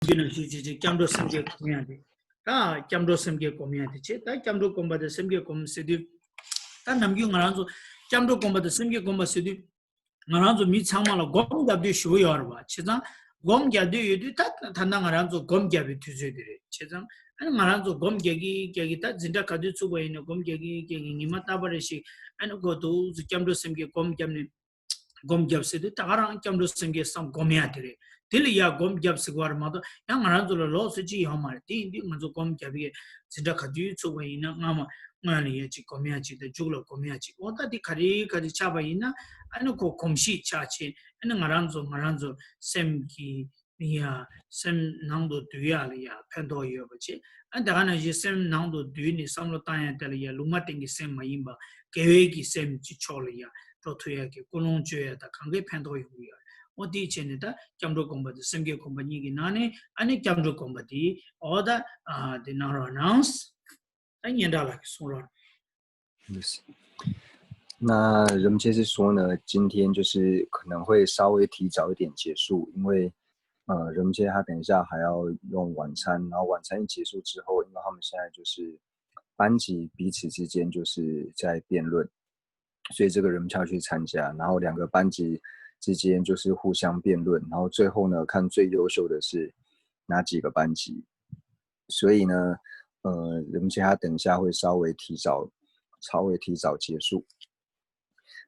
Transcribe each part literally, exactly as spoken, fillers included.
རྒྱུད་ནང་བཞིན་བྱེད་ཅིང་སྐྱབས་འགྲོ་སེམས་བསྐྱེད་སྒོམ་ཡ་དེ། ད་སྐྱབས་འགྲོ་སེམས་བསྐྱེད་སྒོམ་ཡ་དེ་བྱེད། ད་སྐྱབས་འགྲོ་སྒོམ་པ་དང་སེམས་བསྐྱེད་སྒོམ་ཟེར་དུས། ད་ནམ་རྒྱུན་ང་རང་ཚོ་སྐྱབས་འགྲོ་སྒོམ་པ་དང་སེམས་བསྐྱེད་སྒོམ་པ་ཟེར་དུས། ང་རང་ཚོ་མི་ཚང་མ་ལ་སྒོམ་རྒྱབ་དུས་ཞུ་གི་ཡོད་རེད་བ། བྱས་ཙང་སྒོམ་རྒྱབ་དུས་ཡོད་དུས་ད་ད་ལྟ་ང་རང་ཚོ་སྒོམ་རྒྱབ་པའི་དུས་ཚོད་དེ་རེད། བྱས་ཙང་ཨ་ནི་ང་རང་ཚོ་སྒོམ་རྒྱག་གི་རྒྱག་གི་ད་འཛིན་གྲྭ་ག་དུས་ཚུགས་པ་ཡིན་ན་སྒོམ་རྒྱག་གི་རྒྱག་གི་ཉི་མ་རྟག་པ་རེ་ཞིག་ཨ་ནི་སྒོ་འདུག་སེ་སྐྱབས་འགྲོ་སེམས་བསྐྱེད་སྒོམ་རྒྱབ་ནས། སྒོམ་རྒྱབ་ཟེར་དུས་ད་ག་རང་སྐྱབས་འགྲོ་སེམས་བསྐྱེད་བསམ་སྒོམ་ཡ་དེ་རེད། དེ་ལ་ཡ་སྒོམ་རྒྱབ་ཟེར་བ་རེད་མ་གཏོགས་ཡང་ང་རང་ཚོ་ལ་ལོགས་སུ་ཅི་ཡོད་མ་རེད། དེ་ཡིན་དུས་ང་ཚོ་སྒོམ་རྒྱབ་ཡས་འཛིན་གྲྭ་ག་དུས་ཚུགས་པ་ཡིན་ན་སྔ་མ་སྔོན་ལ་ཡ་ཅིག་སྒོམ་ཡ་ཅིག་དང་མཇུག་ལ་སྒོམ་ཡ་ཅིག་འོ་ད་དེ་ག་རེ་ག་རེ་ཆགས་པ་ཡིན་ན་ཨ་ནི་ཁོ་གོམས་གཤིས་ཆགས་ཆེ་ཨ་ནི་ང་རང་ཚོ་ང་རང་ཚོ་སེམས་ཀྱི་ཡ་སེམས་ནང་དུ་སྡུད་ཡ་ལ་ཡ་ཕན་ཐོགས་ཡོད་པ་བྱེད། ཨ་ནི་དེ་ག་ནང་བཞིན་སེམས་ནང་དུ་སྡུད་ནས་བསམ་བློ་བཏང་ཡ་དེ་ལ་ཡ་ལུང་མ་བསྟན་གྱི་སེམས་མ་ཡིན་པ་དགེ་བའི་གི་སེམས་ཀྱི་ཕྱོགས་ལ་ཡ་འགྲོ་ཐུབ་ཡ་གི་ཀུན་སློང་བཅོས་ཡ་དང་གང་གའི་ཕན་ཐོགས་ཡོང་གི་ཡོད་རེད། འོ་དེའི་ཆེད་ནས་ད་སྐྱབས་འགྲོ་སྒོམ་པ་དང་སེམས་བསྐྱེད་སྒོམ་པ་གཉིས་ཀྱི་ནང་ནས་ཨ་ནི་སྐྱབས་འགྲོ་སྒོམ་པ་དེ་འོ་ད་ཨ་དེ་གནང་རོགས་གནང་། ད་སྙན་གྲགས་ལགས་ཀྱིས་གསུང་རོགས། 那任杰是说呢，今天就是可能会稍微提早一点结束，因为呃，任杰他等一下还要用晚餐，然后晚餐一结束之后，因为他们现在就是班级彼此之间就是在辩论，所以这个任杰要去参加，然后两个班级之间就是互相辩论，然后最后呢，看最优秀的是哪几个班级。所以呢，呃，任杰他等一下会稍微提早，稍微提早结束。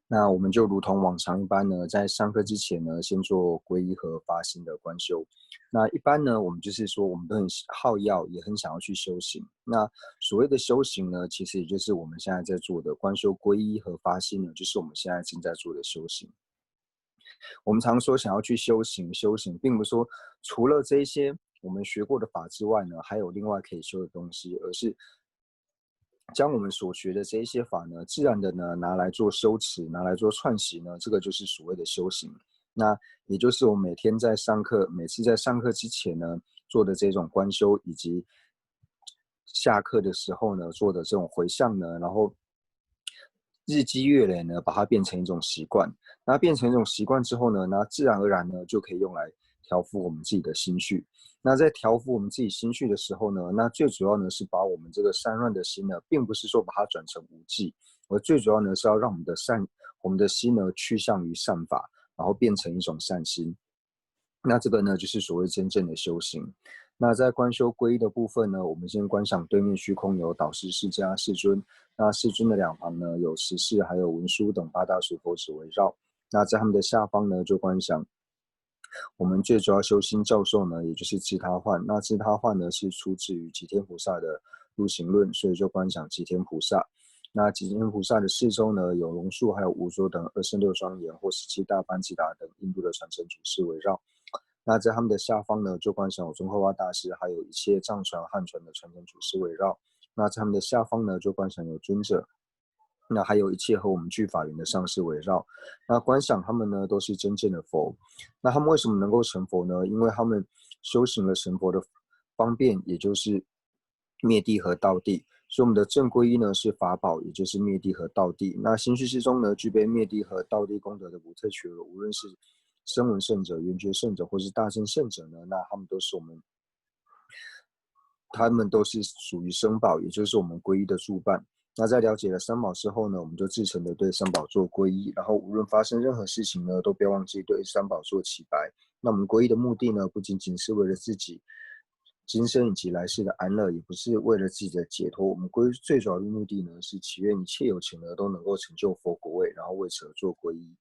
那我们就如同往常一般呢，在上课之前呢，先做皈依和发心的观修。那一般呢，我们就是说，我们都很好要，也很想要去修行。那所谓的修行呢，其实也就是我们现在在做的观修、皈依和发心呢，就是我们现在正在做的修行。我们常说想要去修行，修行，并不是说除了这些我们学过的法之外呢，还有另外可以修的东西，而是将我们所学的这一些法呢，自然的呢拿来做修持，拿来做串习呢，这个就是所谓的修行。那也就是我每天在上课，每次在上课之前呢做的这种观修，以及下课的时候呢做的这种回向呢，然后日积月累呢把它变成一种习惯。那变成一种习惯之后呢，那自然而然呢就可以用来调伏我们自己的心绪。那在调伏我们自己心绪的时候呢，那最主要呢是把我们这个散乱的心呢，并不是说把它转成无记，而最主要呢是要让我们的善，我们的心呢趋向于善法，然后变成一种善心。那这个呢，就是所谓真正的修行。那在观修皈依的部分呢，我们先观想对面虚空有导师释迦世尊，那世尊的两旁呢有十世还有文殊等八大随佛子围绕。那在他们的下方呢，就观想我们最主要修心教授呢，也就是智他幻。那智他幻呢是出自于吉天菩萨的入行论，所以就观想吉天菩萨。那吉天菩萨的四周呢，有龙树还有无著等二圣六庄严或十七大班智达等印度的传承祖师围绕。那在他们的下方呢，就观想有宗喀巴大师，还有一切藏传汉传的传承祖师围绕。那在他们的下方呢，就观想有尊者，那还有一切和我们俱法缘的上师围绕。那观想他们呢，都是真正的佛。那他们为什么能够成佛呢？因为他们修行了成佛的方便，也就是灭谛和道谛。所以我们的正皈依呢是法宝，也就是灭谛和道谛。那心绪之中呢，具备灭谛和道谛功德的不退求，无论是声闻圣者、缘觉圣者，或是大乘圣者呢，那他们都是我们，他们都是属于僧宝，也就是我们皈依的助伴。那在了解了三宝之后呢，我们就至诚的对三宝做皈依，然后无论发生任何事情呢，都不要忘记对三宝做祈白。那我们皈依的目的呢，不仅仅是为了自己今生以及来世的安乐，也不是为了自己的解脱。我们皈依最主要的目的呢，是祈愿一切有情呢都能够成就佛果位，然后为此而做皈依。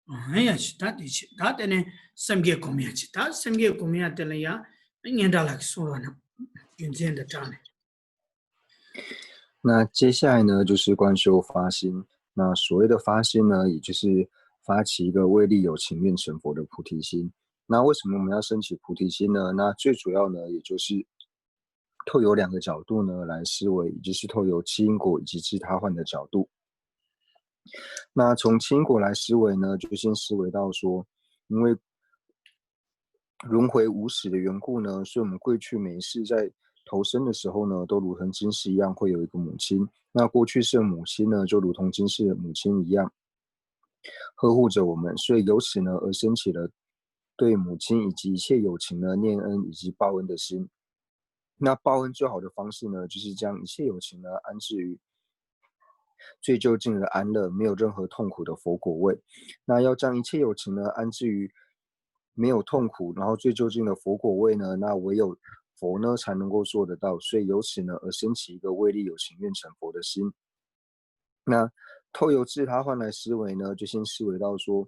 ཨ་ཡ་ཆི་ད་དེ་ཆི་ད་དེ་ནས་སེམས་བསྐྱེད་སྒོམ་ཡ་ཆི་ད་སེམས་བསྐྱེད་སྒོམ་ཡ་དེ་ལ་ཡ་སྙན་གྲགས་ལགས་ཀྱིས་གསུང་རོགས་གནང་། རྒྱུ་མཚན་དང་སྦྲགས་ནས། 那接下来呢，就是观修发心。那所谓的发心呢，也就是发起一个为利有情愿成佛的菩提心。那为什么我们要升起菩提心呢？那最主要呢，也就是透由两个角度呢来思维，也就是透由因果以及自他换的角度。那从因果来思维呢，就先思维到说，因为轮回无始的缘故呢，所以我们过去每一世在投生的时候呢，都如同今世一样会有一个母亲。那过去世的母亲呢，就如同今世的母亲一样，呵护着我们，所以由此呢而升起了对母亲以及一切有情的念恩以及报恩的心。那报恩最好的方式呢，就是将一切有情呢安置于最究竟的安乐，没有任何痛苦的佛果位。那要将一切有情呢安置于没有痛苦，然后最究竟的佛果位呢，那唯有佛呢才能够做得到。所以由此呢而升起一个为利有情愿成佛的心。那透由自他换来思维呢，就先思维到说，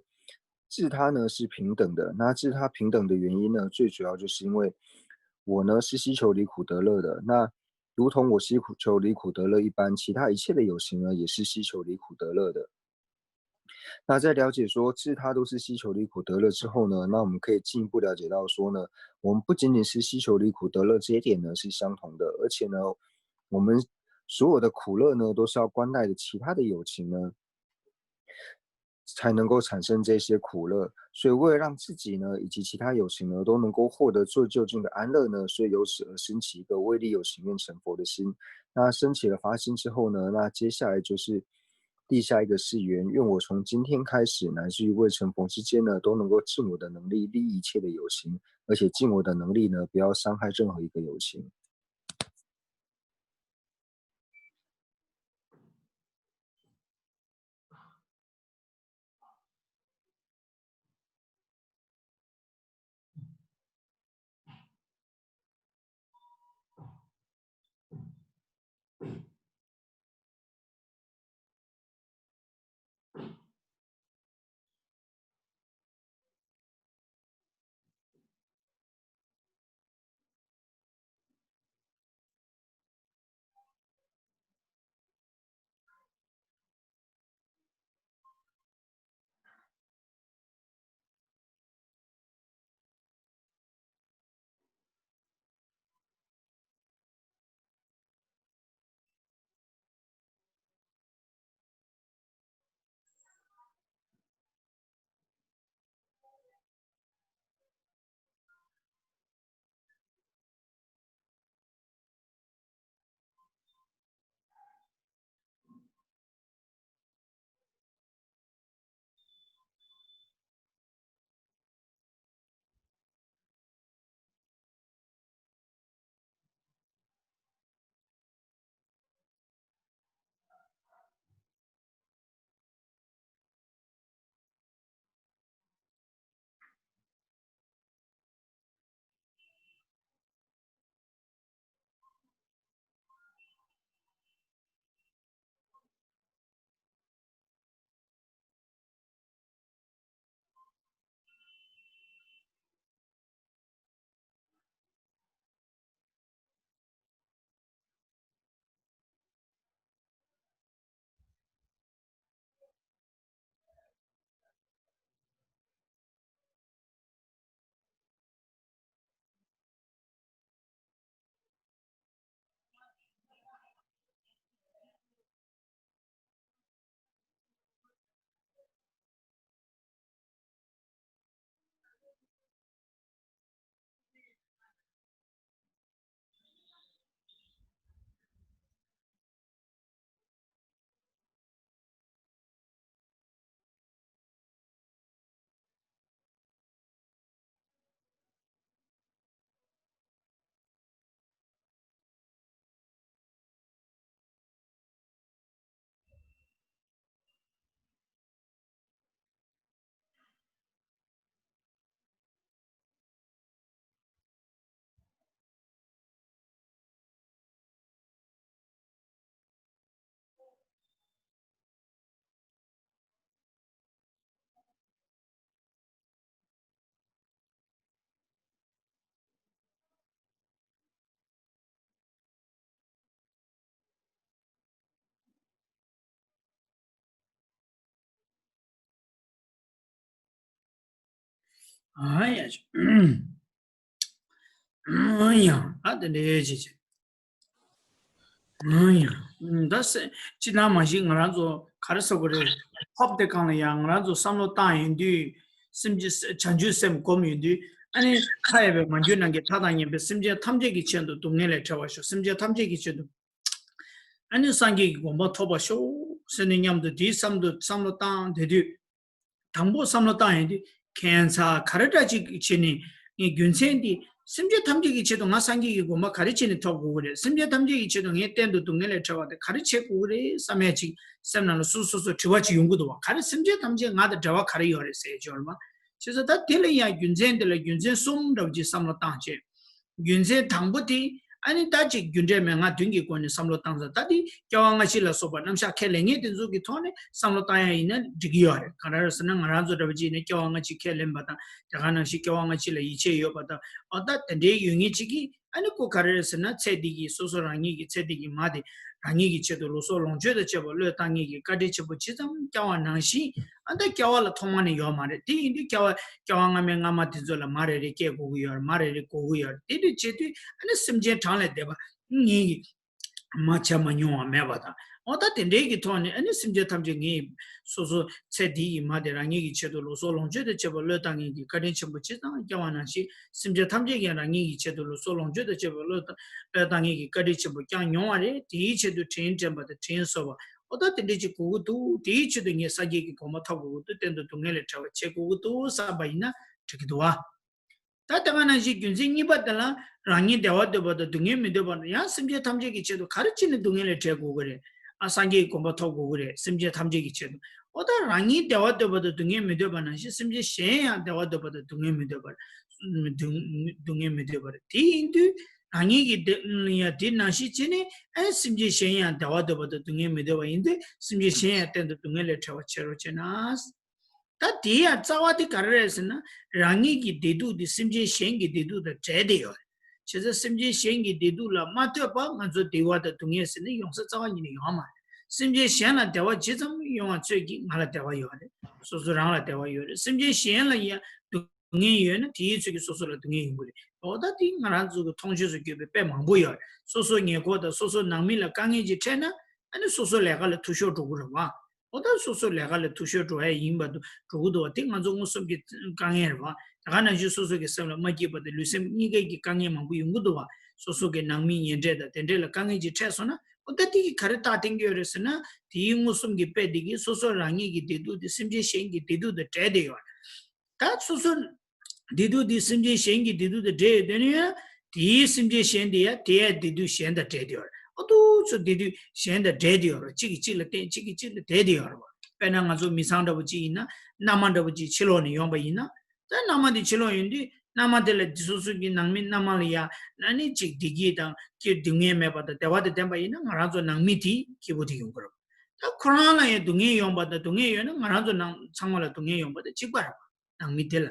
自他呢是平等的。那自他平等的原因呢，最主要就是因为我呢是希求离苦得乐的。那如同我希求离苦得乐一般，其他一切的有情呢也是希求离苦得乐的。那在了解说自他都是希求离苦得乐之后呢，那我们可以进一步了解到说呢，我们不仅仅是希求离苦得乐这一点呢是相同的，而且呢，我们所有的苦乐呢都是要关爱的其他的有情呢，才能够产生这些苦乐。所以为了让自己呢以及其他有情呢都能够获得最究竟的安乐呢，所以由此而升起一个为利有情愿成佛的心。那升起了发心之后呢，那接下来就是立下一个誓愿，愿我从今天开始，乃至于未成佛之间呢，都能够尽我的能力利益一切的有情，而且尽我的能力呢，不要伤害任何一个有情。ཨ་ཡ་ཅི། ཨ་ཡ། ཨ་དེ་འདྲ་ཅི་ཅི། ཨ་ཡ། ད་སེ་ཅི་ན་མ་ཤི་ང་རང་ཚོ་ག་རེ་ཟེར་དགོས་རེད། ཧོབ་དེ་གང་ལ་ཡང་ང་རང་ཚོ་བསམ་བློ་བཏང་ཡོང་དུས། སེམས་ཅན་བྱང་ཆུབ་སེམས་སྒོམ་ཡོང་དུས། ཨ་ནི་ཁ་ཡ་བའི་མ་གྱུར་ནང་གི་མཐའ་དང་མཉམ་པའི་སེམས་ཅན་ཐམས་ཅད་ཀྱི་ཆེད་དུ་སྡུག་བསྔལ་ལས་བྲལ་བར་ཤོག་སེམས་ཅན་ཐམས་ཅད་ཀྱི་ཆེད་དུ། ཨ་ནི་སངས་རྒྱས་ཀྱི་གོ་འཕང་ཐོབ་པར་ཤོག་ཟེར་ནས་མཉམ་དུ་དེའི་བསམ་དུ་བསམ་བློ་བཏང་བསྡད་དུས། དང་པོ་བསམ་བློ་བཏང་ཡོང་དུས། ཁྱད་མཚར་ག་རེ་འདྲ་ཅིག་བྱས་ནས་ངས་རྒྱུ་མཚན་དེ། སེམས་ཅན་ཐམས་ཅད་ཀྱི་ཆེད་དུ་ང་སངས་རྒྱས་ཀྱི་གོ་འཕང་ག་རེ་བྱས་ནས་ཐོབ་དགོས་ཀྱི་རེད། སེམས་ཅན་ཐམས་ཅད་ཀྱི་ཆེད་དུ་ངས་གཏན་དུ་སྡུག་བསྔལ་ལས་བྲལ་བ་དེ་ག་རེ་བྱེད་དགོས་ཀྱི་རེད་བསམ་ཡ་ཅིག་སེམས་ནང་ལ་སོ་སོ་སོ་དྲི་བ་ཅིག་ཡོང་གི་འདུག་བ། ག་རེ་སེམས་ཅན་ཐམས་ཅད་ང་དང་འབྲེལ་བ་ག་རེ་ཡོད་རེད་ཟེར་ཡ་ཅིག་ཡོད་རེད་བ། བྱས་ཙང་ད་དེ་ལ་ཡང་རྒྱུ་མཚན་དེ་ལ་རྒྱུ་མཚན་གསུམ་འདྲ་བོ་ཅིག་བསམ་བློ་བཏང་བྱས། རྒྱུ་མཚན་དང་པོ་དེ། ཨ་ནི་ད་ཅིག་རྒྱུ་འབྲས་མན་ངག་བདུན་གྱི་སྒོ་ནས་བསམ་བློ་བཏང་ཙང་ད་དེ་སྐྱེ་བ་སྔ་ཕྱི་ལ་སོགས་པ་རྣམ་གཞག་ཁས་ལེན་མཁན་དེ་ཚོ་གི་ཐོག་ནས་བསམ་བློ་བཏང་ཡ་ཡིན་ན་འགྲིག་གི་ཡོད་རེད། ག་རེ་རེད་ཟེར་ན་ང་རང་ཚོ་འདྲ་བོ་ཅིག་ཡིན་ན་སྐྱེ་བ་སྔ་ཕྱི་ཁས་ལེན་པ་དང་། དེ་ག་ནང་བཞིན་སྐྱེ་བ་སྔ་ཕྱི་ལ་ཡིད་ཆེས་ཡོད་པ་དང་། འོ་ད་དེ་འདྲའི་ཡོད་མཁན་ཅིག་གིས་ཨ་ནི་ཁོ་ག་རེ་རེད་ཟེར་ན་ཚེ་འདི་གི་སོ་སོ་རང་ཉིད་ཀྱི་ཚེ་འདི་གི་མ་དེ་རང་ཉིད་ཀྱི་ཆེད་དུ་ལུས་སྲོག་ལོངས་སྤྱོད་དང་བཅས་པ་བློས་བཏང་མཁན་གྱི་བཀའ་དྲིན་ཆེན་པོ་ཇི་ཙམ་བསྐྱངས་པ་ནང་བཞིན། ཨ་ད་སྐྱེ་བ་ལ་ཐོག་མ་ནས་ཡོད་མ་རེད། དེ་ཡིན་དུས་སྐྱེ་བ་སྐྱེ་བ་སྔ་མའི་སྔ་མ་དེ་ཚོ་ལ་མ་རེ་རེ་སྐྱེ་དགོས་ཀྱི་ཡོད་རེད། མ་རེ་རེ་དགོས་ཀྱི་ཡོད་རེད། དེ་འདྲ་བྱེད་དུས་ཨ་ནི་སེམས་ཅན་གྲངས་ལས་འདས་པ་ངེད་ཀྱིས་མ་བྱས་མ་མྱོང་བ་མེད་པ་དང་། འོ་ད་དེ་འདྲའི་གི་ཐོག་ནས་ཨ་ནི་སེམས་ཅན་ཐམས་ཅད་ངེད་སོ་སོ་ཚེ་འདི་ཡི་མ་དེ་རང་ཉིད་ཀྱི་ཆེད་དུ་ལུས་སྲོག་ལོངས་སྤྱོད་དང་བཅས་པ་བློས་བཏང་མཁན་གྱི་བཀའ་དྲིན་ཆེན་པོ་ཇི་ཙམ་བསྐྱངས་པ་ནང་བཞིན་སེམས་ཅན་ཐམས་ཅད་ཀྱང་རང་ཉིད་ཀྱི་ཆེད་དུ་ལུས་སྲོག་ལོངས་སྤྱོད་དང་བཅས་པ་བློས་བཏང་བློས་བཏང་མཁན་གྱི་བཀའ་དྲིན་ཆེན་པོ་བསྐྱངས་མྱོང་བ་རེད། དེའི་ཆེད་དུ་དྲིན་དྲན་པ་དང་དྲིན་གཟོ་བ། འོ་ད་དེ་འདྲ་ཅིག་དགོས་ཀྱི་འདུག་དེའི་ཆེད་དུ་ངས་སངས་རྒྱས་ཀྱི་གོ་འཕང་ཐོབ་དགོས་ཀྱི་འདུག་གཏན་དུ་སྡུག་བསྔལ་ལས་བྲལ་བ་བྱེད་དགོས་ཀྱི་འདུག་བསམ་པ་ཡིན་ན་འགྲིག་གི་འདུག་བ། ད་དེ་ག་ནང་བཞིན་རྒྱུ་མཚན་གཉིས་པ་དེ་ལ་རང་ཉིད་བདེ་བ་འདོད་པ་དང་སྡུག་བསྔལ་མི་འདོད་པ་ཡང་སེམས་ཅན་ཐམས་ཅད་ཀྱི་ཆེད་དུ་ག་རེ་བྱས་ནས་སྡུག་བསྔལ་ལས་བྲལ་དགོས་ཀྱི་རེད། ཨ་སངས་རྒྱས་ཀྱི་གོ་འཕང་ཐོབ་དགོས་ཀྱི་རེད། སེམས་ཅན་ཐམས་ཅད་ཀྱི་ཆེད་དུ། འོ་ད་རང་ཉིད་བདེ་བ་འདོད་པ་དང་སྡུག་བསྔལ་མི་འདོད་པ་ནང་བཞིན་སེམས་ཅན་གཞན་ཡང་བདེ་བ་འདོད་པ་དང་སྡུག་བསྔལ་མི་འདོད་པ་སྡུག་སྡུག་བསྔལ་མི་འདོད་པ་རེད། དེ་ཡིན་དུས་རང་ཉིད་ཀྱི་བདེ་ཡང་དེ་ནང་བཞིན་བྱས་ནས་ཨ་སེམས་ཅན་གཞན་ཡང་བདེ་བ་འདོད་པ་དང་སྡུག་བསྔལ་མི་འདོད་པ་ཡིན་དུས་སེམས་ཅན་གཞན་ཡང་གཏན་དུ་སྡུག་བསྔལ་ལས་བྲལ་བར་བྱེད་རོགས་བྱས་ན། ད་དེ་ཡང་རྩ་བ་དེ་ག་རེ་རེད་ཟེར་ན། རང་ཉིད་ཀྱི་བདེ་སྡུག་དེ་སེམས་ཅན་གཞན་གྱི་བདེ་སྡུག་དང་བྲལ་བསྡད་ཡོད་རེད། བྱས་ཙང་སེམས་ཅན་གཞན་གྱི་བདེ་སྡུག་ལ་མ་ལྟོས་པར་ང་ཚོ་བདེ་བ་དང་སྡུག་བསྔལ་ཟེར་ནས་ཡོང་ས་རྩ་བ་ཉིད་ནས་ཡོད་མ་རེད། སེམས་ཅན་གཞན་ལ་བདེ་བ་ཇི་ཙམ་ཡོང་བ་ཚོད་ཀྱིས་ང་ལ་བདེ་བ་ཡོད་རེད། སོ་སོ་རང་ལ་བདེ་བ་ཡོད་རེད། སེམས་ཅན་གཞན་ལ་ཡང་སྡུག་བསྔལ་ཡོད་ན་དེའི་ཚོད་ཀྱིས་སོ་སོ་ལ་སྡུག་བསྔལ་ཡོང་གི་རེད། འོ་ད་དེ་ང་རང་ཚོ་གི་མཐོང་ཆོས་སུ་གྱུར་པའི་དཔེ་མང་པོ་ཡོད་རེད། སོ་སོ་ཉེ་འཁོར་དང་སོ་སོ་ནང་མི་ལ་དཀའ་ངལ་ཅིག་འཕྲད་ན་ཨ་ནི་སོ་སོ་ལས་ཀ་ལ་འཐུས་ཤོར་འགྲོ་གི་རེད་བ། འོ་ད་སོ་སོ་ལས་ཀ་ལ་འཐུས་ཤོར་འགྲོ་ཡ་ཡིན་པ་དུ་འགྲོ་གི་འདུག་བ། དེ་ང་ཚོ་མངོན་སུམ་གྱི་དཀའ་ངལ་རེད་བ། དེ་ག་ནང་བཞིན་སོ་སོ་གི་སེམས་ལ་མ་སྐྱིད་པ་དང་ལུས་སེམས་གཉིས་ཀའི་གི་དཀའ་ངལ་མང་པོ་ཡོང་གི་འདུག་བ། སོ་སོ་གི་ནང་མི་ཉེ་འབྲེལ་དང་དེ་འདྲས་ལ་དཀའ་ངལ་ཅིག་འཕྲད་སོང་ན་འོ་ད་དེ་གི་ག་རེ་རྟགས་བསྟན་གྱི་ཡོད་རེད་ཟེར་ན། དེའི་མངོན་སུམ་གྱི་དཔེ་དེ་གིས་སོ་སོ་རང་ཉིད་ཀྱི་བདེ་སྡུག་དེ་སེམས་ཅན་གཞན་གྱི་བདེ་སྡུག་དང་བྲལ་བསྡད་ཡོད་རེད། ད་སོ་སོ་བདེ་སྡུག་དེ་སེམས་ཅན་གཞན་གྱི་བདེ་སྡུག་དང་བྲལ་ཡོད་དོན་ནི་ཡང་དེའི་སེམས་ཅན་གཞན་དེ་ཡང་དེ་ཡང་བདེ་སྡུག་གཞན་དང་བྲལ་བསྡད་ཡོད་རེད། ཨོ་ཏོ་ཚོ་བདེ་སྡུག་གཞན་དང་བྲལ་བསྡད་ཡོད་རེད། གཅིག་གིས་གཅིག་ལ་བརྟེན་གཅིག་གིས་གཅིག་ལ་བརྟེན་བསྡད་ཡོད་རེད་བ། དཔེར་ན་ང་ཚོ་མི་ཚང་འདྲ་པོ་གཅིག་ཡིན་ན་མནའ་མ་འདྲ་པོ་གཅིག་ཕྱི་ལོགས་ནས་ཡོང་པ་ཡིན་ན། ད་མནའ་མ་དེ་ཕྱི་ལོགས་ཡོང་དུས་མནའ་མ་དེ་ལ་སོ་སོ་གི་ནང་མི་མནའ་མ་ལ་ཡ་ཨ་ནི་གཅིག་བདེ་སྐྱིད་དང་སྐྱིད་སྡུག་བསྔལ་མེད་པ་དང་བདེ་བ་དང་ལྡན་པ་ཡིན་ན་ང་རང་ཚོ་ནང་མི་དེ་སྐྱིད་པོ་དེ་ཡོང་གི་རེད། ད་ཁོ་རང་ལ་ཡང་སྡུག་བསྔལ་ཡོང་པ་དང་སྡུག་བསྔལ་ཡོད་ན་ང་རང་ཚོ་ནང་ཚང་མ་ལ་སྡུག་བསྔལ་ཡོང་པ་དང་གཅིག་པ་རེད་བ། ནང་མི་དེ་ལ།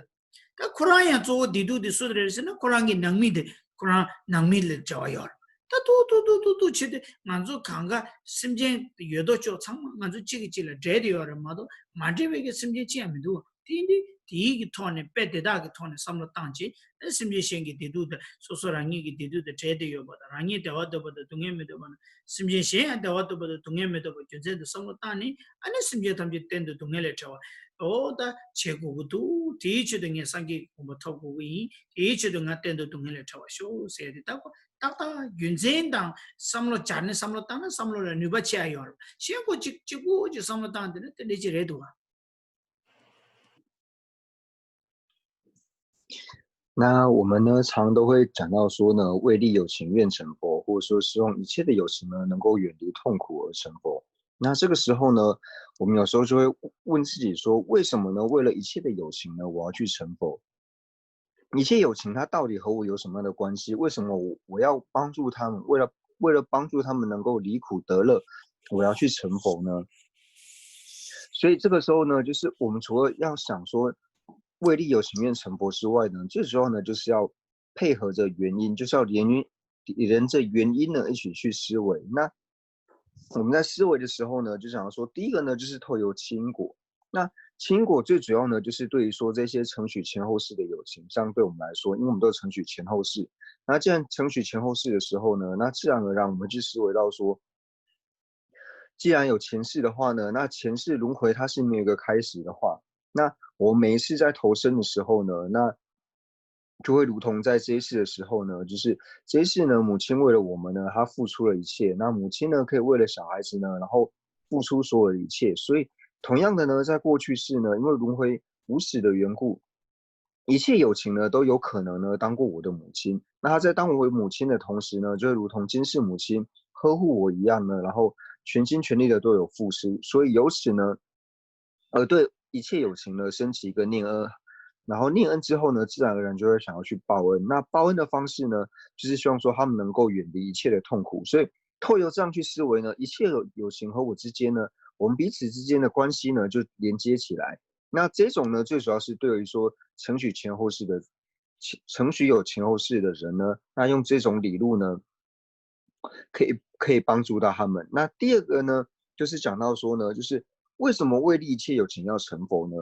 ད་ཁོ་རང་ཡང་གཙོ་བོ་བདེ་སྡུག་དེ་སུ་རེད་ཟེར་ན་ཁོ་རང་གི་ནང་མི་དེ་ཁོ་རང་ནང་མི་ལ་འབྲེལ་བ་ཡོད་རེད། ད་ཏུ་ཏུ་ཏུ་ཏུ་ཏུ་བྱེད་དུས་ང་ཚོ་གང་ག་སེམས་ཅན་ཡོད་དོ་ཅོག་ཚང་མ་ང་ཚོ་གཅིག་གིས་གཅིག་ལ་འབྲེལ་བསྡད་ཡོད་རེད་མ་གཏོགས་མ་འབྲེལ་བའི་གི་སེམས་ཅན་ཅི་ཡང་མི་འདུག་དེ་ཡིན་དུས་དེའི་གི་ཐོག་ནས་དཔེ་དེ་དག་གི་ཐོག་ནས་བསམ་བློ་བཏང་བྱས་ཨེ་སེམས་ཅན་གཞན་གྱི་བདེ་སྡུག་དང་སོ་སོ་རང་ཉིད་ཀྱི་བདེ་སྡུག་དང་བྲལ་བསྡད་ཡོད་པ་དང་རང་ཉིད་བདེ་བ་འདོད་པ་དང་སྡུག་བསྔལ་མི་འདོད་པ་ན། སེམས་ཅན་གཞན་ཡང་བདེ་བ་འདོད་པ་དང་སྡུག་བསྔལ་མི་འདོད་པ་རྒྱུ་མཚན་དུ་བསམ་བློ་བཏང་ནས་ཨ་ནི་སེམས་ཅན་ཐམས་ཅད་གཏན་དུ་སྡུག་བསྔལ་ལས་བྲལ་བ་འོ་ད་བྱེད་དགོས་ཀྱི་འདུག་དེའི་ཆེད་དུ་ངས་སངས་རྒྱས་ཀྱི་གོ་འཕང་ཐོབ་དགོས་ཀྱི་ཡིན། དེའི་ཆེད་དུ་ང་གཏན་དུ་སྡུག་བསྔལ་ལས་བྲལ་བར་ཤོག་ཟེར་ཏེ་ད་ཁོ་ཏག་ཏག་རྒྱུ་མཚན་དང་བསམ་བློ་སྦྱར་ནས་བསམ་བློ་བཏང་ན་བསམ་བློ་ལ་ནུས་པ་ཆེ་ཡ་ཡོད་རེད། གཞན་ཁོ་གཅིག་གཅིག་པུ་གཅིག་བསམ་བློ་བཏང་དེ་ན་དེ་འདྲ་ཅིག་རེད་འདུག་ག། 那我们呢，常都会讲到说呢，为利有情愿成佛，或者说希望一切的有情呢，能够远离痛苦而成佛。那这个时候呢，我们有时候就会问自己说，为什么呢？为了一切的有情呢，我要去成佛？一切有情它到底和我有什么样的关系？为什么我我要帮助他们？为了为了帮助他们能够离苦得乐，我要去成佛呢？所以这个时候呢，就是我们除了要想说为利有情愿成佛之外呢，最主要呢就是要配合着原因，就是要连因连着原因呢一起去思维。那我们在思维的时候呢，就想要说，第一个呢就是透由因果。那因果最主要呢，就是对于说这些承许前后世的友情，像对我们来说，因为我们都是承许前后世，那既然承许前后世的时候呢，那自然而然我们去思维到说，既然有前世的话呢，那前世轮回它是没有一个开始的话，那我每一次在投生的时候呢，那就会如同在这一世的时候呢，就是这一世呢，母亲为了我们呢，她付出了一切。那母亲呢，可以为了小孩子呢，然后付出所有的一切。所以同样的呢，在过去世呢，因为轮回无始的缘故，一切友情呢都有可能呢当过我的母亲。那她在当我母亲的同时呢，就会如同今世母亲呵护我一样呢，然后全心全力的对我付出。所以由此呢，而对一切友情呢升起一个念恩，然后念恩之后呢，自然而然就会想要去报恩。那报恩的方式呢，就是希望说他们能够远离一切的痛苦。所以透由这样去思维呢，一切友情和我之间呢，我们彼此之间的关系呢就连接起来。那这种呢，最主要是对于说承许前后世的，承许有前后世的人呢，那用这种理路呢，可以可以帮助到他们。那第二个呢，就是讲到说呢，就是为什么为利一切友情要成佛呢？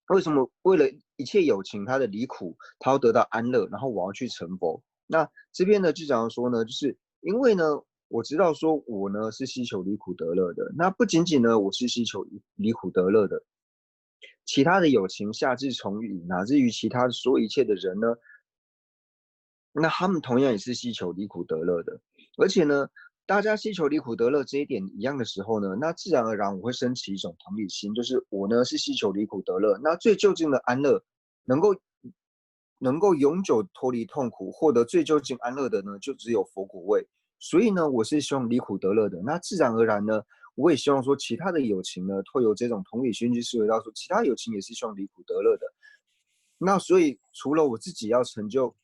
为什么为了一切友情，他的离苦，他要得到安乐，然后我要去成佛？那这边呢，就讲到说呢，就是因为呢，我知道说我呢是希求离苦得乐的，那不仅仅呢我是希求离苦得乐的，其他的友情、下至虫蚁，乃至于其他所有一切的人呢，那他们同样也是希求离苦得乐的。而且呢，大家希求离苦得乐这一点一样的时候呢，那自然而然我会升起一种同理心，就是我呢是希求离苦得乐，那最究竟的安乐，能够能够永久脱离痛苦、获得最究竟安乐的呢，就只有佛果位。所以呢，我是希望离苦得乐的。那自然而然呢，我也希望说其他的友情呢，透由这种同理心去思维到说，其他友情也是希望离苦得乐的。那所以除了我自己要成就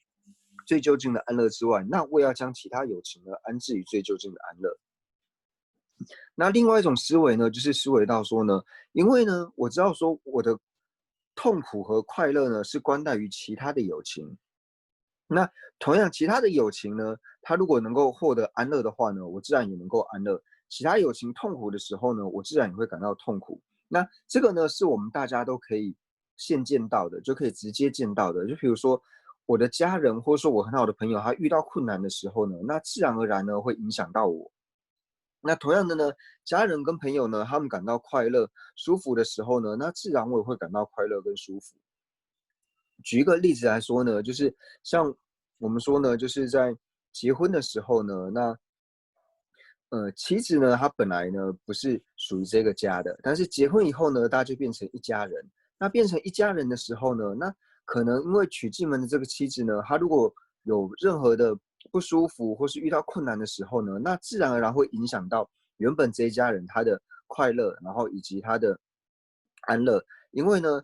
最究竟的安乐之外，那我也要将其他友情呢安置于最究竟的安乐。那另外一种思维呢，就是思维到说呢，因为呢，我知道说我的痛苦和快乐呢是关在于其他的友情。那同样，其他的友情呢，它如果能够获得安乐的话呢，我自然也能够安乐。其他友情痛苦的时候呢，我自然也会感到痛苦。那这个呢，是我们大家都可以现见到的，就可以直接见到的。就比如说，我的家人或者说我很好的朋友，他遇到困难的时候呢，那自然而然呢会影响到我。那同样的呢，家人跟朋友呢，他们感到快乐、舒服的时候呢，那自然我也会感到快乐跟舒服。举一个例子来说呢，就是像我们说呢，就是在结婚的时候呢，那呃，妻子呢，她本来呢不是属于这个家的，但是结婚以后呢，大家就变成一家人。那变成一家人的时候呢，那可能因为娶进门的这个妻子呢，她如果有任何的不舒服或是遇到困难的时候呢，那自然而然会影响到原本这一家人他的快乐，然后以及他的安乐。因为呢，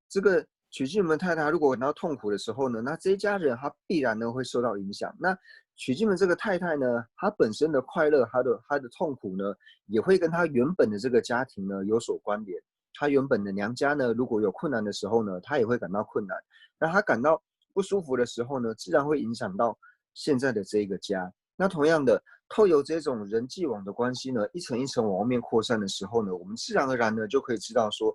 这个娶进门太太如果感到痛苦的时候呢，那这一家人他必然呢会受到影响。那娶进门这个太太呢，她本身的快乐，她的她的痛苦呢，也会跟她原本的这个家庭呢有所关联。她原本的娘家呢，如果有困难的时候呢，她也会感到困难。那她感到不舒服的时候呢，自然会影响到现在的这一个家。那同样的，透由这种人际网的关系呢，一层一层往外面扩散的时候呢，我们自然而然呢就可以知道说，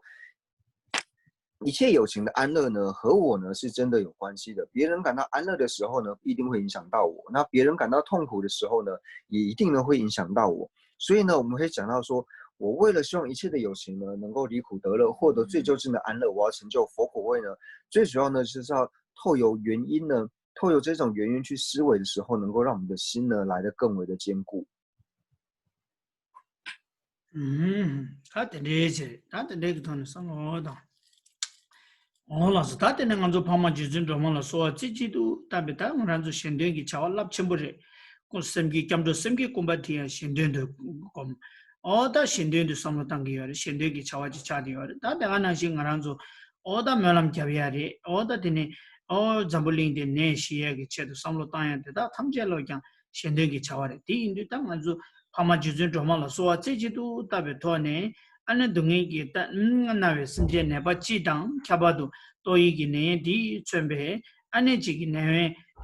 一切友情的安乐呢，和我呢是真的有关系的。别人感到安乐的时候呢，必定会影响到我；那别人感到痛苦的时候呢，也一定呢会影响到我。所以呢，我们会讲到说，我为了希望一切的友情呢能够离苦得乐，获得最究竟的安乐，我要成就佛果位呢，最主要呢就是要透由原因呢，透由这种原因去思维的时候，能够让我们的心呢来得更为的坚固。ཨུམ། ད་དེ་འདྲའི་ཆེ་ད་དེ་འདྲའི་གི་ཐོག་ནས་བསམ་བློ་དང་། འོ་ལགས་སོ། ད་དེ་ནས་ང་ཚོ་འཕགས་མ་རྗེ་བཙུན་སྒྲོལ་མ་ལ་གསོལ་བ་རྩེ་གཅིག་ཏུ་བཏབ་པའི་ད་ང་རང་ཚོ་ཞལ་འདོན་གྱི་བྱ་བ་རླབས་ཆེན་པོ་རེད། ཁོ་སེམས་ཀྱི་སྐྱབས་འགྲོ་སེམས་ཀྱི་སྐུམ་པ་དེ་ཡང་ཞལ་འདོན་དུ་བསྒོམ། འོ་ད་ཞལ་འདོན་དུ་བསམ་བློ་བཏང་གི་ཡོད་རེད། ཞལ་འདོན་གྱི་བྱ་བ་ཅིག་ཆགས་བསྡད་ཡོད་རེད། ད་དེ་ག་ནང་བཞིན་ང་རང་ཚོ་འོ་ད་སྨོན་ལམ་རྒྱབ་ཡ་རེད། འོ་ད་དེ་ནས་འོ་འཛམ་བུ་གླིང་དེ་ནད་ཞི་ཡ་གི་ཆེད་དུ་བསམ་བློ་བཏང་ཡ་དེ་དག་ཐམས་ཅད་ལོ་ཀྱང་ཞལ་འདོན་གྱི་བྱ་བ་རེད། དེ་ཡིན་དུས་ད་ང་ཚོ་འཕགས་མ་རྗེ་བཙུན་སྒྲོལ་མ་ལ་གསོལ་བ་རྩེ་གཅིག་ཏུ་བཏབ་པའི་ཐོག་ནས་ཨ་ནི་སྡུག་བསྔལ་གྱི་ད་མནར་བའི་སེམས་ཅན་ནད་པ་སྤྱི་དང་ཁྱབ་པ་དུ་ཏོག་དབྱིབས་ཀྱི་ནད་ཡམས་འདིས་མཚོན་པའི་ཨ་ནི་གཅིག་གི་ནད་ཡམས་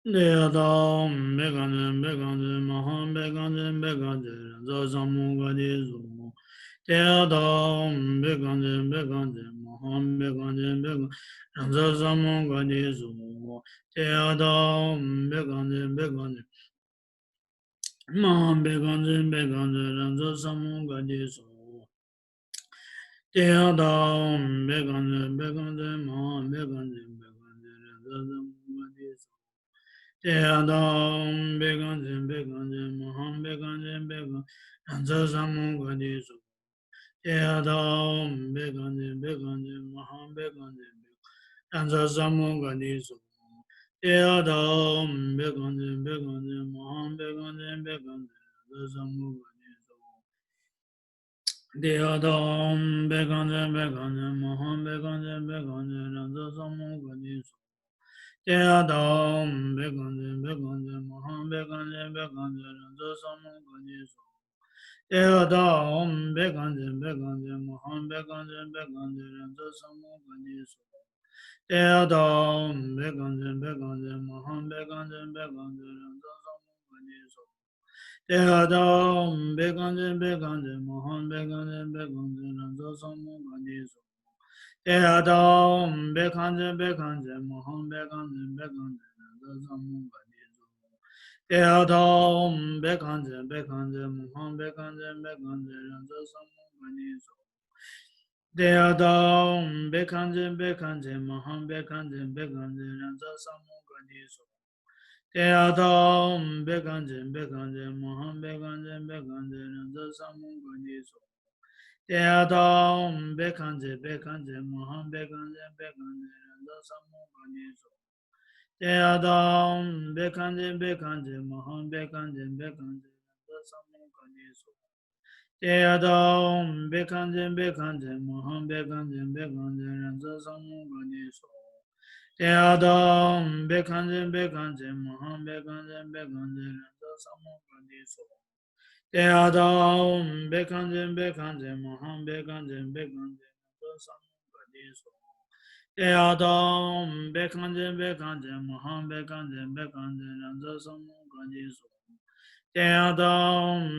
ཏདྱ་ཐཱ། ཨོཾ་བཻ་ཥ་ཛྱེ་བཻ་ཥ་ཛྱེ་མ་ཧཱ་བཻ་ཥ་ཛྱེ་བཻ་ཥ་ཛྱེ་རཱ་ཛ་ས་མུདྒ་ཏེ་སྭཱ་ཧཱ། ཏདྱ་ཐཱ། ཨོཾ་བཻ་ཥ་ཛྱེ་བཻ་ཥ་ཛྱེ་མ་ཧཱ་བཻ་ཥ་ཛྱེ་བཻ་ཥ་ཛྱེ་རཱ་ཛ་ས་མུདྒ་ཏེ་སྭཱ་ཧཱ། ཏདྱ་ཐཱ། ཨོཾ་བཻ་ཥ་ཛྱེ་བཻ་ཥ་ཛྱེ་མ་ཧཱ་བཻ་ཥ་ཛྱེ་བཻ་ཥ་ཛྱེ་རཱ་ཛ་ས་མུདྒ་ཏེ་སྭཱ་ཧཱ། ཏདྱ་ཐཱ། ཨོཾ་བཻ་ཥ་ཛྱེ་བཻ་ཥ་ཛྱེ་མ་ཧཱ་བཻ་ཥ་ཛྱེ་བཻ་ཥ་ཛྱེ་རཱ་ཛ་ས་མུདྒ་ཏེ་སྭཱ་ཧཱ། ཏདྱ་ཐཱ། ཨོཾ་བཻ་ཥ་ཛྱེ་བཻ་ཥ་ཛྱེ་མ་ཧཱ་བཻ་ཥ་ཛྱེ་བཻ་ཥ་ཛྱེ་རཱ་ཛ་ས་མུདྒ་ཏེ་སྭཱ་ཧཱ། ཏདྱ་ཐཱ། ཨོཾ་བཻ་ཥ་ཛྱེ་བཻ་ཥ་ཛྱེ་མ་ཧཱ་བཻ་ཥ་ཛྱེ་བཻ་ཥ་ཛྱེ་རཱ་ཛ་ས་མུདྒ་ཏེ་སྭཱ་ཧཱ། ཏདྱ་ཐཱ། ཨོཾ་བཻ་ཥ་ཛྱེ་བཻ་ཥ་ཛྱེ་མ་ཧཱ་བཻ་ཥ་ཛྱེ་བཻ་ཥ་ཛྱེ་རཱ་ཛ་ས་མུདྒ་ཏེ་སྭཱ་ཧཱ། ཏདྱ་ཐཱ། ཨོཾ་བཻ་ཥ་ཛྱེ་བཻ་ཥ་ཛྱེ་མ་ཧཱ་བཻ་ཥ་ཛྱེ་བཻ་ཥ་ཛྱེ་རཱ་ཛ་ས་མུདྒ་ཏེ་སྭཱ་ཧཱ། ཏདྱ་ཐཱ། ཨོཾ་བཻ་ཥ་ཛྱེ་བཻ་ཥ་ཛྱེ་མ་ཧཱ་བཻ་ཥ་ཛྱེ་བཻ་ཥ་ཛྱེ་རཱ་ཛ་ས་མུདྒ་ཏེ་སྭཱ་ཧཱ། ཏདྱ་ཐཱ། ཨོཾ་བཻ་ཥ་ཛྱེ་བཻ་ཥ་ཛྱེ་མ་ཧཱ་བཻ་ཥ་ཛྱེ་བཻ་ཥ་ཛྱེ་རཱ་ཛ་ས་མུདྒ་ཏེ་སྭཱ་ཧཱ། ཏདྱ་ཐཱ། ཨོཾ་བཻ་ཥ་ཛྱེ་བཻ་ཥ་ཛྱེ་མ་ཧཱ་བཻ་ཥ་ཛྱེ་བཻ་ཥ་ཛྱེ་རཱ་ཛ་ས་མུདྒ་ཏེ་སྭཱ་ཧཱ། ཏདྱ་ཐཱ། ཨོཾ་བཻ་ཥ་ཛྱེ་བཻ་ཥ་ཛྱེ་མ་ཧཱ་བཻ་ཥ་ཛྱེ་བཻ་ཥ་ཛྱེ་རཱ་ཛ་ས་མུདྒ་ཏེ་སྭཱ་ཧཱ། ཏདྱ་ཐཱ། ཨོཾ་བཻ་ཥ་ཛྱེ་བཻ་ཥ་ཛྱེ་མ་ཧཱ་བཻ་ཥ་ཛྱེ་བཻ་ཥ་ཛྱེ་རཱ་ཛ་ས་མུདྒ་ཏེ་སྭཱ་ཧཱ། ཏདྱ་ཐཱ། ཨོཾ་བཻ་ཥ་ཛྱེ་བཻ་ཥ་ཛྱེ་མ་ཧཱ་བཻ་ཥ་ཛྱེ་བཻ་ཥ་ཛྱེ་རཱ་ཛ་ས་མུདྒ་ཏེ་སྭཱ་ཧཱ། ཏདྱ་ཐཱ། ཨོཾ་བཻ་ཥ་ཛྱེ་བཻ་ཥ་ཛྱེ་མ་ཧཱ་བཻ་ཥ་ཛྱེ་བཻ་ཥ་ཛྱེ་རཱ་ཛ་ས་མུདྒ་ཏེ་སྭཱ་ཧཱ། ཏདྱ་ཐཱ། ཨོཾ་བཻ་ཥ་ཛྱེ་བཻ་ཥ་ཛྱེ་མ་ཧཱ་བཻ་ཥ་ཛྱེ་བཻ་ཥ་ཛྱེ་རཱ་ཛ་ས་མུདྒ་ཏེ་སྭཱ་ཧཱ། ཏདྱ་ཐཱ། ཨོཾ་བཻ་ཥ་ཛྱེ་བཻ་ཥ་ཛྱེ་མ་ཧཱ་བཻ་ཥ་ཛྱེ་བཻ་ཥ་ཛྱེ་རཱ་ཛ་ས་མུདྒ་ཏེ་སྭཱ་ཧཱ། ཏདྱ་ཐཱ། ཨོཾ་བཻ་ཥ་ཛྱེ་བཻ་ཥ་ཛྱེ་མ་ཧཱ་བཻ་ཥ་ཛྱེ་བཻ་ཥ་ཛྱེ་རཱ་ཛ་ས་མུདྒ་ཏེ་སྭཱ་ཧཱ། ཏདྱ་ཐཱ། ཨོཾ་བཻ་ཥ་ཛྱེ་བཻ་ཥ་ཛྱེ་མ་ཧཱ་བཻ་ཥ་ཛྱེ་བཻ་ཥ་ཛྱེ་རཱ་ཛ་ས་མུདྒ་ཏེ་སྭཱ་ཧཱ། ཏདྱ་ཐཱ། ཨོཾ་བཻ་ཥ་ཛྱེ་བཻ་ཥ་ཛྱེ་མ་ཧཱ་བཻ་ཥ་ཛྱེ་བཻ་ཥ་ཛྱེ་རཱ་ཛ་ས་མུདྒ་ཏེ་སྭཱ་ཧཱ། ཏདྱ་ཐཱ། ཨོཾ་བཻ་ཥ་ཛྱེ་བཻ་ཥ་ཛྱེ་མ་ཧཱ་བཻ་ཥ་ཛྱེ་བཻ་ཥ་ཛྱེ་རཱ་ཛ་ས་མུདྒ་ཏེ་སྭཱ་ཧཱ།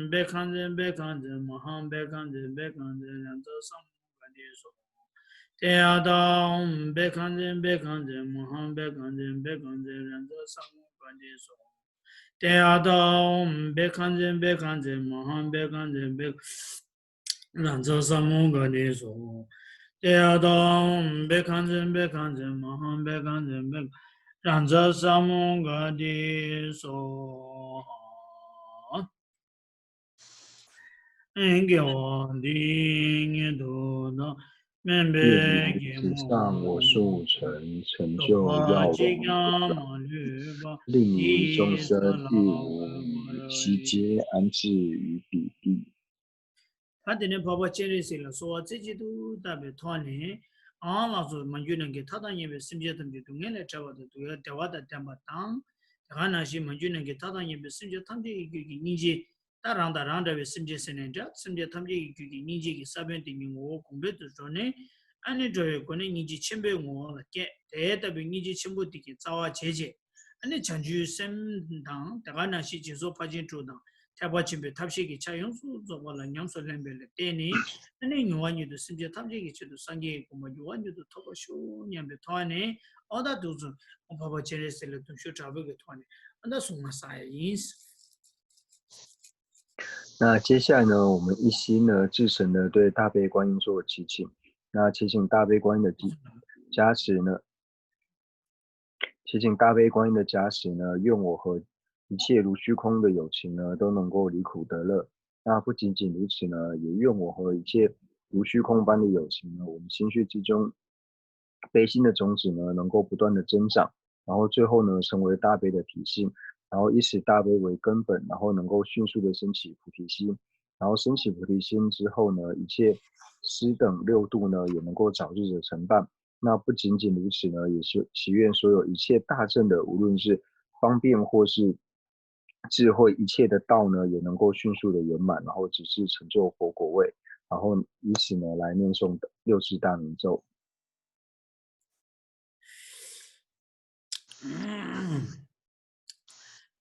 ཏདྱ་ཐཱ། ཨོཾ་བཻ་ཥ་ཛྱེ་བཻ་ཥ་ཛྱེ་མ་ཧཱ་བཻ་ཥ་ཛྱེ་བཻ་ཥ་ཛྱེ་རཱ་ཛ་ས་མུདྒ་ཏེ་སྭཱ་ཧཱ། ཏདྱ་ཐཱ། ཨོཾ་བཻ་ཥ་ཛྱེ་བཻ་ཥ་ཛྱེ་མ་ཧཱ་བཻ་ཥ་ཛྱེ་བཻ་ཥ་ཛྱེ་རཱ་ཛ་ས་མུདྒ་ཏེ་སྭཱ་ཧཱ། ཏདྱ་ཐཱ། ཨོཾ་བཻ་ཥ་ཛྱེ་བཻ་ཥ་ཛྱེ་མ་ཧཱ་བཻ་ཥ་ཛྱེ་བཻ་ཥ་ཛྱེ་རཱ་ཛ་ས་མུདྒ་ཏེ་སྭཱ་ཧཱ། ཏདྱ་ཐཱ། ཨོཾ་བཻ་ཥ་ཛྱེ་བཻ་ཥ་ཛྱེ་མ་ཧཱ་བཻ་ཥ་ཛྱེ་བཻ་རཱ་ཛ་ས་མུདྒ་ཏེ་སྭཱ་ཧཱ། ཏདྱ་ཐཱ། ཨོཾ་བཻ་ཥ་ཛྱེ་བཻ་ཥ་ཛྱེ་མ་ཧཱ་བཻ་ཥ་ཛྱེ་བཻ་རཱ་ཛ་ས་མུདྒ་ཏེ་སྭཱ་ཧཱ། དགེ་བ་འདི་ཉིད་དུ་བདག་སྨོན་པས། 愿以此善果速成，成就药龙天王，令于众生亦无余。悉皆安置于彼地。 ད་དེ་ནས་འཕགས་པ་སྤྱན་རས་གཟིགས་ལ་གསོལ་བ་རྩེ་གཅིག་ཏུ་བཏབ་པའི་ཐོག་ནས། ཨ་ལགས་སོ། མ་གྱུར་ནམ་མཁའི་མཐའ་དང་མཉམ་པའི་སེམས་ཅན་ཐམས་ཅད་སྡུག་བསྔལ་ལས་བྲལ་བ་དང་སྡུག་བསྔལ་བདེ་བ་དང་ལྡན་པ་དང་། དེ་ག་ནང་བཞིན་མ་གྱུར་ནམ་མཁའི་མཐའ་དང་མཉམ་པའི་སེམས་ཅན་ཐམས་ཅད་ཀྱི་རྒྱུད་ཀྱི་སྙིང་རྗེ། ད་རང་དང་རང་འདྲ་བའི་སེམས་ཅན་ཟེར་ནའི་འདྲ། སེམས་ཅན་ཐམས་ཅད་ཀྱི་རྒྱུད་ཀྱི་སྙིང་རྗེ་གི་ས་བོན་དེ་ཉིད་ངོ་བོ་གོང་འཕེལ་དུ་འགྲོ་ནས། ཨ་ནི་འགྲོ་བའི་སྒོ་ནས་སྙིང་རྗེ་ཆེན་པོའི་ངོ་བོ་ལ་སྐྱེས། དེ་ལྟ་བུའི་སྙིང་རྗེ་ཆེན་པོ་དེ་གི་རྩ་བ་བྱས་རྗེས། ཨ་ནི་བྱང་ཆུབ་སེམས་དང་དེ་ག་ནང་བཞིན་སྦྱིན་སོགས་ཕར་ཕྱིན་དྲུག་དང་། ཐེག་པ་ཆེན་པོའི་ཐབས་ཤེས་ཀྱི་ཆ་ཡོངས་སུ་རྫོགས་པ་ལ་ཉམས་སུ་ལེན་པ་ལ་བརྟེན་ནས། ཨ་ནི་མྱུར་བ་ཉིད་དུ་སེམས་ཅན་ཐམས་ཅད་ཀྱི་ཆེད་དུ་སངས་རྒྱས་ཀྱི་གོ་འཕང་མྱུར་བ་ཉིད་དུ་ཐོབ་པར་ཤོག་སྙམ་པའི་ཐོག་ནས། ཨོ་ད་འདུག་ཚུལ་འཕགས་པ་སྤྱན་རས་གཟིགས་ལ་གདུང་ཤུགས་དྲག་པོའི་གི་ཐོག་ནས་ཨ་ད་གསུང་བ་ས་ཡ་ཡིན། 那接下来呢，我们一心呢，至诚的对大悲观音做祈请。那祈请大悲观音的加持呢，祈请大悲观音的加持呢，愿我和一切如虚空的有情呢，都能够离苦得乐。那不仅仅如此呢，也愿我和一切如虚空般的有情呢，我们心绪之中悲心的种子呢，能够不断的增长，然后最后呢，成为大悲的体性，然后以此大悲为根本，然后能够迅速的升起菩提心，然后升起菩提心之后呢，一切施等六度呢，也能够早日的成办。那不仅仅如此呢，也是祈愿所有一切大乘的，无论是方便或是智慧，一切的道呢，也能够迅速的圆满，然后直至成就佛果位，然后以此呢来念诵六字大明咒。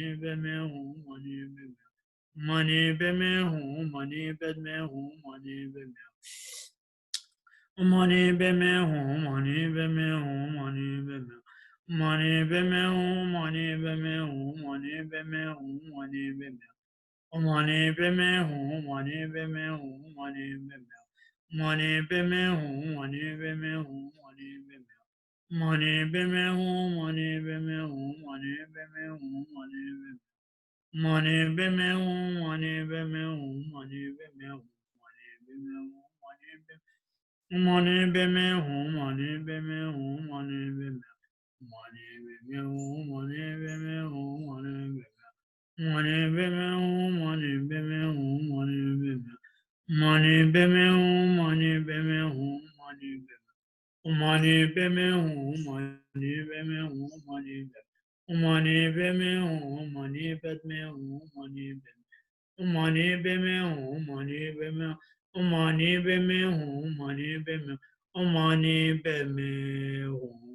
ཧཱུྃ། ཨོཾ་མ་ཎི་པདྨེ་ཧཱུྃ། ཨོཾ་མ་ཎི་པདྨེ་ཧཱུྃ། ཨོཾ་མ་ཎི་པདྨེ་ཧཱུྃ། ཨོཾ་མ་ཎི་པདྨེ་ཧཱུྃ། ཨོཾ་མ་ཎི་པདྨེ་ཧཱུྃ། ཨོཾ་མ་ཎི་པདྨེ་ཧཱུྃ། ཨོཾ་མ་ཎི་པདྨེ་ཧཱུྃ། ཨོཾ་མ་ཎི་པདྨེ་ཧཱུྃ། ཨོཾ་མ་ཎི་པདྨེ་ཧཱུྃ། ཨོཾ་མ་ཎི་པདྨེ་ཧཱུྃ། ཨོཾ་མ་ཎི་པདྨེ་ཧཱུྃ། ཨོཾ་མ་ཎི་པདྨེ་ཧཱུྃ། ཨོཾ་མ་ཎི་པདྨེ་ཧཱུྃ། ཨོཾ་མ་ཎི་པདྨེ་ཧཱུྃ། ཨོཾ་མ་ཎི་པདྨེ་ཧཱུྃ། ཨོཾ་མ་ཎི་པདྨེ་ཧཱུྃ། ཨོཾ་མ་ཎི་པདྨེ་ཧཱུྃ། ཨོཾ་མ་ཎི་པདྨེ། ཨོཾ་མ་ཎི་པདྨེ་ཧཱུྃ། ཨོཾ་མ་ཎི་པདྨེ་ཧཱུྃ། ཨོཾ་མ་ཎི་པདྨེ་ཧཱུྃ། ཨོཾ་མ་ཎི་པདྨེ་ཧཱུྃ། ཨོཾ་མ་ཎི་པདྨེ་ཧཱུྃ། ཨོཾ་མ་ཎི་པདྨེ་ཧཱུྃ། ཨོཾ་མ་ཎི་པདྨེ། ཨོཾ་མ་ཎི་པདྨེ་ཧཱུྃ། ཨོཾ་མ་ཎི་པདྨེ་ཧཱུྃ། ཨོཾ་མ་ཎི་པདྨེ། ཨོཾ་མ་ཎི་པདྨེ་ཧཱུྃ། ཨོཾ་མ་ཎི་པདྨེ། ཨོཾ་མ་ཎི་པདྨེ་ཧཱུྃ། ཨོཾ་མ་ཎི་པདྨེ་ཧཱུྃ། ཨོཾ་མ་ཎི་པདྨེ། ཨོཾ་མ་ཎི་པདྨེ་ཧཱུྃ། ཨོཾ་མ་ཎི་པདྨེ་ཧཱུྃ། ཨོཾ་མ་ཎི་པདྨེ། ཨོཾ་མ་ཎི་པདྨེ་ཧཱུྃ། ཨོཾ་མ་ཎི་པདྨེ་ཧཱུྃ། ཨོཾ་མ་ཎི་པདྨེ། ཨོཾ་མ་ཎི་པདྨེ་ཧཱུྃ། ཨོཾ་མ་ཎི་པདྨེ། ཨོཾ་མ་ཎི་པདྨེ་ཧཱུྃ། ཨོཾ་མ་ཎི་པདྨེ། ཨོཾ་མ་ཎི་པདྨེ་ཧཱུྃ།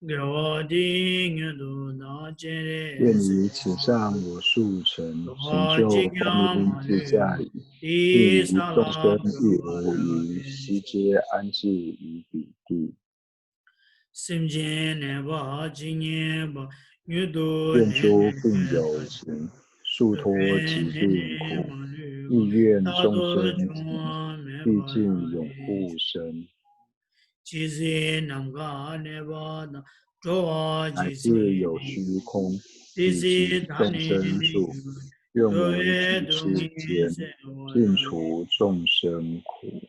དགེ་བ་འདི་ཡིས་མྱུར་དུ་བདག་སྤྱན་རས།愿以此上无数乘，成就光明自在，利益众生亦无余，悉皆安置于彼地。 སེམས་ཅན་ནད་པ་ཇི་སྙེད་པ། མྱུར་དུ་愿诸病有情，速脱疾病苦，亦愿众生尽，毕竟永不生。 ཇི་སྲིད་ནམ་མཁའ་གནས་པ་དང་། འགྲོ་བ་ཇི་སྲིད་ཇི་སྲིད་ཡང་ཤི་འཁོར། དེ་སྲིད་བདག་ནི་ཡོངས་སུ་ཡི་དྭགས་ཀྱི་ཚོགས་ཀྱིས། འགྲོ་བའི་སྡུག་བསྔལ་སེལ་བར་ཤོག།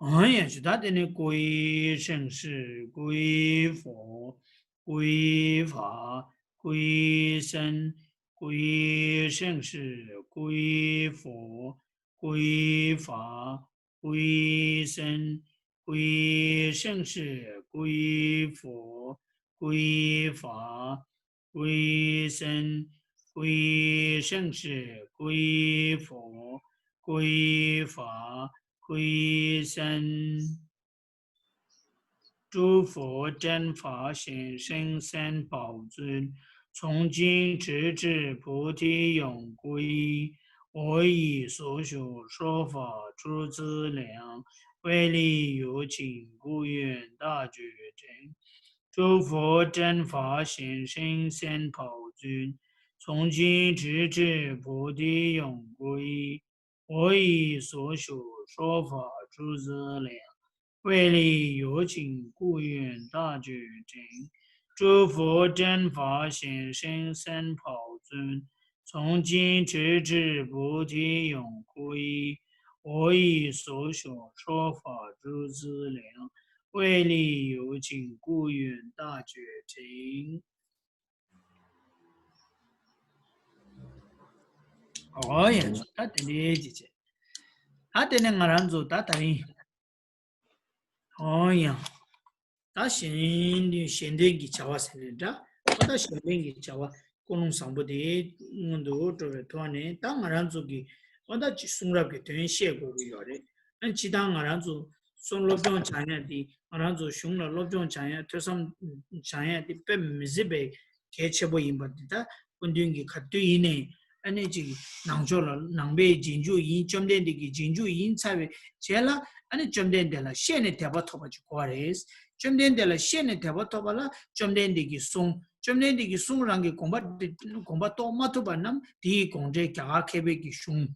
嗯，也是他的呢，归生是归佛，归法，归生，归生是归佛，归法，归生，归生是归佛，归法， 归生，归生是归佛，归法，归生。诸佛正法显圣三宝尊，从今直至菩提永归依。我以所学说法出资粮，威力有请故愿大觉成。 诸佛正法显圣三宝尊，从今直至菩提永归依。我以所学说法诸资粮，为利有情故愿大觉成。诸佛正法显现三宝尊，从今直至菩提永不移。我以所学说法诸资粮，为利有情故愿大觉成。 ཨོ་ཡ། ད་དེ་འདྲའི་ཅིག་བྱས། ད་དེ་ནས་ང་རང་ཚོ་ད་ད་རིང་། ཨོ་ཡ། ད་གཞན་གཞན་དོན་གྱི་བྱ་བ་ཟེར་ནས་འདྲ། ཨོ་ད་གཞན་དོན་གྱི་བྱ་བ་ཀུན་སློང་བཟང་པོ་དེ་སྔོན་དུ་འགྲོ་བའི་ཐོག་ནས། ད་ང་རང་ཚོ་གི་ཨོ་ད་ཅིག་གསུང་རབ་ཀྱི་དོན་བཤད་དགོས་ཀྱི་ཡོད་རེད། ཨ་ནི་སྤྱིར་བཏང་ང་རང་ཚོ་གསུང་སློབ་སྦྱོང་བྱ་ཡ་དེ། ང་རང་ཚོ་གཞུང་ལ་སློབ་སྦྱོང་བྱ་ཡ། ཐོས་བསམ་བྱ་ཡ་དེ་དཔེ་མི་སྲིད་པའི་གལ་ཆེན་པོ་ཡིན་པ་དེ་ད་སྐུ་མདུན་གྱིས་ག་དུས་ཡིན་ནའི། ཨ་ནི་ཅིག་ནང་ཆོས་ལ་ནང་པའི་རྗེས་འཇུག་ཡིན། བཅོམ་ལྡན་འདས་ཀྱི་རྗེས་འཇུག་ཡིན་ཚར་བའི་རྗེས་ལ། ཨ་ནི་བཅོམ་ལྡན་འདས་ལ་བཤད་ནས་དད་པ་ཐོབ་པ་ཅིག་དགོས་པ་རེད། བཅོམ་ལྡན་འདས་ལ་བཤད་ནས་དད་པ་ཐོབ་པ་ལ་བཅོམ་ལྡན་འདས་ཀྱི་གསུང་། བཅོམ་ལྡན་འདས་ཀྱི་གསུང་རང་གི་དགོངས་པ་དེ་དགོངས་པ་རྟོགས་མ་ཐུབ་པ་རྣམས་དེའི་དགོངས་འགྲེལ་རྒྱ་གར་མཁས་པའི་གི་གཞུང་།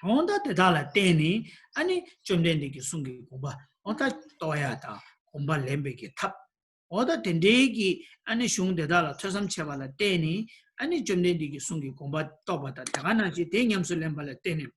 འོ་ད་དེ་དག་ལ་བརྟེན་ནས་ཨ་ནི་བཅོམ་ལྡན་འདས་ཀྱི་གསུང་གི་དགོངས་པ་འོ་ད་རྟོགས་ཡ་དང་དགོངས་པ་ལེན་པའི་གི་ཐབས། འོ་ད་དེ་འདྲའི་གི་ཨ་ནི་གཞུང་དེ་དག་ལ་ཐོས་བསམ་བྱས་པ་ལ་བརྟེན་ནས། ཨ་ནི་བཅོམ་ལྡན་འདས་ཀྱི་གསུང་གི་དགོངས་པ་རྟོགས་པ་དང་། དེ་ག་ནང་བཞིན་དེ་ཉམས་སུ་ལེན་པ་ལ་བརྟེན་ནས།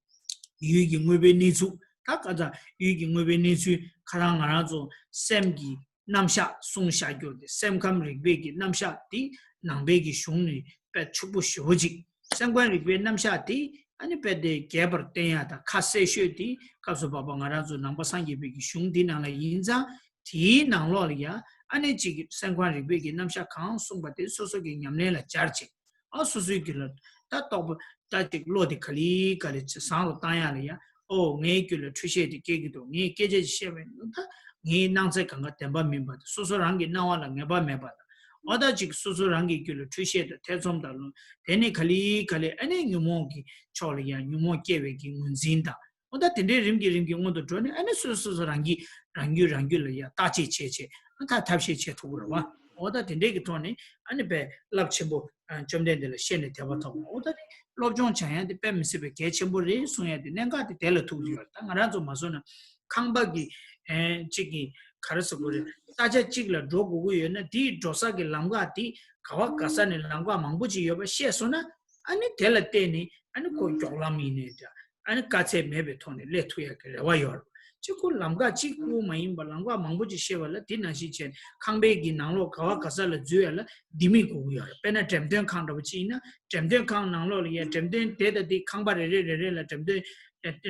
ཡུལ་གྱི་དངོས་པོའི་གནས་ཚུལ། ད་ག་ད་ཡུལ་གྱི་དངོས་པོའི་གནས་ཚུལ་ཁ་རང་ང་རང་ཚོ་སེམས་ཀྱི་རྣམ་གཞག་གསུངས་བཞག་རྒྱུ་དེ། སེམས་ཁམས་རིག་པའི་གི་རྣམ་གཞག་དེ་ནང་པའི་གི་གཞུང་ནས་དཔེ་ཕྱུག་པོ་ཞེ་པོ་ཅིག་སེམས་ཁམས་རིག་པའི་རྣམ་གཞག་དེ་ཨ་ནི་དཔེ་དེ་རྒྱས་པར་བསྟན་ཡ་དང་ཁ་གསལ་ཤོས་དེ། སྐབས་སུ་བབ་པ་ང་རང་ཚོ་ནང་པ་སངས་རྒྱས་པའི་གི་གཞུང་འདི་ནང་ལ་ཡིན་ཙང་། དེའི་ནང་ལོགས་ལ་ཡ་ཨ་ནི་ཅིག་སེམས་ཁམས་རིག་པའི་གི་རྣམ་གཞག་གང་གསུངས་པ་དེ་སོ་སོ་གི་ཉམས་ལེན་ལ་སྦྱར་བྱས། ཨ་སོ་སོའི་རྒྱུད་ལ་ད་རྟོགས་པ་ད་ཅིག་བློ་དེ་ག་ལེ་ག་ལེ་ཅིག་བཟང་རུ་བཏང་ཡ་ལ་ཡ། ཨོ་ངའི་རྒྱུད་ལ་འཁྲུལ་ཤེས་དེ་སྐྱེ་གི་འདུག་ངས་སྐད་ཆ་ཅིག་བཤད་པ་ཡིན་ན་ད་ངའི་སྣང་ཚད་གང་ག་བདེན་པ་མིན་པ་དང་། སོ་སོ་རང་གི་སྣང་བ་ལ་ངེས་པ་མེད་པ་དང་། ཨོ་ད་ཅིག་སོ་སོ་རང་གི་རྒྱུད་ལ་འཁྲུལ་ཤེས་དང་ཐེ་ཚོམ་དང་། དེ་ནས་ག་ལེ་ག་ལེ་ཨ་ནི་ཉོན་མོངས་ཀྱི་ཕྱོགས་ལ་ཡ་ཉོན་མོངས་སྐྱེ་བའི་གི་ངོས་འཛིན་དང་། ཨོ་ད་དེ་འདྲའི་རིམ་གྱིས་རིམ་གྱིས་སྔོན་དུ་འགྲོ་ནས། ཨ་ནི་སོ་སོ་སོ་རང་གིས་རང་རྒྱུད་རང་རྒྱུད་ལ་ཡ་བརྟག་དཔྱད་བྱས་བྱས། ཨ་ད་ཐབས་ཤེས་བྱེད་ཐུབ་ཀྱི་རེད་བ། ཨོ་ད་དེ་འདྲའི་གི་ཐོག་ནས་ཨ་ནི་དཔེ་རླབས་ཆེན་པོ་ཨ་བཅོམ་ལྡན་འདས་ལ་བཤད་ནས་དད་པ་ཐོབ་པ། ཨོ་ད་ནི་སློབ་སྦྱོང་བྱ་ཡ་དེ་དཔེ་མི་སྲིད་པའི་གལ་ཆེན་པོ་རེད་གསུང་ཡ་དེ་གནད་འགག་དེ་དེ་ལ་ཐུག་གི་ཡོད། ད་ང་རང་ཚོ་མ་སོང་ན་ཁང་པ་གི་ཨེ་གཅིག་གི་ག་རེ་ཟེར་དགོས་རེད། ས་ཆ་གཅིག་ལ་འགྲོ་དགོས་ཀྱི་ཡོད་ན། དེའི་འགྲོ་ས་གི་ལམ་ཁ་དེ་ག་བ་ག་ས་ནས་ལམ་ཁ་མང་པོ་ཅིག་ཡོད་པ་ཤེས་སོང་ན། ཨ་ནི་དེ་ལ་བརྟེན་ནས་ཨ་ནི་ཁོ་མགྱོགས་ལམ་ཡིན་ནའི་འདྲ། ཨ་ནི་དཀའ་ཚེགས་མེད་པའི་ཐོག་ནས་སླེབས་ཐུབ་ཡག་གི་རེ་བ་ཡོད་རེད། ཅིག་ཁོ་ལམ་ཁ་གཅིག་པུ་མ་ཡིན་པ་ལམ་ཁ་མང་པོ་ཅིག་ཤེས་པ་ལ། དེ་ནང་བཞིན་བྱས་ནས་ཁང་པའི་གི་ནང་ལོགས་ག་བ་ག་ས་ལ་འཛུལ་ཡག་ལ་ལྡེ་མིག་དགོས་ཀྱི་ཡོད་རེད། དཔེར་ན་འགྲེམས་སྟོན་ཁང་འདྲ་པོ་ཅིག་ཡིན་ན། འགྲེམས་སྟོན་ཁང་ནང་ལོགས་ལ་ཡ་འགྲེམས་སྟོན་དེ་དང་དེ། ཁང་པ་རེ་རེ་རེ་རེ་ལ་འགྲེམས་སྟོན་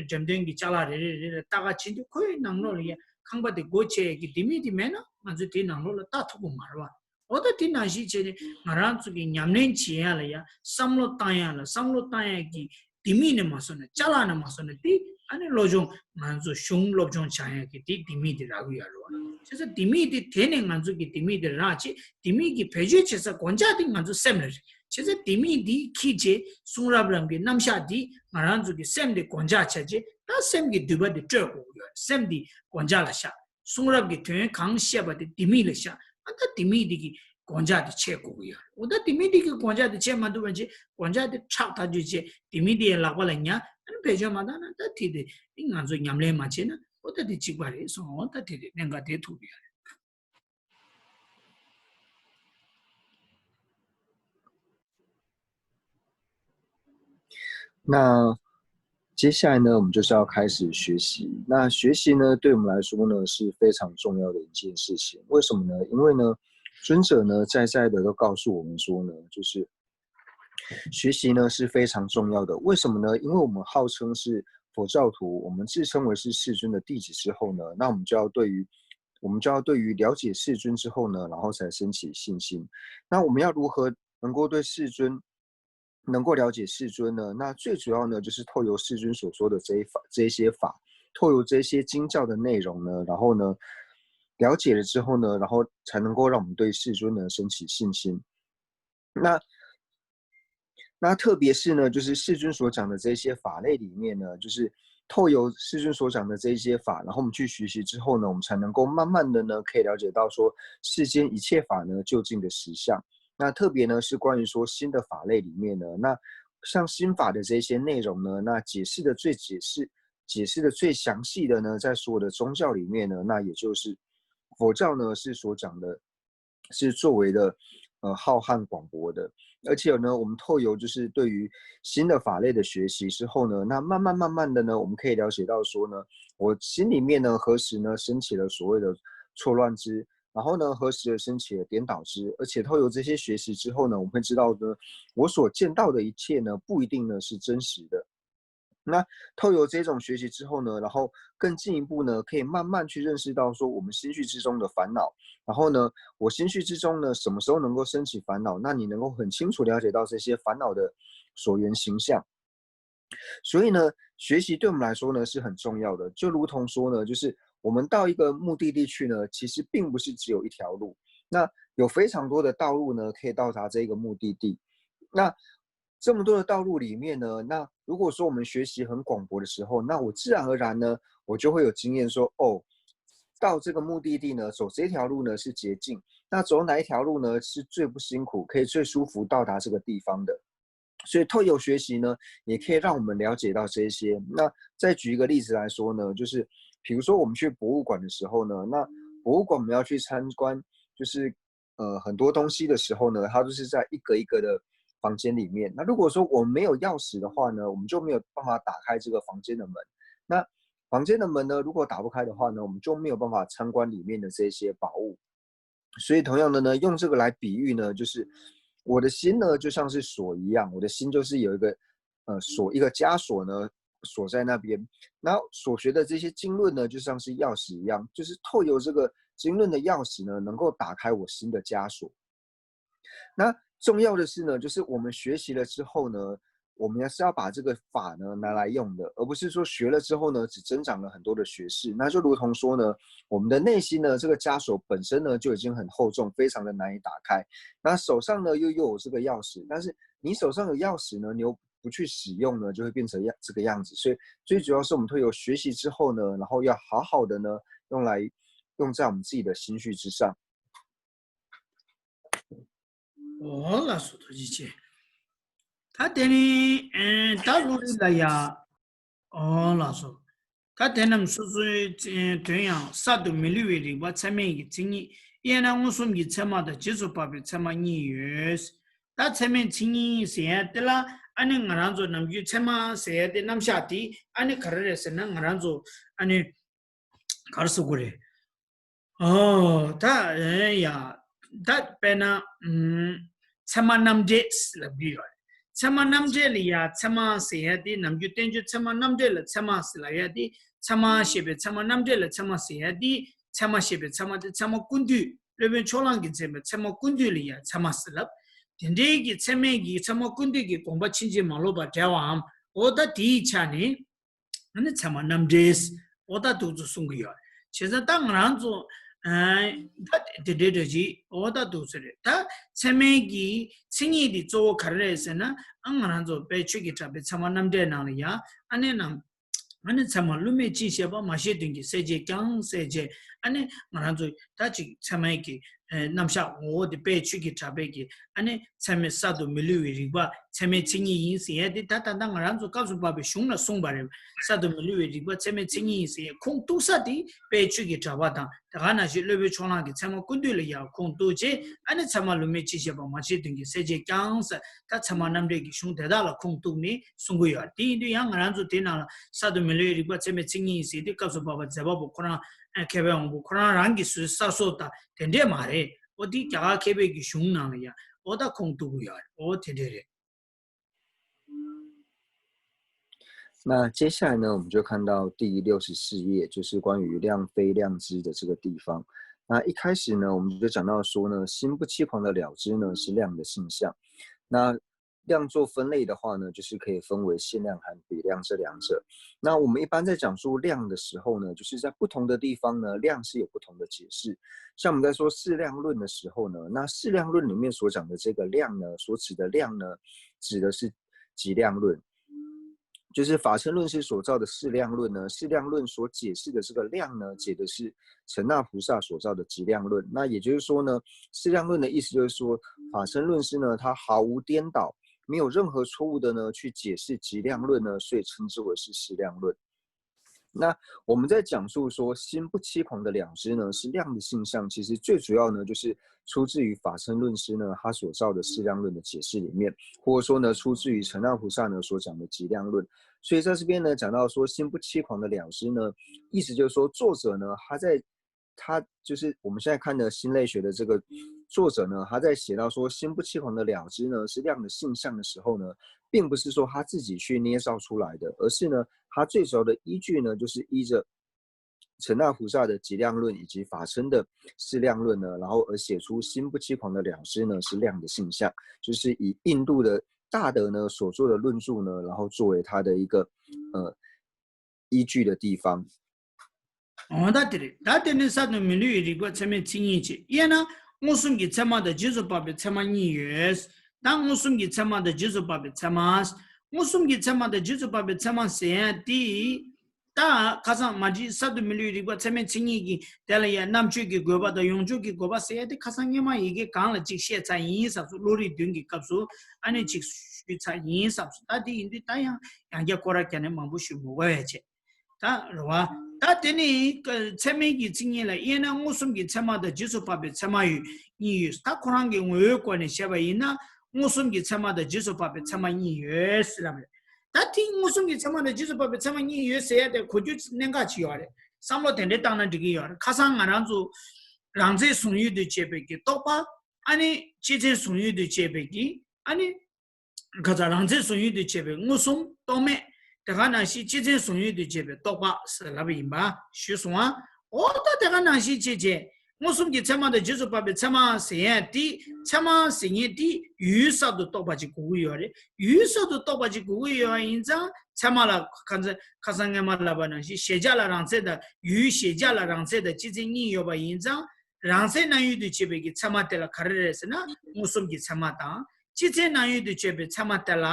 འགྲེམས་སྟོན་གྱི་ཅ་ལག་རེ་རེ་རེ་རེ་ལྟ་ག་ཕྱིན་དུས། ཁོའི་ནང་ལོགས་ལ་ཡ་ཁང་པ་དེ་སྒོ་ཕྱེ་ཡག་གི་ལྡེ་མིག་དེ་མེད་ན་ང་ཚོས་དེའི་ནང་ལོགས་ལ་ལྟ་ཐུབ་ཀྱི་མ་རེད་བ། འོ་ད་དེ་ནང་བཞིན་བྱས་ནས་ང་རང་ཚོ་གི་ཉམས་ལེན་བྱེད་ཡ་ལ་ཡ། བསམ་བློ་བཏང་ཡ་ལ་བསམ་བློ་བཏང་ཡ་གི་ལྡེ་མིག་ནས་མ་བཟོ་ན། ཅ་ལག་ནས་མ་བཟོ་ན། དེ་ཨ་ནི་སློབ་སྦྱོང་། ང་ཚོ་གཞུང་སློབ་སྦྱོང་བྱ་ཡ་གི་དེ་ལྡེ་མིག་དེ་རག་གི་ཡོད་རེད་བ། བྱས་ཙང་ལྡེ་མིག་དེ་དེ་ནས་ང་ཚོ་གི་ལྡེ་མིག་དེ་རག་བྱས། ལྡེ་མིག་གི་བེད་སྤྱོད་བྱེད་ས་གོ་འཇགས་དེ་ང་ཚོ་སེམས་ལ་རེད། བྱས་ཙང་ལྡེ་མིག་དེ་འཁྱེར་བྱས། གསུང་རབ་རང་གི་རྣམ་གཞག་དེ་ང་རང་ཚོ་གི་སེམས་དེ་གོ་འཇགས་བྱས་བྱས། ད་སེམས་ཀྱི་མདུད་པ་དེ་སྤྲོད་དགོས་ཀྱི་ཡོད་རེད། སེམས་དེ་གོ་འཇགས་ལ་བཞག་གསུང་རབ་ཀྱི་དོན་གང་བཤད་པ་དེ་ལྡེ་མིག་ལ་བཞག་ཨ་ད་ལྡེ་མིག་འདི་གི་གོ་འཇགས་དེ་བྱེད་དགོས་ཀྱི་ཡོད་རེད། འོ་ད་ལྡེ་མིག་འདི་གི་གོ་འཇགས་དེ་བྱེད་མ་ཐུབ་པ་བྱས། གོ་འཇགས་དེ་ཁྲག་ཐག་ཆོད་བྱས། ལྡེ་མིག་དེ་ཡང་ལག་པ་ལ་ཉར། ཨ་ནི་བེད་སྤྱོད་མ་བཏང་ན། ད་དེ་དེ་ང་ཚོ་ཉམས་ལེན་མ་བྱས་ན། འོ་ད་དེ་གཅིག་པ་རེད་སོང་། འོ་ད་དེ་དེ་གནད་འགག་དེ་ཐུག་གི་ཡོད་རེད། 那接下来呢，我们就是要开始学习。那学习呢，对我们来说呢是非常重要的一件事情。为什么呢？因为呢，尊者呢在在的都告诉我们说呢，就是学习呢是非常重要的。为什么呢？因为我们号称是佛教徒，我们自称为是世尊的弟子之后呢，那我们就要对于我们就要对于了解世尊之后呢，然后才升起信心。那我们要如何能够对世尊能够了解世尊呢？那最主要呢，就是透由世尊所说的这一法，这一些法，透由这些经教的内容呢，然后呢，了解了之后呢，然后才能够让我们对世尊呢升起信心。那那特别是呢，就是世尊所讲的这些法类里面呢，就是透由世尊所讲的这一些法，然后我们去学习之后呢，我们才能够慢慢的呢，可以了解到说世间一切法呢究竟的实相。那特别呢是关于说心的法类里面呢，那像心法的这些内容呢，那解释的最解释解释的最详细的呢，在所有的宗教里面呢，那也就是佛教呢是所讲的，是最为的呃浩瀚广博的。而且呢，我们透由就是对于新的法类的学习之后呢，那慢慢慢慢的呢，我们可以了解到说呢，我心里面呢何时呢升起了所谓的错乱之，然后呢何时而升起了颠倒之，而且透由这些学习之后呢，我们会知道呢，我所见到的一切呢不一定呢是真实的。那透由这种学习之后呢，然后更进一步呢，可以慢慢去认识到说我们心绪之中的烦恼，然后呢，我心绪之中呢什么时候能够升起烦恼，那你能够很清楚了解到这些烦恼的所缘形象。所以呢，学习对我们来说呢是很重要的，就如同说呢，就是我们到一个目的地去呢，其实并不是只有一条路，那有非常多的道路呢可以到达这个目的地。那这么多的道路里面呢，那如果说我们学习很广博的时候，那我自然而然呢，我就会有经验说，哦，到这个目的地呢，走这条路呢是捷径，那走哪一条路呢是最不辛苦，可以最舒服到达这个地方的。所以透由学习呢，也可以让我们了解到这些。那再举一个例子来说呢，就是比如说我们去博物馆的时候呢，那博物馆我们要去参观，就是呃很多东西的时候呢，它都是在一个一个的房间里面。那如果说我们没有钥匙的话呢，我们就没有办法打开这个房间的门。那房间的门呢，如果打不开的话呢，我们就没有办法参观里面的这些宝物。所以同样的呢，用这个来比喻呢，就是我的心呢就像是锁一样，我的心就是有一个呃锁一个枷锁呢锁在那边。然后所学的这些经论呢，就像是钥匙一样，就是透由这个经论的钥匙呢，能够打开我心的枷锁。那重要的是呢，就是我们学习了之后呢，我们要是要把这个法呢拿来用的，而不是说学了之后呢，只增长了很多的学识。那就如同说呢，我们的内心呢，这个枷锁本身呢就已经很厚重，非常的难以打开。那手上呢又又有这个钥匙，但是你手上有钥匙呢，你又不去使用呢，就会变成样这个样子。所以最主要是我们透由学习之后呢，然后要好好的呢用来用在我们自己的心绪之上。哦，老师，多谢谢。他等于嗯，他努力了呀。哦，老师，他等那么说说，嗯，同样杀毒没绿为零吧，前面一个经历，也那我说你前面的接触宝贝前面你有，他前面经历谁呀？对了，俺那俺让做那么就前面谁呀？对，那么下地，俺那可能是那俺让做，俺那，可是过来。 ཨོ། ད་ཡ། ད་དཔེར་ན། ཚད་མ་རྣམ་འགྲེལ་ལབ་ཀྱི་ཡོད་རེད། ཚད་མ་རྣམ་འགྲེལ་ལ་ཡ་ཚད་མ་ཟེར་ཡ་དེ་ནམ་རྒྱུན་བསྟན་བཅོས་ཚད་མ་རྣམ་འགྲེལ་ལ་ཚད་མ་ཟེར་ལབ་ཡ་དེ། ཚད་མ་ཞེས་པའི་ཚད་མ་རྣམ་འགྲེལ་ལ་ཚད་མ་ཟེར་ཡ་དེ། ཚད་མ་ཞེས་པའི་ཚད་མ་དེ་ཚད་མ་ཀུན་བཏུས་སློབ་དཔོན་ཕྱོགས་གླང་གིས་མཛད་པའི་ཚད་མ་ཀུན་བཏུས་ལ་ཡ་ཚད་མ་ཟེར་ལབ། དེ་འདྲའི་གི་ཚད་མའི་གི་ཚད་མ་ཀུན་བཏུས་ཀྱི་དགོངས་པ་ཕྱིན་ཅི་མ་ལོག་པ་འགྲེལ་བའམ། འོ་ད་དེའི་ཆ་ནས། ཨ་ནི་ཚད་མ་རྣམ་འགྲེལ། འོ་ད་འདུག་ཚོ་གསུང་གི་ཡོད། བྱས་ཙང་ད་ང་རང་ཚོ། ཨ། ད་དེ་འདྲའི་འདྲ་ཅིག་འོ་ད་འདུག་ཚོ་རེད། ད་ཚད་མའི་གི་མཚན་ཉིད་དེ་གཙོ་བོ་ག་རེ་རེད་ཟེར་ན། ཨ། ང་རང་ཚོ་དཔལ་ཆོས་ཀྱི་གྲགས་པའི་ཚད་མ་རྣམ་འགྲེལ་ནང་ལ་ཡ། ཨ་ནི་ནང་། ཨ་ནི་ཚད་མ་བསླུ་མེད་ཅིང་ཤེས་པ། མ་ཤེས་དོན་གྱི་སེལ་བྱེད་ཀྱང་སེལ་བྱེད། ཨ་ནི་ང་རང་ཚོ་ད་ཅིག་ཚད་མའི་གི་རྣམ་གཞག་ངོ་བོ་དེ་དཔལ་ཆོས་ཀྱི་གྲགས་པའི་གི། ཨ་ནི་ཚད་མའི་གསར་དུ་མི་བསླུ་བའི་རིག་པ་ཚད་མའི་མཚན་ཉིད་ཡིན་ཟེར་ཡ་དེ། ད་ད་ལྟ་ང་རང་ཚོ་སྐབས་སུ་བབས་པའི་གཞུང་ལ་གསུངས་པ་རེད། གསར་དུ་མི་བསླུ་བའི་རིག་པ་ཚད་མའི་མཚན་ཉིད་ཡིན་ཟེར་ཡ་ཁུངས་གཏུགས་ས་དེ་དཔལ་ཆོས་ཀྱི་གྲགས་པ་དང་། དེ་ག་ནང་བཞིན་སློབ་དཔོན་ཕྱོགས་གླང་གི་ཚད་མ་ཀུན་བཏུས་ལ་ཡང་ཁུངས་གཏུགས་བྱས། ཨ་ནི་ཚད་མ་བསླུ་མེད་ཅིང་ཤེས་པ། མ་ཤེས་དོན་གྱི་སེལ་བྱེད་ཀྱང་ཟེར། ད་ཚད་མ་རྣམ་འགྲེལ་གྱི་གཞུང་དེ་དག་ལ་ཁུངས་གཏུགས་ནས་གསུང་གི་ཡོད། དེ་ཡིན་དུས་ཡང་ང་རང་ཚོ་དེ་ནང་ལ་གསར་དུ་མི་བསླུ་བའི་རིག་པ་ཚད་མའི་མཚན་ཉིད་ཡིན་ཟེར་དུས། སྐབས་སུ་བབས་པ་མཛད་པ་པོ་ཁོ་རང་། མཁས་པའི་དབང་པོ་ཁོ་རང་རང་གི་སྲོལ་གསར་བཟོ་དང་དེ་འདྲས་མ་རེད། འོ་དེ་རྒྱ་གར་མཁས་པའི་གི་གཞུང་ནང་ལ་ཡང་འོ་ད་ཁུངས་གཏུགས་གི་ཡོད་རེད། འོ་དེ་འདྲས་རེད། 那接下来呢，我们就看到第六十四页，就是关于量非量知的这个地方。那一开始呢，我们就讲到说呢，心不轻狂的了知呢是量的性相。那量做分类的话呢，就是可以分为限量和比量这两者。那我们一般在讲述量的时候呢，就是在不同的地方呢，量是有不同的解释。像我们在说适量论的时候呢，那适量论里面所讲的这个量呢，所指的量呢，指的是极量论。就是法称论师所造的适量论呢，适量论所解释的这个量呢，指的是陈那菩萨所造的极量论。那也就是说呢，适量论的意思就是说，法称论师呢，他毫无颠倒，没有任何错误的呢去解释极量论呢，所以称之为是实量论。那我们在讲述说心不欺狂的了知呢是量的性相，其实最主要呢就是出自于法称论师呢他所造的实量论的解释里面，或者说呢出自于陈那菩萨呢所讲的极量论。所以在这边呢讲到说心不欺狂的了知呢，意思就是说作者呢他在他就是我们现在看的心类学的这个作者呢，他在写到说心不欺狂的了知呢是量的性相的时候呢，并不是说他自己去捏造出来的，而是呢他最主要的依据呢就是依着陈那菩萨的极量论以及法称的实量论呢，然后而写出心不欺狂的了知呢是量的性相，就是以印度的大德呢所做的论著呢，然后作为他的一个呃依据的地方。 འོ་ད་དེ་རེད། ད་དེ་ནི་གསར་དུ་མི་བསླུ་བའི་རིག་པ་ཚད་མའི་མཚན་ཉིད་ཅེས། དབྱེ་ན་མངོན་སུམ་གྱི་ཚད་མ་དང་རྗེས་སུ་དཔག་པའི་ཚད་མ་གཉིས་ཡོད། ད་མངོན་སུམ་གྱི་ཚད་མ་དང་རྗེས་སུ་དཔག་པའི་ཚད་མ། མངོན་སུམ་གྱི་ཚད་མ་དང་རྗེས་སུ་དཔག་པའི་ཚད་མ་ཟེར་ཡ་དེ། ད་ཁ་སང་མ་བྲིས་གསར་དུ་མི་བསླུ་བའི་རིག་པ་ཚད་མའི་མཚན་ཉིད་ཀྱི་དེ་ལ་ཡང་རྣམ་དཔྱོད་ཀྱི་དགོས་པ་དང་ཡོངས་གཅོད་ཀྱི་དགོས་པ་ཟེར་ཡ་དེ་ཁ་སང་སྔོན་མ་ཡི་གེ་གང་ལ་གཅིག་བཤད་ཚར་ཡིན་བསམ་སོང་། བློ་རིག་བདུན་གྱི་སྐབས་སུ་ཨ་ནི་གཅིག་ཞུས་ཚར་ཡིན་བསམ་སོང་། ད་དེ་ཡིན་དུས་ད་ཡང་ཡང་བསྐྱར་སྐོར་ར་རྒྱག་ནས་མང་པོ་ཞུ་མི་དགོས་པ་བྱས། ད་རེད་བ། ད་དེ་ནི་ཚད་མིན་གྱི་མཚན་ཉིད་ལ་དབྱེ་ན་མངོན་སུམ་གྱི་ཚད་མ་དང་རྗེས་སུ་དཔག་པའི་ཚད་མ་ཡོད་གཉིས་ཡོད། ད་ཁོ་རང་གི་ངོ་བོའི་སྒོ་ནས་བཤད་པ་ཡིན་ན་མངོན་སུམ་གྱི་ཚད་མ་དང་རྗེས་སུ་དཔག་པའི་ཚད་མ་གཉིས་ཡོད་ཟེར་ལབ་རེད། ད་དེ་མངོན་སུམ་གྱི་ཚད་མ་དང་རྗེས་སུ་དཔག་པའི་ཚད་མ་གཉིས་ཡོད་ཟེར་ཡ་དེ་གོ་རྒྱུ་གནད་འགག་ཅིག་ཡོད་རེད། བསམ་བློ་དེ་འདྲའི་བཏང་ན་འགྲིག་གི་ཡོད་རེད། ཁ་སང་ང་རང་ཚོ་རང་མཚན་བཟུང་ཡུལ་དུ་བྱས་པའི་གི་རྟོག་པ། ཨ་ནི་སྤྱི་མཚན་བཟུང་ཡུལ་དུ་བྱས་པའི་གི་ཨ་ནི། ཁ་ཚ་རང་མཚན་བཟུང་ཡུལ་དུ་བྱས་པའི་མངོན་སུམ་རྟོག་མེད། དེ་ག་ནང་བཞིན་སྤྱི་མཚན་བཟུང་ཡུལ་དུ་བྱས་པའི་རྟོག་པ་ཟེར་ལབ་པ་ཡིན་པ་ཞུས་སོང་ཨ། འོ་ད་དེ་ག་ནང་བཞིན་བྱས་བྱས་མངོན་སུམ་གྱི་ཚད་མ་དང་རྗེས་སུ་དཔག་པའི་ཚད་མ་ཟེར་ཡ་དེ་ཚད་མ་ཟེར་མཁན་དེ་ཡུལ་གསར་དུ་རྟོགས་པ་ཅིག་དགོས་ཀྱི་ཡོད་རེད། ཡུལ་གསར་དུ་རྟོགས་པ་ཅིག་དགོས་ཀྱི་ཡོད་པ་ཡིན་ཙང་ཚད་མ་ལ་ཁ་ཚ་ཁ་སང་སྔོན་མ་ལབ་པ་ནང་བཞིན་གཞལ་བྱ་ལ་རང་མཚན་དང་ཡུལ་གཞལ་བྱ་ལ་རང་མཚན་དང་སྤྱི་མཚན་གཉིས་ཡོད་པ་ཡིན་ཙང་། རང་མཚན་སྣང་ཡུལ་དུ་བྱེད་པའི་གི་ཚད་མ་དེ་ལ་ག་རེ་རེད་ཟེར་ན་མངོན་སུམ་གྱི་ཚད་མ་དང་། སྤྱི་མཚན་སྣང་ཡུལ་དུ་བྱེད་པའི་ཚད་མ་དེ་ལ་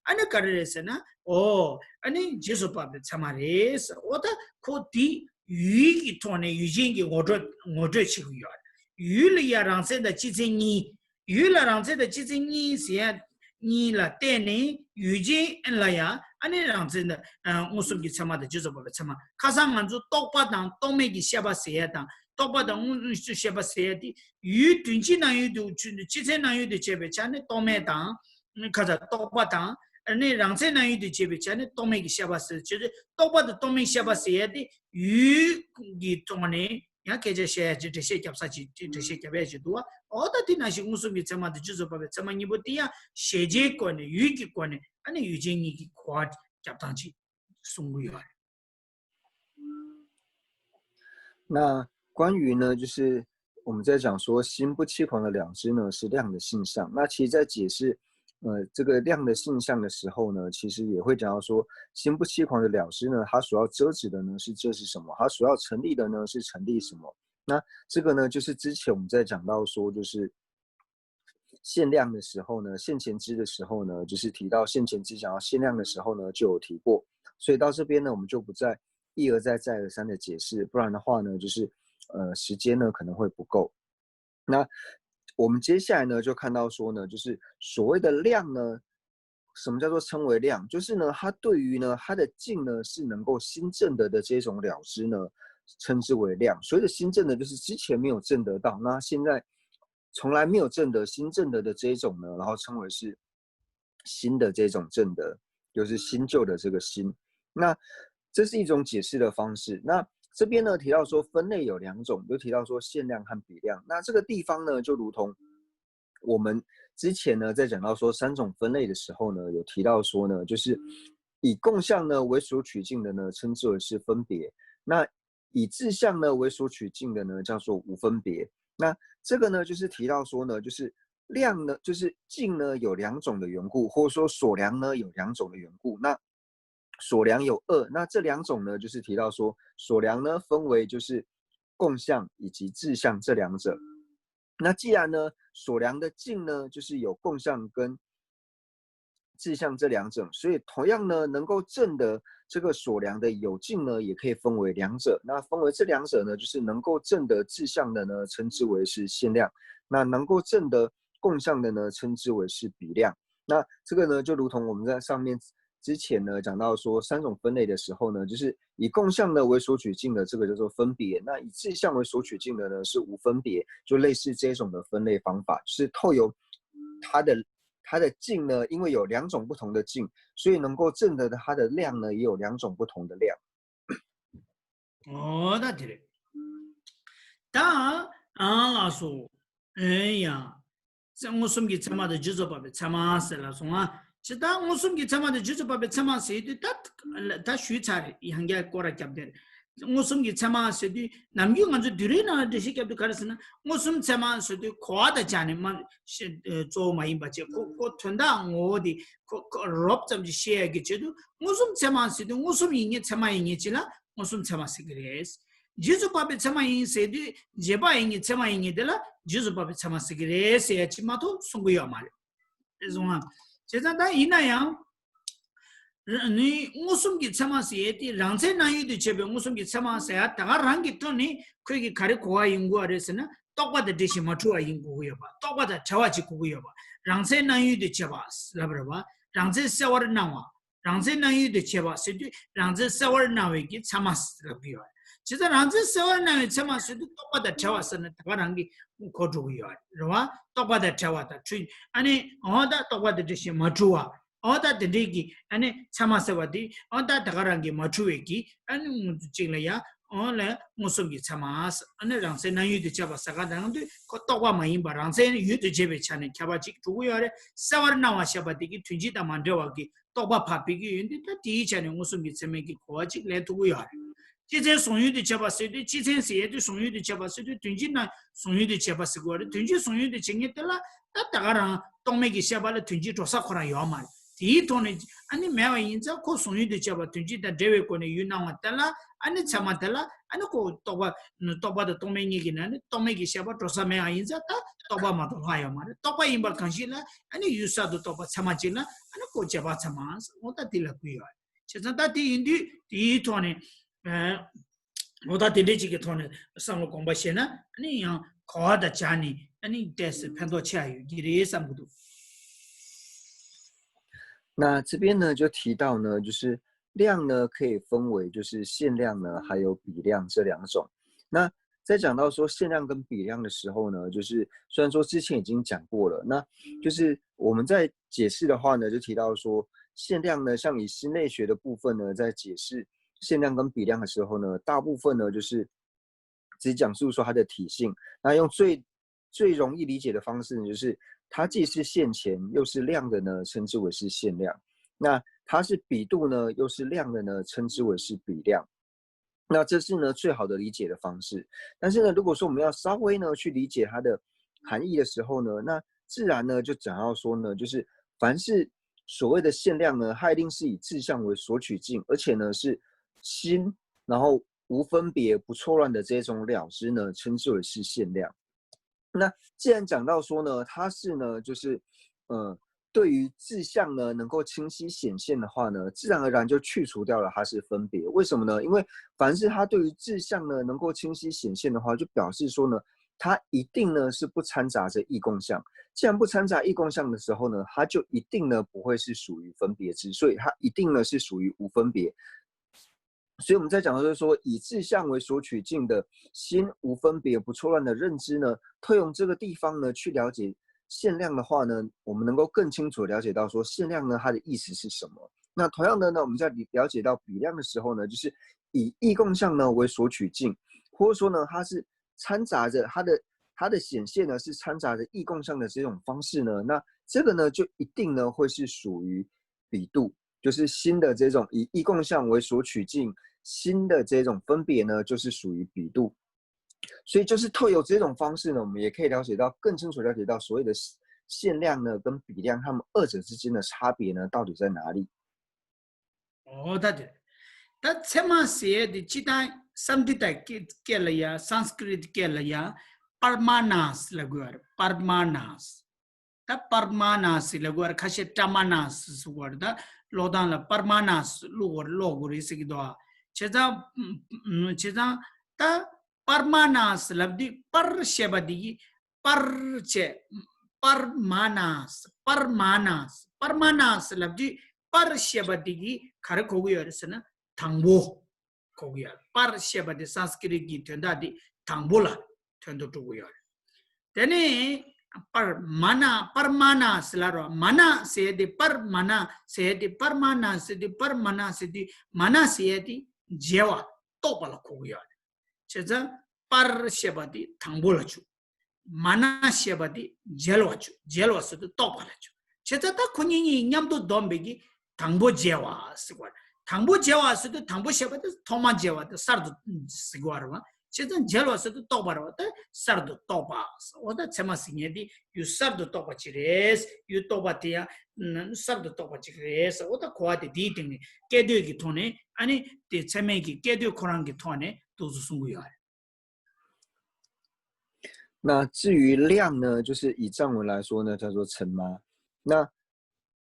ཨ་ནི་ག་རེ་རེད་ཟེར་ན་འོ་ཨ་ནི་རྗེས་སུ་དཔག་པའི་ཚད་མ་རེད་ཟེར། འོ་ད་ཁོ་དེ་ཡུལ་གྱི་ཐོག་ནས་ཡུལ་ཅན་གྱི་ངོ་སྤྲོད་ངོ་སྤྲོད་བྱེད་ཀྱི་ཡོད་རེད། ཡུལ་ལ་ཡ་རང་མཚན་དང་སྤྱི་མཚན་གཉིས། ཡུལ་ལ་རང་མཚན་དང་སྤྱི་མཚན་གཉིས་ཟེར་ཡ་གཉིས་ལ་བརྟེན་ནས་ཡུལ་ཅན་ལ་ཡ་ཨ་ནི་རང་མཚན་དང་མངོན་སུམ་གྱི་ཚད་མ་དང་རྗེས་སུ་དཔག་པའི་ཚད་མ། ཁ་སང་ང་ཚོ་རྟོག་པ་དང་རྟོག་མེད་ཀྱི་ཤེས་པ་ཟེར་ཡ་དང་རྟོག་པ་དང་མངོན་སུམ་ཤེས་པ་ཟེར་ཡ་དེ་ཡུལ་དོན་སྤྱི་སྣང་ཡུལ་དུ་སྤྱི་མཚན་སྣང་ཡུལ་དུ་བྱས་པའི་ཆ་ནས་རྟོག་མེད་དང་། ཁ་ཚ་རྟོག་པ་དང་ཨ་ནི་རང་མཚན་སྣང་ཡུལ་དུ་བྱས་པའི་ཆ་ནས་རྟོག་མེད་ཀྱི་ཤེས་པ་ཟེར་བྱས་ཏེ་རྟོག་པ་དང་རྟོག་མེད་ཤེས་པ་ཟེར་ཡ་དེ་ཡུལ་གྱི་ཐོག་ནས། ཡང་སྐད་ཆ་བཤད་ཡ་ཅིག་འགྲེལ་བཤད་རྒྱབ་ས་ཅིག་འགྲེལ་བཤད་རྒྱབ་ཡ་ཅིག་འདུག་བ། འོ་ད་དེ་ནང་བཞིན་མངོན་སུམ་གྱི་ཚད་མ་དང་རྗེས་སུ་དཔག་པའི་ཚད་མ་གཉིས་པོ་དེ་ཡང་གཞལ་བྱའི་སྒོ་ནས་ཡུལ་གྱི་སྒོ་ནས་ཨ་ནི་ཡུལ་ཅན་གཉིས་ཀྱི་གོ་བ་རྒྱབ་སྟངས་ཅིག་གསུང་གི་ཡོད་རེད། 那关于呢，就是我们在讲说心不欺狂的了知呢，是量的性相。那其实，在解释呃这个量的性相的时候呢，其实也会讲到说，心不欺狂的了知呢，它所要遮止的呢是遮止什么？它所要成立的呢是成立什么？那这个呢，就是之前我们在讲到说，就是现量的时候呢，现前知的时候呢，就是提到现前知讲到现量的时候呢，就有提过。所以到这边呢，我们就不再一而再再而三的解释，不然的话呢，就是呃时间呢可能会不够。那我们接下来呢，就看到说呢，就是所谓的量呢，什么叫做称为量？就是呢，它对于呢它的境呢是能够心证得的这种了知呢，称之为量。所谓的心证的，就是之前没有证得到，那现在从来没有证得心证得的这一种呢，然后称为是新的这种证得，就是新旧的这个新。那这是一种解释的方式。那这边呢提到说分类有两种，就提到说现量和比量。那这个地方呢，就如同我们之前呢在讲到说三种分类的时候呢，有提到说呢，就是以共相呢为所取境的呢，称之为是分别。那以质相呢为所取境的呢，叫做无分别。那这个呢，就是提到说呢，就是量呢，就是境呢有两种的缘故，或者说所量呢有两种的缘故。那所量有二，那这两种呢，就是提到说所量呢分为就是共相以及质相这两者。那既然呢所量的境呢，就是有共相跟质相这两者，所以同样呢，能够证得这个所量的有境呢，也可以分为两者。那分为这两者呢，就是能够证得质相的呢，称之为是现量；那能够证得共相的呢，称之为是比量。那这个呢，就如同我们在上面之前呢讲到说三种分类的时候呢，就是以共相呢为索取境的这个叫做分别，那以质相为索取境的呢是无分别，就类似这种的分类方法，就是透由它的它的境呢，因为有两种不同的境，所以能够证得的它的量呢也有两种不同的量。 ཨོ་ད་དེ་རེད། ད་ཨང་ལགས་སོ། ཨེ་ཡ། མངོན་སུམ་གྱི་ཚད་མ་དང་རྗེས་སུ་དཔག་པའི་ཚད་མ་ཟེར་ལ་སོང་ང་། ཇི་ལྟར་མངོན་སུམ་གྱི་ཚད་མ་དང་རྗེས་སུ་དཔག་པའི་ཚད་མ་ཟེར་དུས་ད་ད་ཞུས་ཚར་རེད། ཡང་བསྐྱར་སྐོར་ར་བརྒྱབ་དེར། མངོན་སུམ་གྱི་ཚད་མ་ཟེར་དུས་ནམ་རྒྱུན་ང་ཚོ་བསྡུས་རིགས་ནང་ལ་འགྲེལ་བཤད་བརྒྱབ་དུས་ག་རེ་ཟེར་ན། མངོན་སུམ་ཚད་མ་ཟེར་དུས་གོ་བ་དང་སྦྱར་ནས་མ་ཤེས་གཙོ་བོ་མ་ཡིན་པ་བྱས། ཁོ་ཁོ་དོན་དག་ངོ་བོ་དེ་ཁོ་ཁོ་རོབ་ཙམ་ཅིག་ཤེས་ཡ་གི་ཆེད་དུ་མངོན་སུམ་ཚད་མ་ཟེར་དུས་མངོན་སུམ་ཡིན་ངེས་ཚད་མ་ཡིན་ངེས་ཅིག་ལ་མངོན་སུམ་ཚད་མ་ཟེར་གི་རེད། རྗེས་སུ་དཔག་པའི་ཚད་མ་ཡིན་ཟེར་དུས་རྗེས་དཔག་ཡིན་ངེས་ཚད་མ་ཡིན་ངེས་དེ་ལ་རྗེས་སུ་དཔག་པའི་ཚད་མ་ཟེར་གི་རེད་ཟེར་ཡ་ཅིག་མ་གཏོགས་གསུང་གི་ཡོད་མ་རེད། རེད་སོང་ང་། བྱས་ཙང་ད་ཡིན་ན་ཡང་། ནི་མངོན་སུམ་གྱི་ཚད་མ་ཟེར་ཡས་དེ་རང་མཚན་སྣང་ཡུལ་དུ་བྱས་པའི་མངོན་སུམ་གྱི་ཚད་མ་ཟེར་ཡ་ད་ག་རང་གི་ཐོག་ནས་ཁོས་ཀྱི་ག་རེ་གོ་བ་ཡིན་དགོས་པ་རེད་ཟེར་ན། རྟོག་པ་དང་འདྲེས་ཤིང་མ་འཁྲུལ་བ་ཡིན་དགོས་ཀྱི་ཡོད་པ། རྟོག་པ་དང་བྲལ་བ་ཅིག་དགོས་ཀྱི་ཡོད་པ། རང་མཚན་སྣང་ཡུལ་དུ་བྱས་པ་ལབ་རེད་བ། རང་མཚན་གསལ་བར་སྣང་བ། རང་མཚན་སྣང་ཡུལ་དུ་བྱས་པ་ཟེར་དུས་རང་མཚན་གསལ་བར་སྣང་བའི་གི་ཚད་མ་ལབ་ཀྱི་ཡོད་རེད། བྱས་ཙང་རང་མཚན་གསལ་བར་སྣང་བའི་ཚད་མ་ཟེར་དུས་རྟོག་པ་དང་བྲལ་བ་ཟེར་ན་ད་ག་རང་གི་གོ་འགྲོ་གི་ཡོད་རེད་བ། རྟོག་པ་དང་བྲལ་བ་དང་འཁྲུལ། ཨ་ནི་འོ་ད་རྟོག་པ་དང་འདྲེས་ཤིང་མ་འཁྲུལ་བ། འོ་ད་དེ་འདྲའི་གི་ཨ་ནི་ཚད་མ་ཟེར་བ་དེ་འོ་ད་ད་ག་རང་གི་མ་འཁྲུལ་བའི་གི་ཨ་ནི་ངོ་བོ་གཅིག་ལ་ཡ། འོ་ལ་མངོན་སུམ་གྱི་ཚད་མ། ཨ་ནི་རང་མཚན་སྣང་ཡུལ་དུ་བྱས་པ་ཟེར་ག་དང་དུས་ཁོ་རྟོག་པ་མ་ཡིན་པ་རང་མཚན་ཡུལ་དུ་བྱས་པའི་ཆ་ནས་ཁྱབ་པ་གཅིག་འགྲོ་གི་ཡོད་རེད། གསལ་བར་སྣང་བ་ཞེས་པ་དེ་གི་དོན་སྤྱི་དང་མ་འབྲེལ་བ་གི་རྟོག་པ་ཕར་ཕུད་ཀྱི་ཡོད་དུས་ད་དེའི་ཆ་ནས་མངོན་སུམ་གྱི་ཚད་མའི་གི་གོ་བ་གཅིག་ལེན་ཐུབ་ཀྱི་ཡོད་རེད། སྤྱི་མཚན་བཟུང་ཡུལ་དུ་བྱས་པ་ཟེར་དུས་སྤྱི་མཚན་ཟེར་ཡས་དུས་བཟུང་ཡུལ་དུ་བྱས་པ་ཟེར་དུས་དོན་སྤྱི་ན་བཟུང་ཡུལ་དུ་བྱས་པ་ཟེར་དགོས་རེད། དོན་སྤྱི་བཟུང་ཡུལ་དུ་བྱེད་མཁན་དེ་ལ་ད་ད་ག་རང་རྟོག་མེད་ཀྱི་ཤེས་པ་ལ་དོན་སྤྱི་འགྲོ་ས་ཁོ་རང་ཡོད་མ་རེད། དེའི་ཐོག་ནས་ཨ་ནི་མེད་པ་ཡིན་ཙང་ཁོ་བཟུང་ཡུལ་དུ་བྱས་པ་དོན་སྤྱི་དང་འབྲེལ་བའི་སྒོ་ནས་ཡུལ་སྣང་བ་དེ་ལ་ཨ་ནི་ཚད་མ་དེ་ལ་ཨ་ནི་ཁོ་རྟོག་པ་རྟོག་པ་དང་རྟོག་མེད་གཉིས་ཀྱི་ནང་ནས་རྟོག་མེད་ཀྱི་ཤེས་པ་འགྲོ་ས་མེད་པ་ཡིན་ཙང་ད་རྟོག་པ་མ་གཏོགས་ལྷག་ཡོད་མ་རེད། རྟོག་པ་ཡིན་པ་གང་ཞིག་ལ་ཨ་ནི་ཡུལ་གསར་དུ་རྟོགས་པ་ཚད་མ་གཅིག་ལ་ཨ་ནི་ཁོ་རྗེས་དཔག་ཚད་མ་འོ་ད་དེ་ལ་བསྐུལ་ཡོད་རེད། བྱས་ཙང་ད་དེ་ཡིན་དུས་དེའི་ཐོག་ནས་ཨ་ལོ་ད་དེ་འདྲའི་ཅིག་གི་ཐོག་ནས་བསམ་བློ་གོང་འཕེལ་བྱས་ན་ཨ་ནི་ཡང་གོ་བ་དང་སྦྱར་ནས་ཨ་ནི་ཏོག་ཙམ་ཕན་ཐོགས་ཆེ་བ་ཡོད་ཀྱི་རེད་བསམ་གྱི་འདུག那这边呢，就提到呢，就是量呢可以分为就是限量呢，还有比量这两种。那在讲到说限量跟比量的时候呢，就是虽然说之前已经讲过了，那就是我们在解释的话呢，就提到说限量呢，像以心类学的部分呢，在解释限量跟比量的时候呢，大部分呢就是只讲述说它的体性，那用最最容易理解的方式呢，就是它既是现前又是量的呢，称之为是限量。那它是比度呢，又是量的呢，称之为是比量。那这是呢最好的理解的方式。但是呢，如果说我们要稍微呢去理解它的含义的时候呢，那自然呢就讲到说呢，就是凡是所谓的限量呢，它一定是以质相为索取境，而且呢是心，然后无分别、不错乱的这种了知呢，称之为是限量。那既然讲到说呢，它是呢，就是呃，对于质相呢能够清晰显现的话呢，自然而然就去除掉了它是分别。为什么呢？因为凡是它对于质相呢能够清晰显现的话，就表示说呢，它一定呢是不掺杂着异共相。既然不掺杂异共相的时候呢，它就一定呢不会是属于分别之，所以它一定呢是属于无分别。所以我们在讲的就是说，以质相为索取境的心无分别、不错乱的认知呢，透由这个地方呢去了解限量的话呢，我们能够更清楚了解到说限量呢它的意思是什么。那同样的呢，我们在了解到比量的时候呢，就是以异共相呢为索取境，或者说呢，它是掺杂着它的它的显现呢是掺杂着异共相的这种方式呢，那这个呢就一定呢会是属于比度，就是心的这种以异共相为索取境，心的这种分别呢就是属于比度。所以就是透由这种方式呢，我们也可以了解到更清楚了解到所谓的限量呢跟比量，它们二者之间的差别呢到底在哪里？ འོ་ད་དེ། ད་ཚད་མ་ཟེར་ཡས་དེ་སྤྱིར་བཏང་སཾ་སྐྲྀ་ཏ་སྐད་ལ་ཡ་སཾ་སྐྲྀ་ཏ་སྐད་ལ་ཡ་པར་མ་ཎ་ཟེར་ལབ་དགོས་པ་རེད། པར་མ་ཎ་ཟེར། ད་པར་མ་ཎ་ཟེར་ལབ་དགོས་པ་རེད། ཁ་ཤས་ཏྲ་མ་ཎ་ཟེར་ཟེར་དགོས་པ་རེད། ད་ཀློག་སྟངས་ལ་པར་མ་ཎ་ཟེར་ཀློག་དགོས་རེད་ཀློག་དགོས་རེད་ཟེར་གྱི་འདུག་ཨ། བྱས་ཙང་། བྱས་ཙང་ད་པར་མ་ཎ་ཟེར་ལབ་དུས་པར་ཞེས་པ་འདི་གི་པར་བྱས། པར་མ་ན། པར་མ་ན། པར་མ་ན་ལབ་དུས་པར་ཞེས་པ་དེ་གིས་ག་རེ་གོ་གི་ཡོད་རེད་ཟེར་ན་དང་པོ་གོ་གི་ཡོད་རེད། པར་ཞེས་པ་དེ་སཾ་སྐྲྀཏ་གི་དོན་དག་དེ་དང་པོ་ལ་དོན་དུ་འགྲོ་གི་ཡོད་རེད། དེ་ནས་པར་མ་ན། པར་མ་ན་ཟེར་ལབ་རོགས། མ་ན་ཟེར་དེ་པར་མ་ན་ཟེར་དེ་པར་མ་ན་ཟེར་དེ་པར་མ་ན་ཟེར་དེ་མ་ན་ཟེར་དེ་འཇལ་བ་རྟོག་པ་ལ་གོ་གི་ཡོད་རེད། བྱས་ཙང་པར་ཞེས་པ་དེ་དང་པོ་ལ་འཇུག་མ་ན་ཞེས་པ་དེ་འཇལ་བ་འཇུག་འཇལ་བ་ཟེར་དུས་རྟོག་པ་ལ་འཇུག་བྱས་ཙང་ད་ཁོ་གཉིས་གཉིས་མཉམ་དུ་བསྡོམས་པའི་གི་དང་པོ་འཇལ་བ་ཟེར་བ་རེད། དང་པོ་འཇལ་བ་ཟེར་དུས་དང་པོ་ཞེས་པ་དེ་ཐོག་མ་འཇལ་བ་དེ་གསར་དུ་ཟེར་བ་རེད་བ། བྱས་ཙང་འཇལ་བ་ཟེར་དུས་རྟོག་པ་རེད་བ། ད་གསར་དུ་རྟོག་པ་ཟེར། འོ་ད་ཚད་མ་ཟེར་མཁན་དེ་ཡུལ་གསར་དུ་རྟོག་པ་ཅིག་རེད། ཡུལ་རྟོག་པ་དེ་ཡང་གསར་དུ་རྟོག་པ་ཅིག་རེད་ཟེར། འོ་ད་གོ་བ་དེ་དེའི་སྟེང་ནས་སྐད་དོད་ཀྱི་ཐོག་ནས། ཨ་ནི་དེ་ཚད་མའི་གི་སྐད་དོད་ཁོ་རང་གི་ཐོག་ནས་འདུག་སེ་གསུང་གི་ཡོད་རེད། 那至于量呢，就是以藏文来说呢，叫做称妈。那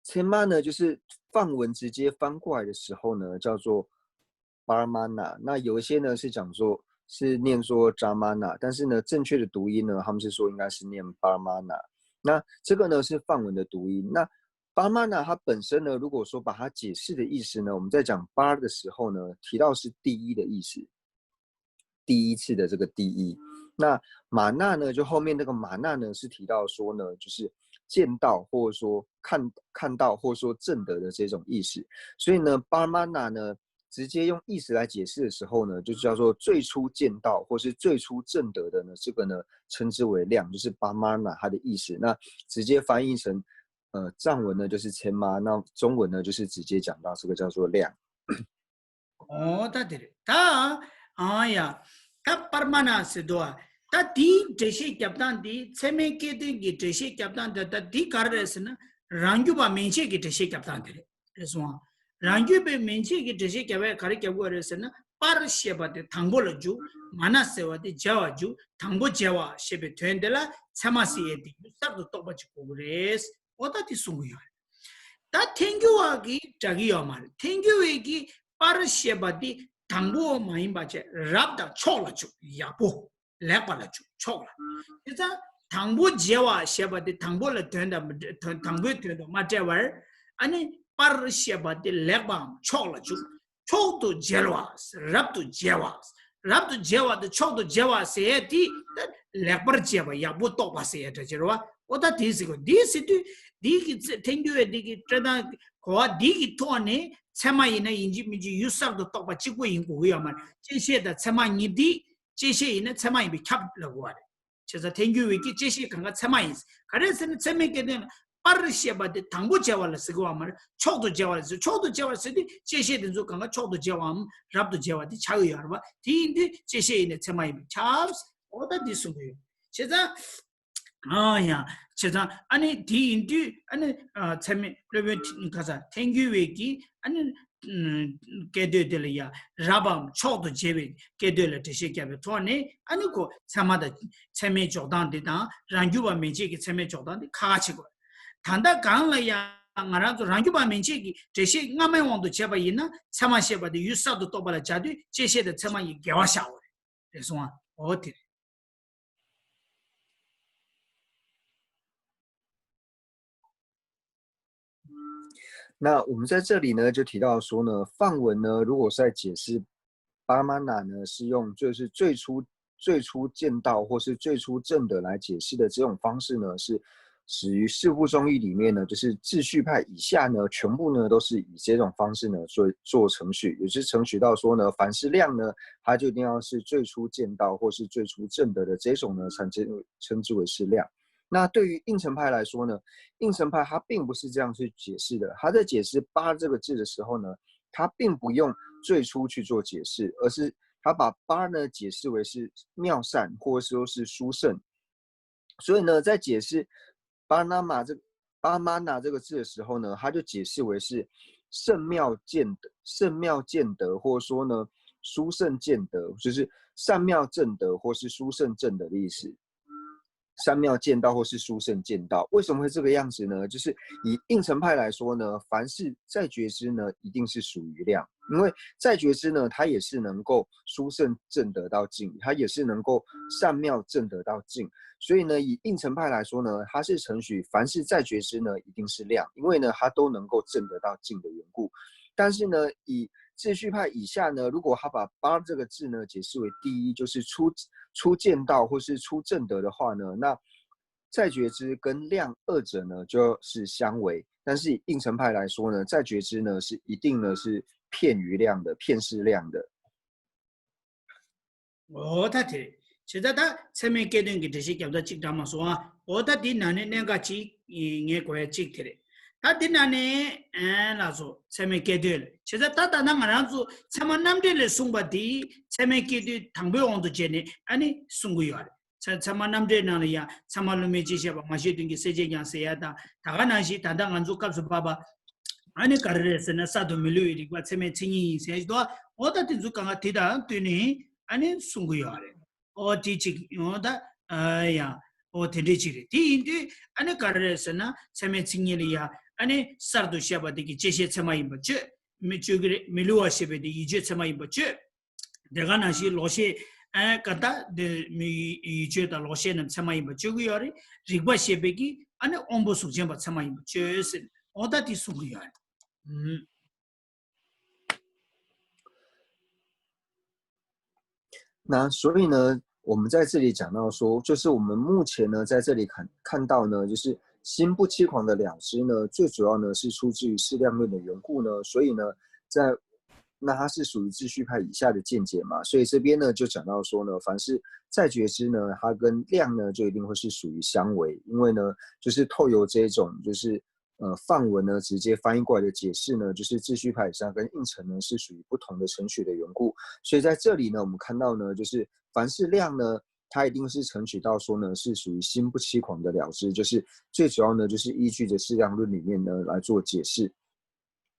称妈呢，就是梵文直接翻过来的时候呢，叫做 parmana。那有一些呢是讲说，是念说 jamana，但是呢，正确的读音呢，他们是说应该是念 parmana。那这个呢是梵文的读音。那 parmana 它本身呢，如果说把它解释的意思呢，我们在讲 par 的时候呢，提到是第一的意思。第一次的这个第一。那 mana 呢，就后面那个 mana 呢，是提到说呢，就是见到或者说看看到或者说证得的这种意思。所以呢，parmana 呢，直接用意思来解释的时候呢，就叫做最初见到或是最初证得的呢，这个呢称之为量，就是 parmana 它的意思。那直接翻译成呃藏文呢就是称妈，那中文呢就是直接讲到这个叫做量。 འོ་ད་དེ་རེད་ད། ཨ་ཡ། ད་པར་མ་ན་ཟེར་འདུག་ཨ། ད་དེའི་འགྲེལ་བཤད་རྒྱབ་སྟངས་དེ་ཚད་མའི་སྐད་དོད་ཀྱི་འགྲེལ་བཤད་རྒྱབ་སྟངས་དེ། ད་འདི་ག་རེ་རེད་ཟེར་ན་རང་རྒྱུད་པ་མན་ཆད་ཀྱི་འགྲེལ་བཤད་རྒྱབ་སྟངས་དེ་རེད། རེད་སོང་ཨ། རང་རྒྱུད་པའི་མན་ཆད་ཀྱི་འགྲེལ་བཤད་རྒྱབ་པས་ག་རེ་རྒྱབ་དགོས་རེད་ཟེར་ན་པར་ཞེས་པ་དེ་དང་པོ་ལ་འཇུག་མ་ན་ཟེར་བ་དེ་འཇལ་བ་འཇུག་དང་པོ་འཇལ་བ་ཞེས་པའི་དོན་དེ་ལ་ཚད་མ་ཟེར་ཡས་དེ་ཡུལ་གསར་དུ་རྟོགས་པ་ཅིག་དགོས་ཀྱི་རེད། འོ་ད་དེ་གསུང་གི་ཡོད་རེད། ད་ཐལ་འགྱུར་བ་གིས་འདྲ་གི་ཡོད་མ་རེད། ཐལ་འགྱུར་བས་ཀྱི་པར་ཞེས་པ་དེ་དང་པོ་མ་ཡིན་པ་བྱས་རབ་དང་མཆོག་ལ་འཇུག་ཡག་པོ་ལེགས་པ་ལ་འཇུག་མཆོག་ལ། དེ་ཙང་དང་པོ་འཇལ་བ་ཞེས་པ་དེ་དང་པོ་ལ་དོན་དང་མི་འབྲེལ། དོན་དང་པོའི་དོན་དང་མ་བྲལ་བར། ཨ་ནི་པར་ཞེས་པ་དེ་ལེགས་པའམ་མཆོག་ལ་འཇུག་མཆོག་ཏུ་འཇལ་བ། རབ་ཏུ་འཇལ་བ། རབ་ཏུ་འཇལ་བ་དང་མཆོག་ཏུ་འཇལ་བ་ཟེར་ཡས་དེ་ད་ལེགས་པར་འཇལ་བ་ཡག་པོ་རྟོགས་པ་ཟེར་ཡས་འདྲ་ཅིག་རེད་བ། འོ་ད་དེ་ཟེར་དགོས། འདི་ཟེར་དུས་འདི་གི་ཚེ་ཐལ་འགྱུར་བས་འདི་གི་སྤྲོས་བདག་གོ་བ་འདི་གི་ཐོག་ནས་ཚད་མ་ཡིན་ན་ཡིན་གཅིག་མིན་གཅིག་ཡུལ་གསར་དུ་རྟོགས་པ་གཅིག་པོ་ཡིན་དགོས་ཀྱི་ཡོད་མ་རེད། བཅད་ཤེས་དང་ཚད་མ་གཉིས་འདི་བཅད་ཤེས་ཡིན་ན་ཚད་མ་ཡིན་པས་ཁྱབ་ལབ་དགོས་པ་རེད། བྱས་ཙང་ཐལ་འགྱུར་བས་ཀྱི་བཅད་ཤེས་གང་ག་ཚད་མ་ཡིན། ག་རེ་ཟེར་ན་ཚད་མའི་སྐད་དོད་ལ་པར་ཞེས་པ་དེ་དང་པོ་འཇལ་བ་ལ་ཟེར་གི་ཡོད་མ་རེད། མཆོག་ཏུ་འཇལ་བ་ལ་ཟེར། མཆོག་ཏུ་འཇལ་བ་ཟེར་དུས་བཅད་ཤེས་དེ་ཚོ་གང་ག་མཆོག་ཏུ་འཇལ་བའམ་རབ་ཏུ་འཇལ་བ་དེ་ཆགས་ཀྱི་ཡོད་རེད་བ། དེ་ཡིན་དུས་བཅད་ཤེས་ཡིན་ན་ཚད་མ་ཡིན་པས་ཁྱབ། འོ་ད་འདི་གསུང་གི་ཡོད། བྱས་ཙང་། ཨ་ཡ། བྱས་ཙང་ཨ་ནི་དེ་ཡིན་དུས་ཨ་ནི་ཚད་མའི་སློབ་དཔོན་ག་ས་ཐལ་འགྱུར་བས་ཀྱི་ཨ་ནི་སྐད་དོད་དེ་ལ་ཡ་རབ་བམ་མཆོག་ཏུ་འཇལ་བའི་སྐད་དོད་ལ་འགྲེལ་བཤད་བརྒྱབ་པའི་ཐོག་ནས། ཨ་ནི་ཁོ་ཚད་མ་དང་ཚད་མའི་འཇོག་སྟངས་དེ་དང་རང་རྒྱུད་པ་མན་ཆད་ཀྱི་ཚད་མའི་འཇོག་སྟངས་དེ་ཁ་ཁ་ཕྱེ་དགོས། ད་ལྟ་གང་ལ་ཡང་ང་རང་ཚོ་རང་རྒྱུད་པ་མན་ཆད་ཀྱི་འགྲེལ་བཤད་སྔ་མའི་དབང་དུ་བྱས་པ་ཡིན་ན་ཚད་མ་ཞེས་པ་དེ་ཡུལ་གསར་དུ་རྟོགས་པ་ལ་སྦྱར་དུས་བཅད་ཤེས་དང་ཚད་མ་གཉིས་འགལ་བ་བཞག་དགོས་རེད། རེད་སོང་ཨ། འོ་དེ་རེད། 那我们在这里呢，就提到说呢，梵文呢，如果是在解释 parmana 呢，是用就是最初最初见到或是最初证得来解释的这种方式呢，是始于四部中义里面呢，就是秩序派以下呢，全部呢都是以这种方式呢做做程序，也是程序到说呢，凡是量呢，它就一定要是最初见到或是最初证得的这种呢，才称称之为是量。那对于应成派来说呢，应成派他并不是这样去解释的。他在解释八这个字的时候呢，他并不用最初去做解释，而是他把八呢解释为是妙善，或者说是殊胜。所以呢，在解释巴拿马这个巴马那这个字的时候呢，他就解释为是圣妙见得、圣妙见得，或者说呢殊胜见得，就是善妙证得或是殊胜证得的意思。善妙见道或是殊胜见道。为什么会这个样子呢？就是以应成派来说呢，凡是在觉支呢，一定是属于量，因为在觉支呢，它也是能够殊胜证得到境，它也是能够善妙证得到境。所以呢，以应成派来说呢，它是承许凡是在觉支呢，一定是量，因为呢，它都能够证得到境的缘故。但是呢，以秩序派以下呢，如果他把八这个字呢解释为第一，就是初初见道或是初证得的话呢，那在觉支跟量二者呢就是相违。但是以应成派来说呢，在觉支呢是一定呢是遍于量的，遍是量的。འོ་ད་དེ་རེད། བྱས་ཙང་ད་ཚད་མའི་སྐལ་དོན་གྱི་འགྲེལ་བཤད་རྒྱབ་ད་གཅིག་འདྲ་མ་སོང་ཨ། འོ་ད་དེ་ནང་ནས་གནད་འགག་གཅིག་ངས་གོ་ཡ་གཅིག་དེ་རེད། ད་དེ་ནང་ནས་ཨན་ལགས་སོ་ཚད་མའི་སྐལ་དོན་ལ། བྱས་ཙང་ད་ད་ལྟ་ང་རང་ཚོ་ཚད་མ་རྣམ་འགྲེལ་ལས་གསུངས་པ་དེ་ཚད་མའི་སྐལ་དོན་དང་པོའི་དབང་དུ་བྱས་ནས་ཨ་ནི་གསུང་གི་ཡོད་རེད། ཚད་ཚད་མ་རྣམ་འགྲེལ་ནང་ལ་ཡང་ཚད་མ་བསླུ་མེད་ཅེས་བཤད་པ་མ་ཤེས་དོན་གྱི་སེལ་བྱེད་ཀྱང་ཟེར་ཡ་དང་། ད་ག་ནང་བཞིན་ད་ལྟ་ང་ཚོ་སྐབས་སུ་བབ་པ་ཨ་ནི་ག་རེ་རེད་ཟེར་ན། གསར་དུ་མི་བསླུ་བའི་རིགས་པ་ཚད་མའི་མཚན་ཉིད་ཡིན་ཟེར་ཞིག་འདུག་འོ་ད་དེ་ཚོ་གང་ག་དེ་དང་བསྟུན་ནས་ཨ་ནི་གསུང་གི་ཡོད་རེད། འོ་དེ་གཅིག་འོ་ད་ཡ་འོ་དེ་འདྲས་གཅིག་རེད། དེ་ཡིན་དུས་ཨ་ནི་ག་རེ་རེད་ཟེར་ན། ཚད་མའི་མཚན་ཉིད་ལ་ཡ་ཨ་ནི་གསར་དུ་བཤད་པ་དེ་གི་བཅད་ཤེས་ཚད་མ་ཡིན་པ་གཅོད་མི་གཅོད་ཀྱི་རེད། མི་བསླུ་བ་ཞེས་པའི་དེ་ཡིད་གཅོད་ཚད་མ་ཡིན་པ་གཅོད། དེ་ག་ནང་བཞིན་ལོག་ཤེས་ཨ་ག་ད་དེ་མི་ཡིད་གཅོད་དང་ལོག་ཤེས་རྣམས་ཚད་མ་ཡིན་པ་གཅོད་ཀྱི་ཡོད་རེད། རིགས་པ་ཞེས་པའི་གི་ཨ་ནི་དབང་པོ་གཟུགས་ཅན་པ་ཚད་མ་ཡིན་པ་གཅོད་ཟེར། འོ་ད་དེ་གསུང་གི་ཡོད་རེད། ཨུམ། 那所以呢，我们在这里讲到说，就是我们目前呢，在这里看看到呢，就是心不欺狂的了知呢，最主要呢是出自于适量论的缘故呢，所以呢，在那它是属于秩序派以下的见解嘛，所以这边呢就讲到说呢，凡是在觉支呢，它跟量呢就一定会是属于相违，因为呢，就是透由这一种就是呃范文呢直接翻译过来的解释呢，就是秩序派以上跟应成呢是属于不同的程序的缘故，所以在这里呢，我们看到呢，就是凡是量呢，它一定是承取到说呢是属于心不欺狂的了知，就是最主要呢就是依据着适量论里面呢来做解释。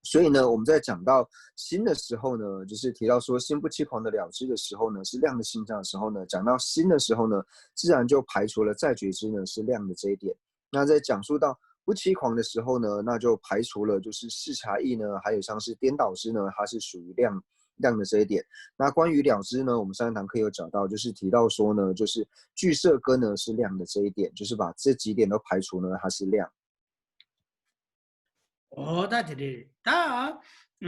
所以呢，我们在讲到心的时候呢，就是提到说心不欺狂的了知的时候呢，是量的性相的时候呢，讲到心的时候呢，自然就排除了在觉支呢是量的这一点。那在讲述到不欺狂的时候呢，那就排除了就是视察意呢，还有像是颠倒支呢，它是属于量量的这一点。那关于了知呢，我们上一堂课有讲到，就是提到说呢，就是俱舍根呢是量的这一点，就是把这几点都排除呢，它是量。 འོ་ད་དེ་རེད་ད།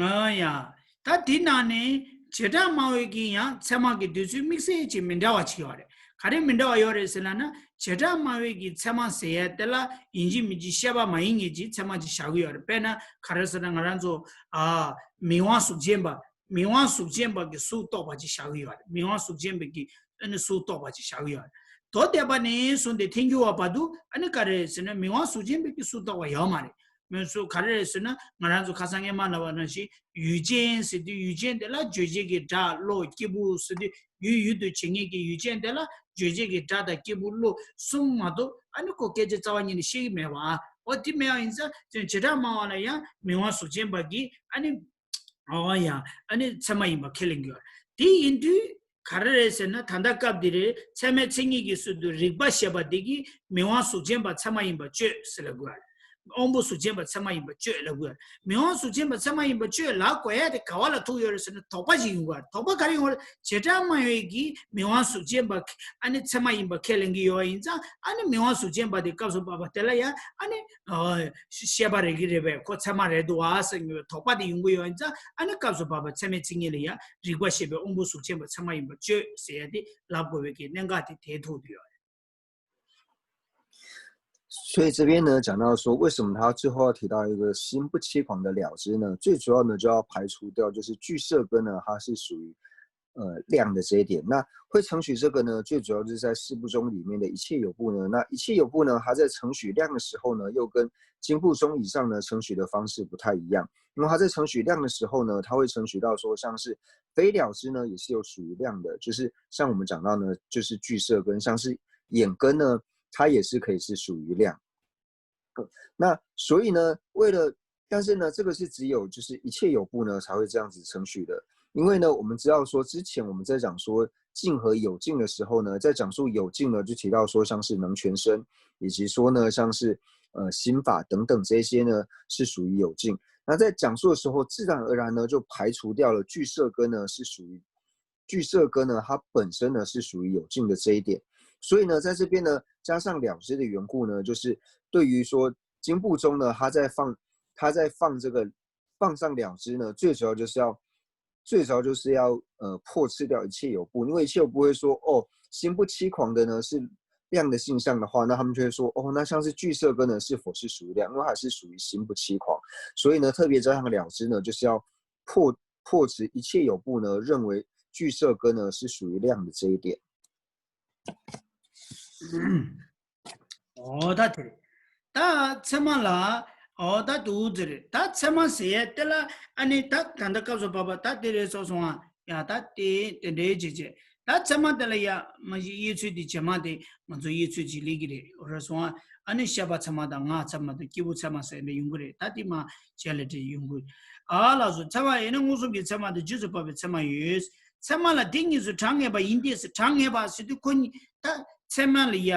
ཨ་ཡ། ད་དེ་ནང་ནས་བྱེ་བྲག་སྨྲ་བའི་གི་ཡང་ཚད་མ་གི་འདོད་ཚུལ་དམིགས་བསལ་གྱི་མི་འདྲ་བ་ཅིག་ཡོད་རེད། ག་རེ་མི་འདྲ་བ་ཡོད་རེད་ཟེར་ལབ་ན། བྱེ་བྲག་སྨྲ་བའི་གི་ཚད་མ་ཟེར་ཡ་དེ་ལ་ཡིན་གཅིག་མིན་གཅིག་བཤད་པ་མ་ཡིན་མཁན་གྱི་ཚད་མ་ཅིག་བཞག་གི་ཡོད་རེད། དཔེར་ན་ག་རེ་ཟེར་ན། ང་རང་ཚོ་ཨ་མིག་དབང་གཟུགས་ཅན་པ། མིག་དབང་གཟུགས་ཅན་པ་གི་གཟུགས་རྟོགས་པ་ཅིག་བཞག་གི་ཡོད་རེད། མིག་དབང་གཟུགས་ཅན་པ་གི་ཨ་ནི་གཟུགས་རྟོགས་པ་ཅིག་བཞག་གི་ཡོད་རེད། མདོ་སྡེ་པ་ནས་བཟུང་སྟེ་ཐལ་འགྱུར་བ་བར་དུ་ཨ་ནི་ག་རེ་ཟེར་ན། མིག་དབང་གཟུགས་ཅན་པ་གི་གཟུགས་རྟོགས་པ་ཡོད་མ་རེད། མི་ཚོ་ག་རེ་རེད་ཟེར་ན། ང་རང་ཚོ་ཁ་སང་སྔས་མ་ལབ་པ་ནང་བཞིན་ཡུལ་ཅན་ཟེར་དུས། ཡུལ་ཅན་དེ་ལ་རྗོད་བྱེད་ཀྱི་སྒྲ་བློ་སྐྱེས་བུ་ཟེར་དུས། ཡུལ་ཡུལ་དུ་བྱེད་མཁན་གྱི་ཡུལ་ཅན་དེ་ལ་རྗོད་བྱེད་ཀྱི་སྒྲ་དང་སྐྱེས་བུ་བློ་གསུམ་མ་གཏོགས་ཨ་ནི་ཁོ་སྐད་ཆ་རྩ་བ་ཉིད་ནས་བཤད་ཀྱི་མེད་པ། འོ་དེ་མེད་པ་ཡིན་ཙང་བྱེ་བྲག་སྨྲ་བ་ལ་ཡང་མིག་དབང་གཟུགས་ཅན་པ་གི་ཨ་ནི་འོ་ཡང་ཨ་ནི་ཚད་མ་ཡིན་པ་ཁས་ལེན་གྱི་ཡོད། དེ་ཡིན་དུས་ག་རེ་རེད་ཟེར་ན། ད་ལྟ་སྐབས་འདི་རེད། ཚད་མའི་མཚན་ཉིད་ཀྱི་ཚུལ་དུ་རིགས་པ་ཞེས་པ་འདི་གིས་མིག་དབང་གཟུགས་ཅན་པ་ཚད་མ་ཡིན་པ་གཅོད་ཟེར་ལབ་དགོས་པ་རེད། དབང་པོ་གཟུགས་ཅན་པ་ཚད་མ་ཡིན་པ་གཅོད་ལབ་དགོས་པ་རེད། མིག་དབང་གཟུགས་ཅན་པ་ཚད་མ་ཡིན་པ་གཅོད་ལབ་དགོས་ཡ་དེ་ག་བ་ལ་ཐུག་ཡོད་རེད་ཟེར་ན། དོགས་པ་ཞིག་ཡོང་གི་ཡོད་རེད། དོགས་པ་ག་རེ་ཡོང་བ་རེད། བྱེ་བྲག་སྨྲ་བས་ཀྱིས་མིག་དབང་གཟུགས་ཅན་པ་ཨ་ནི་ཚད་མ་ཡིན་པ་ཁས་ལེན་གྱི་ཡོད་པ་ཡིན་ཙང་། ཨ་ནི་མིག་དབང་གཟུགས་ཅན་པ་དེ་སྐབས་སུ་བབ་པ་དེ་ལ་ཡང་ཨ་ནི་ཨ་ཤེས་པ་རེད་ཀྱི་རེད་པས། ཁོ་ཚད་མ་རེད་འདུག་ཨ་ཟེར་གྱི་ཡོད། དོགས་པ་དེ་ཡོང་གི་ཡོད་པ་ཡིན་ཙང་། ཨ་ནི་སྐབས་སུ་བབ་པ་ཚད་མའི་མཚན་ཉིད་ལ་ཡང་རིགས་པ་ཞེས་པའི་དབང་པོ་གཟུགས་ཅན་པ་ཚད་མ་ཡིན་པ་གཅོད་ཟེར་ཡ་དེ་ལབ་དགོས་པའི་གི་གནད་འགག་དེ་དེ་ཐུག་དུ་ཡོད་རེད། 所以这边呢，讲到说，为什么他最后要提到一个心不欺狂的了知呢？最主要呢，就要排除掉就是俱舍根呢，它是属于呃量的这一点。那会承许这个呢，最主要就是在四部宗里面的一切有部呢。那一切有部呢，它在承许量的时候呢，又跟经部宗以上呢承许的方式不太一样。那么它在承许量的时候呢，它会承许到说，像是非了知呢，也是有属于量的，就是像我们讲到呢，就是俱舍根，像是眼根呢，它也是可以是属于量。那所以呢，为了，但是呢，这个是只有就是一切有部呢才会这样子承许的，因为呢，我们知道说之前我们在讲说境和有境的时候呢，在讲述有境呢，就提到说像是能全生，以及说呢像是呃心法等等这些呢是属于有境。那在讲述的时候，自然而然呢就排除掉了俱舍根呢是属于俱舍根呢它本身呢是属于有境的这一点。所以呢，在这边呢加上了知的缘故呢，就是对于说经部中呢，他在放他在放这个放上了知呢，最主要就是要最主要就是要呃破斥掉一切有部，因为一切有部会说哦，心不欺狂的呢是量的性相的话，那他们就会说哦，那像是俱舍根呢是否是属于量？因为它是属于心不欺狂，所以呢特别加上了知呢，就是要破破斥一切有部呢认为俱舍根呢是属于量的这一点。 ཨོ་ད་དེ་རེད། ད་ཚད་མ་ལ་ཨོ་ད་དུ་དེ་རེད། ད་ཚད་མ་ཟེར་ཡས་དེ་ལ་ཨ་ནི་ད་ད་ལྟ་སྐབས་སུ་བབ་པ་ད་དེ་རེད་སོགས་སོང་ཨ། ཡ་ད་དེ་དེ་འདྲའི་བྱེད་བྱེད་ད་ཚད་མ་དེ་ལ་ཡ་མ་གཞི་དབྱེ་ཚུལ་དེ་རྗེས་མ་དེ་ང་ཚོ་དབྱེ་ཚུལ་གྱི་ལས་ཀྱི་རེད། འོ་རེད་སོང་ཨ། ཨ་ནི་ཤེས་པ་ཚད་མ་དང་ངག་ཚད་མ་དང་སྐྱེས་བུ་ཚད་མ་ཟེར་འདྲ་ཡོང་གི་རེད། ད་དེ་མ་བྱས་ལ་འདྲ་ཡོང་གི། ཨ་ལགས་སོ། ཚད་མ་ཡིན་ན་མངོན་སུམ་གྱི་ཚད་མ་དང་རྗེས་སུ་དཔག་པའི་ཚད་མ་ཡོད། ཚད་མ་ལ་དེ་གཉིས་སུ་གྲངས་ངེས་པ་ཡིན་ཏེ་ཟེར། གྲངས་ངེས་པ་ཟེར་དུས་ཁོ་གཉིས་ད་ཚད་མ་ལ་ཡ་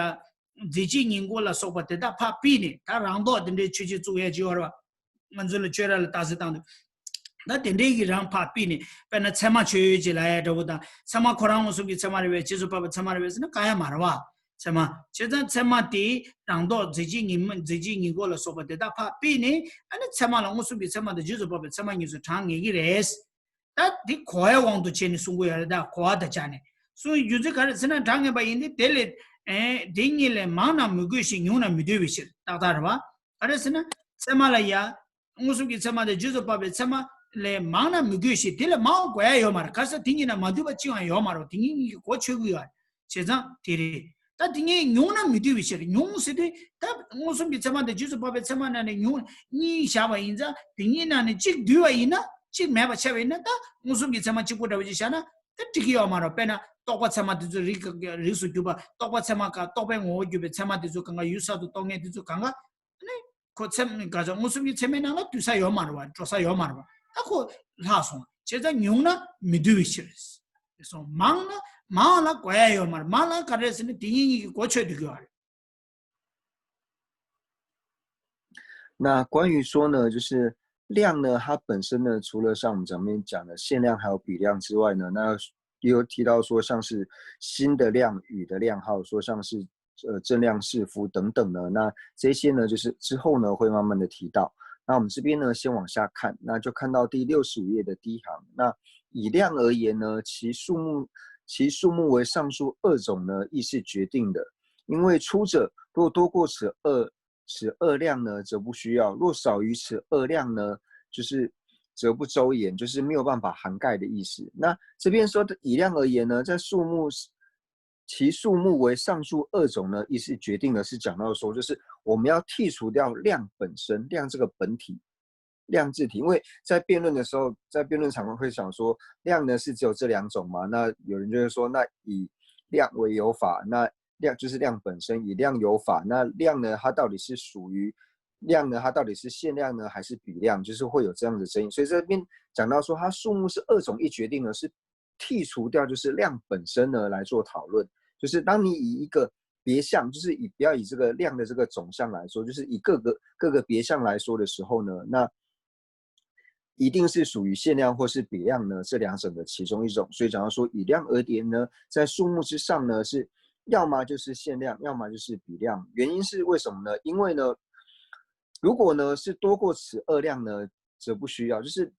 རྫས་བཅས་ཉིད་མགོ་ལ་སོགས་པ་དེ་དག་ཕར་ཕུད་ནས། ད་རང་ལྡོག་དེ་འདྲའི་ཆོས་ཅན་བཙུགས་ཡ་ཅིག་ཡོད་རེད་བ། ང་ཚོ་ལ་ཆོས་ར་ལ་རྟགས་གསལ་བཏང་དུས། ད་དེ་འདྲའི་གི་རང་ཕར་ཕུད་ནས། དཔེར་ན་ཚད་མ་ཆོས་ཅན་ལབ་ཡ་འདྲ་བོ་དང་། ཚད་མ་ཁོ་རང་མངོན་སུམ་གྱི་ཚད་མ་རེད་པས། རྗེས་སུ་དཔག་པའི་ཚད་མ་རེད་པས་ཟེར་ན་གང་ཡང་མ་རེད་བ། ཚད་མ། བྱས་ཙང་ཚད་མ་དེ་རང་ལྡོག་རྫས་བཅས་ཉིད་མ་རྫས་བཅས་ཉིད་མགོ་ལ་སོགས་པ་དེ་དག་ཕར་ཕུད་ནས། ཨ་ནི་ཚད་མ་ལ་མངོན་སུམ་གྱི་ཚད་མ་དང་རྗེས་སུ་དཔག་པའི་ཚད་མ་གཉིས་སུ་གྲངས་ངེས་ཀྱི་རེད། ད་འདི་གོ་བའི་དབང་དུ་བྱས་ནས་གསུང་གི་ཡོད་རེད། ད་གོ་བ་དང་སྦྱར་ནས་གསུང་བའི་རྒྱུ་མཚན་ག་རེ་ཟེར་ན། གྲངས་ངེས་པ་ཡིན་ཏེ། དེ་ལས་ཨེ་དེ་གཉིས་ལས་མང་ན་མི་དགོས་ཤིང་ཉུང་ན་མི་འདོད་པའི་ཕྱིར། ཏག་ཏག་རེད་བ། ག་རེ་ཟེར་ན་ཚད་མ་ལ་ཡ་མངོན་སུམ་གྱི་ཚད་མ་དང་རྗེས་སུ་དཔག་པའི་ཚད་མ་ལས་མང་ན་མི་དགོས་ཤིང་། དེ་ལས་མང་བ་དགོས་ཡ་ཡོད་མ་རེད། ག་རེ་ཟེར་དེ་གཉིས་ན་མ་འདུས་པ་གཅིག་ཡང་ཡོད་མ་རེད། དེ་གཉིས་གཉིས་ཀྱི་གོ་ཆོད་ཀྱི་ཡོད་རེད། བྱས་ཙང་དེ་རེད། ད་དེ་གཉིས་ཉུང་ན་མི་འདོད་པའི་ཕྱིར། ཉུང་ཟེར་དུས་ད་མངོན་སུམ་གྱི་ཚད་མ་དང་རྗེས་སུ་དཔག་པའི་ཚད་མ་ནང་ནས་ཉུང་གཉིས་བཞག་པ་ཡིན་ཙང་། དེ་གཉིས་ནང་ནས་གཅིག་འདུས་པ་ཡིན་ན། གཅིག་མེད་པ་ཆགས་པ་ཡིན་ན། ད་མངོན་སུམ་གྱི་ཚད་མ་གཅིག་པུ་འདྲ་བོ་ཅིག་བཞག་ན་ད་འགྲིག་གི་ཡོད་མ་རེད། དཔེར་ན་རྟོག་པ་ཚད་མ་དེ་ཚོ་རིགས་རིགས་སུ་གྱུར་པ། རྟོག་པ་ཚད་མ་ག་རྟོག་པའི་ངོ་བོར་གྱུར་པའི་ཚད་མ་དེ་ཚོ་གང་ག་ཡུལ་གསར་དུ་རྟོགས་མཁན་དེ་ཚོ་གང་ག་ཨ་ནི་ཁོ་ཚད་མ་ག་ཚོད་མངོན་སུམ་གྱི་ཚད་མའི་ནང་ལ་འདུས་ས་ཡོད་མ་རེད་བ། འགྲོ་ས་ཡོད་མ་རེད་བ། ད་ཁོ་ལྷག་སོང་། བྱས་ཙང་ཉུང་ན་མི་འདོད་པའི་ཕྱིར། སོང་། མང་ན་མང་ལ་དགོས་ཡ་ཡོད་མ་རེད། མང་ལ་ག་རེ་ཟེར་ན་དེ་གཉིས་གཉིས་ཀྱི་གོ་ཆོད་འདུག་གི་བ་རེད། 那关于说呢，就是量呢，它本身呢，除了像我们前面讲的限量还有比量之外呢，那也有提到说像是心的量、语的量，还有说像是呃正量、士夫等等呢。那这些呢，就是之后呢会慢慢的提到。那我们这边呢，先往下看，那就看到第六十五页的第一行。那以量而言呢，其数目其数目为上述二种呢，亦是决定的。因为初者若多过此二此二量呢，则不需要；若少于此二量呢，就是则不周延，就是没有办法涵盖的意思。那这边说的以量而言呢，在数目其数目为上述二种呢，亦是决定的，是讲到说，就是我们要剔除掉量本身，量这个本体，量自体。因为在辩论的时候，在辩论场会想说，量呢是只有这两种嘛？那有人就会说，那以量为有法，那量就是量本身，以量有法，那量呢，它到底是属于量呢，它到底是限量呢，还是比量？就是会有这样的争议。所以这边讲到说，它数目是二种一决定呢，是剔除掉就是量本身呢来做讨论。就是当你以一个别项，就是以不要以这个量的这个总项来说，就是以各个各个别项来说的时候呢，那一定是属于限量或是比量呢这两种的其中一种。所以讲到说以量而言呢，在数目之上呢是要么就是限量，要么就是比量。原因是为什么呢？因为呢，如果呢是多过此二量呢，则不需要，就是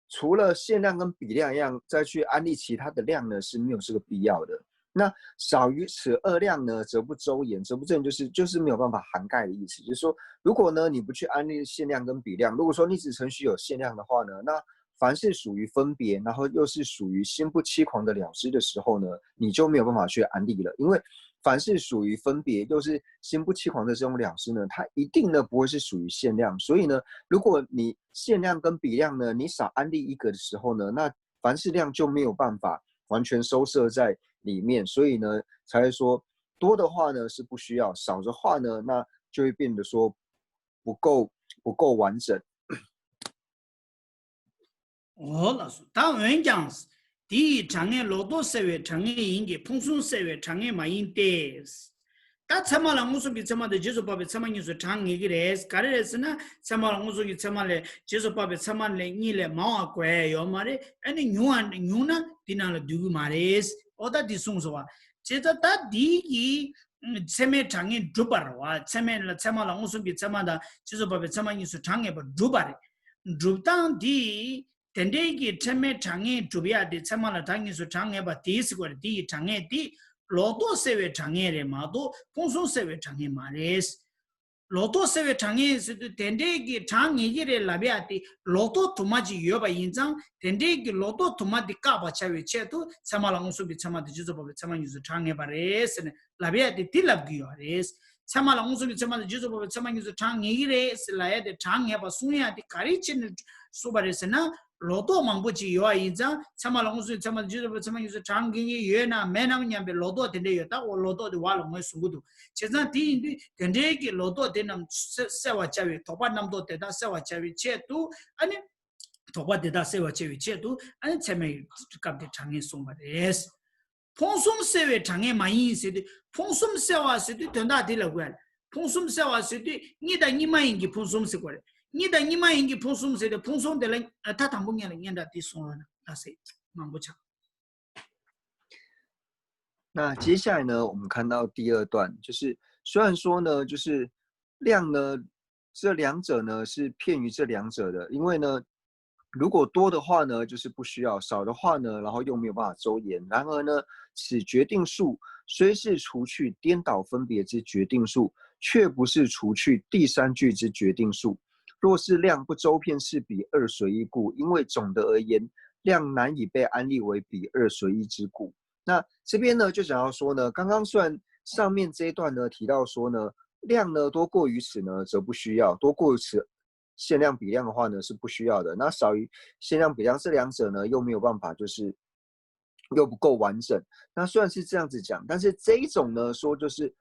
除了限量跟比量一样，再去安立其他的量呢是没有这个必要的。那少于此二量呢，则不周延，则不周延就是就是没有办法涵盖的意思。就是说，如果呢你不去安立限量跟比量，如果说你只程序有限量的话呢，那凡是属于分别，然后又是属于心不欺狂的了知的时候呢，你就没有办法去安立了，因为凡是属于分别又是心不欺狂的这种了知呢，它一定呢不会是属于限量。所以呢，如果你限量跟比量呢，你少安立一个的时候呢，那凡是量就没有办法完全收摄在里面，所以呢，才会说多的话呢是不需要，少的话呢，那就会变得说不够不够完整。 འོ་ལགས་སོ། ད་འོན་ཀྱང་ དེ་ཡི་གྲངས་ངེས་ལོག་རྟོག་སེལ་བའི་གྲངས་ངེས་ཡིན་གྱི་ཕུང་གསུམ་སེལ་བའི་གྲངས་ངེས་མ་ཡིན་ཏེ། ད་ཚད་མ་ལ་མངོན་སུམ་གྱི་ཚད་མ་དང་རྗེས་སུ་དཔག་པའི་ཚད་མ་གཉིས་སུ་གྲངས་ངེས་ཀྱི་རེད། ག་རེ་རེད་ཟེར་ན། ཚད་མ་ལ་མངོན་སུམ་གྱི་ཚད་མ་ལས་རྗེས་སུ་དཔག་པའི་ཚད་མ་ལས་གཉིས་ལས་མང་བ་དགོས་ཡ་ཡོད་མ་རེད། ཨ་ནི་ཉུང་བ་ཉུང་ན་འདི་ནང་ལ་འདུས་ཀྱི་མ་རེད། འོ་ད་འདི་གསུངས་སོང་བ། བྱས་ཙང་ད་འདི་གི་ཚད་མའི་གྲངས་ངེས་གྲུབ་པ་རེད་བ། ཚད་མའི་ལ་ཚད་མ་ལ་མངོན་སུམ་གྱི་ཚད་མ་དང་རྗེས་སུ་དཔག་པའི་ཚད་མ་གཉིས་སུ་གྲངས་ངེས་པ་གྲུབ་པ་རེད། གྲུབ་སྟངས་འདི། དེ་འདྲའི་གི་ཚད་མའི་གྲངས་ངེས་གྲུབ་ཡ་དེ་ཚད་མ་ལ་གྲངས་གཉིས་སུ་གྲངས་ངེས་པ་དེའི་ཟེར་བ་རེད། དེ་ཡི་གྲངས་ངེས་དེ་ལོག་རྟོག་སེལ་བའི་གྲངས་ངེས་རེད་མ་གཏོགས་ཕུང་གསུམ་སེལ་བའི་གྲངས་ངེས་མ་རེད། ལོག་རྟོག་སེལ་བའི་གྲངས་ངེས་ཟེར་དུས་དེ་འདྲའི་གི་གྲངས་ངེས་ཀྱི་རེད་ལབ་ཡ་དེ་ལོག་རྟོག་དུ་མ་ཅིག་ཡོད་པ་ཡིན་ཙང་དེ་འདྲའི་གི་ལོག་རྟོག་དུ་མ་དེ་བཀག་པར་བྱ་བའི་ཆེད་དུ་ཚད་མ་ལ་མངོན་སུམ་གྱི་ཚད་མ་དང་རྗེས་སུ་དཔག་པའི་ཚད་མ་གཉིས་སུ་གྲངས་ངེས་པ་རེད་ཟེར་ནས་ལབ་ཡ་དེ་དེ་ལབ་ཀྱི་ཡོད་རེད། ཚད་མ་ལ་མངོན་སུམ་གྱི་ཚད་མ་དང་རྗེས་སུ་དཔག་པའི་ཚད་མ་གཉིས་སུ་གྲངས་ངེས་ཀྱི་རེད་ཟེར་ལབ་ཡ་དེ་གྲངས་ངེས་པ་གསུང་ཡ་དེ་ག་རེ་བྱས་ནས་གསུངས་པ་རེད་ཟེར་ན། ལོག་རྟོག་མང་པོ་ཅིག་ཡོད་པ་ཡིན་ཙང་ཚད་མ་ལ་མངོན་སུམ་གྱི་ཚད་མ་དང་རྗེས་སུ་དཔག་པའི་ཚད་མ་གཉིས་སུ་གྲངས་ངེས་ཀྱི་ཡོད་ན་མེད་ནམ་སྙམ་པའི་ལོག་རྟོག་དེ་འདྲ་ཡོད། ད་འོ་ལོག་རྟོག་དེ་བ་ལ་ངོས་བཟུང་གི་འདུག་བྱས་ཙང་དེ་ཡིན་དུས་དེ་འདྲའི་གི་ལོག་རྟོག་དེ་རྣམས་སེལ་བར་བྱ་བའི་དོགས་པ་རྣམ་རྟོག་དེ་དག་སེལ་བར་བྱ་བའི་ཆེད་དུ་ཨ་ནི། དོགས་པ་དེ་དག་སེལ་བར་བྱ་བའི་ཆེད་དུ་ཨ་ནི་ཚད་མའི་སྐབས་དེ་གྲངས་ངེས་གསུངས་པ་རེད། ཕུང་གསུམ་སེལ་བའི་གྲངས་ངེས་མ་ཡིན་ཟེར་དུས་ཕུང་གསུམ་སེལ་བ་ཟེར་དུས་དོན་དག་དེ་ལ་གོ་ཡ། ཕུང་གསུམ་སེལ་བ་ཟེར་དུས་གཉིས་དང་གཉིས་མ་ཡིན་གྱི་ཕུང་གསུམ་ཟེར་དགོས་རེད། གཉིས་དང་གཉིས་མ་ཡིན་གྱི་ཕུང་གསུམ་ཟེར་དུས་ཕུང་གསུམ་དེ་ལ་ད་དང་པོ་ངས་ལ་སྙན་གྲགས་དེ་གསུང་རོགས་གནང་ཟེར། མང་པོ་ཆགས།那接下来呢，我们看到第二段，就是虽然说呢，就是量呢，这两者呢是偏于这两者的，因为呢，如果多的话呢，就是不需要；少的话呢，然后又没有办法周延。然而呢，此决定数虽是除去颠倒分别之决定数，却不是除去第三句之决定数。若是量不周遍是比二随一故，因为总的而言，量难以被安立为比二随一之故。那这边呢，就想要说呢，刚刚虽然上面这一段呢提到说呢，量呢多过于此呢，则不需要，多过于此限量比量的话呢是不需要的。那少于限量比量这两者呢，又没有办法，就是又不够完整。那虽然是这样子讲，但是这一种呢，说就是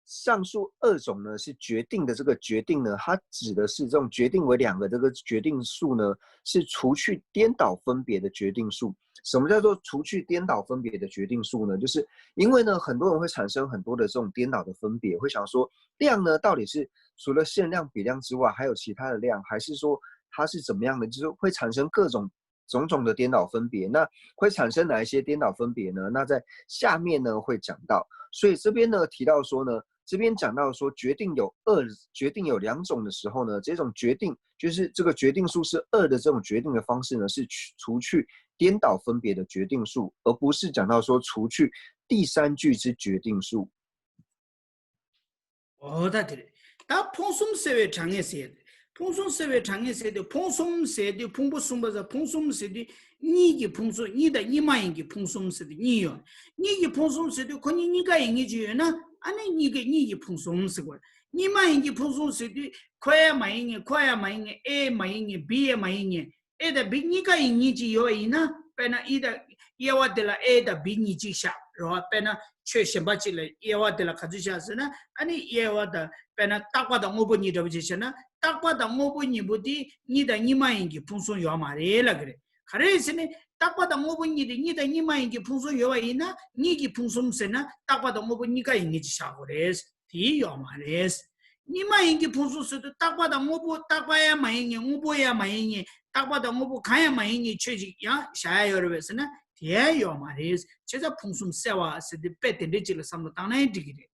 上述二种呢是决定的这个决定呢，它指的是这种决定为两个这个决定数呢，是除去颠倒分别的决定数。什么叫做除去颠倒分别的决定数呢？就是因为呢，很多人会产生很多的这种颠倒的分别，会想说量呢到底是除了限量比量之外，还有其他的量，还是说它是怎么样的？就是会产生各种种种的颠倒分别。那会产生哪一些颠倒分别呢？那在下面呢会讲到。所以这边呢提到说呢，这边讲到说决定有二，决定有两种的时候呢，这种决定就是这个决定数是二的这种决定的方式呢，是除去颠倒分别的决定数，而不是讲到说除去第三句之决定数。 འོ་ད་དེ་རེད། ད་ཕུང་གསུམ་སེལ་བའི་གྲངས་ངེས་ཟེར། ཕུང་གསུམ་སེལ་བའི་གྲངས་ངེས་ཟེར་དུས་ཕུང་གསུམ་ཟེར་དུས་ཕུང་པོ་གསུམ་པ་ཟེར། ཕུང་གསུམ་ཟེར་དུས་གཉིས་ཀྱི་ཕུང་གསུམ། གཉིས་དང་གཉིས་མ་ཡིན་གྱི་ཕུང་གསུམ་ཟེར་དུས་གཉིས་ཡོད། གཉིས་ཀྱི་ཕུང་གསུམ་ཟེར་དུས་ཁོ་གཉིས་གཉིས་ཀ་ཡི་གཉིས་ཅིག་ཡོད་ན་ཨ་ནི་གཉིས་ཀ་གཉིས་ཀྱི་ཕུང་གསུམ་ཟེར་དགོས། གཉིས་མ་ཡིན་གྱི་ཕུང་གསུམ་ཟེར་དུས་ཁོ་ཡ་མ་ཡིན་ངེས། ཁོ་ཡ་མ་ཡིན་ངེས། ཨེ་མ་ཡིན་ངེས། བི་ཡ་མ་ཡིན་ངེས། ཨེ་དང་བི་གཉིས་ཀ་ཡི་གཉིས་ཅིག་ཡོད་པ་ཡིན་ན། དཔེར་ན་ཨི་དང་དབྱེ་བ་དེ་ལ་ཨེ་དང་བི་གཉིས་ཅིག་བཞག་རེད་བ། དཔེར་ན་ཆོས་གཞན་པ་ཅིག་ལ་དབྱེ་བ་དེ་ལ་ག་ཚོད་བཞག་ཟེར་ན། ཨ་ནི་དབྱེ་བ་དང་དཔེར་ན་རྟག་པ་དང་དངོས་པོ་གཉིས་འདྲ་པོ་ཅིག་བྱས་ན། རྟག་པ་དང་དངོས་པོ་གཉིས་པོ་དེ་གཉིས་དང་གཉིས་མ་ཡིན་གྱི་ཕུང་གསུམ་ཡོད་མ་རེད་ལབ་ཀྱི་རེད། ག་རེ་ཟེར་ན། རྟག་པ་དང་དངོས་པོ་གཉིས་དེ་གཉིས་དང་གཉིས་མ་ཡིན་གྱི་ཕུང་གསུམ་ཡོད་པ་ཡིན་ན་གཉིས་ཀྱི་ཕུང་གསུམ་ཟེར་ན་རྟག་པ་དང་དངོས་པོ་གཉིས་ཀ་ཡི་གཉིས་ཅིག་བཞག་དགོས་རེད། དེ་ཡོད་མ་རེད། གཉིས་མ་ཡིན་གྱི་ཕུང་གསུམ་ཟེར་དུས་རྟག་པ་དང་དངོས་པོ། རྟག་པ་ཡང་མ་ཡིན་ངེས། དངོས་པོ་ཡང་མ་ཡིན་ངེས། རྟག་པ་དང་དངོས་པོ་གང་ཡང་མ་ཡིན་ངེས་ཆོས་ཅིག་ཡང་བཞག་ཡ་ཡོད་རེད་པས་ཟེར་ན་དེ་ཡང་ཡོད་མ་རེད། བྱས་ཙང་ཕུང་གསུམ་སེལ་བ་ཟེར་དུས་དཔེ་དེ་འདྲ་ཅིག་ལ་བསམ་བློ་བཏང་ན་ཡང་འགྲིག་གི་རེད།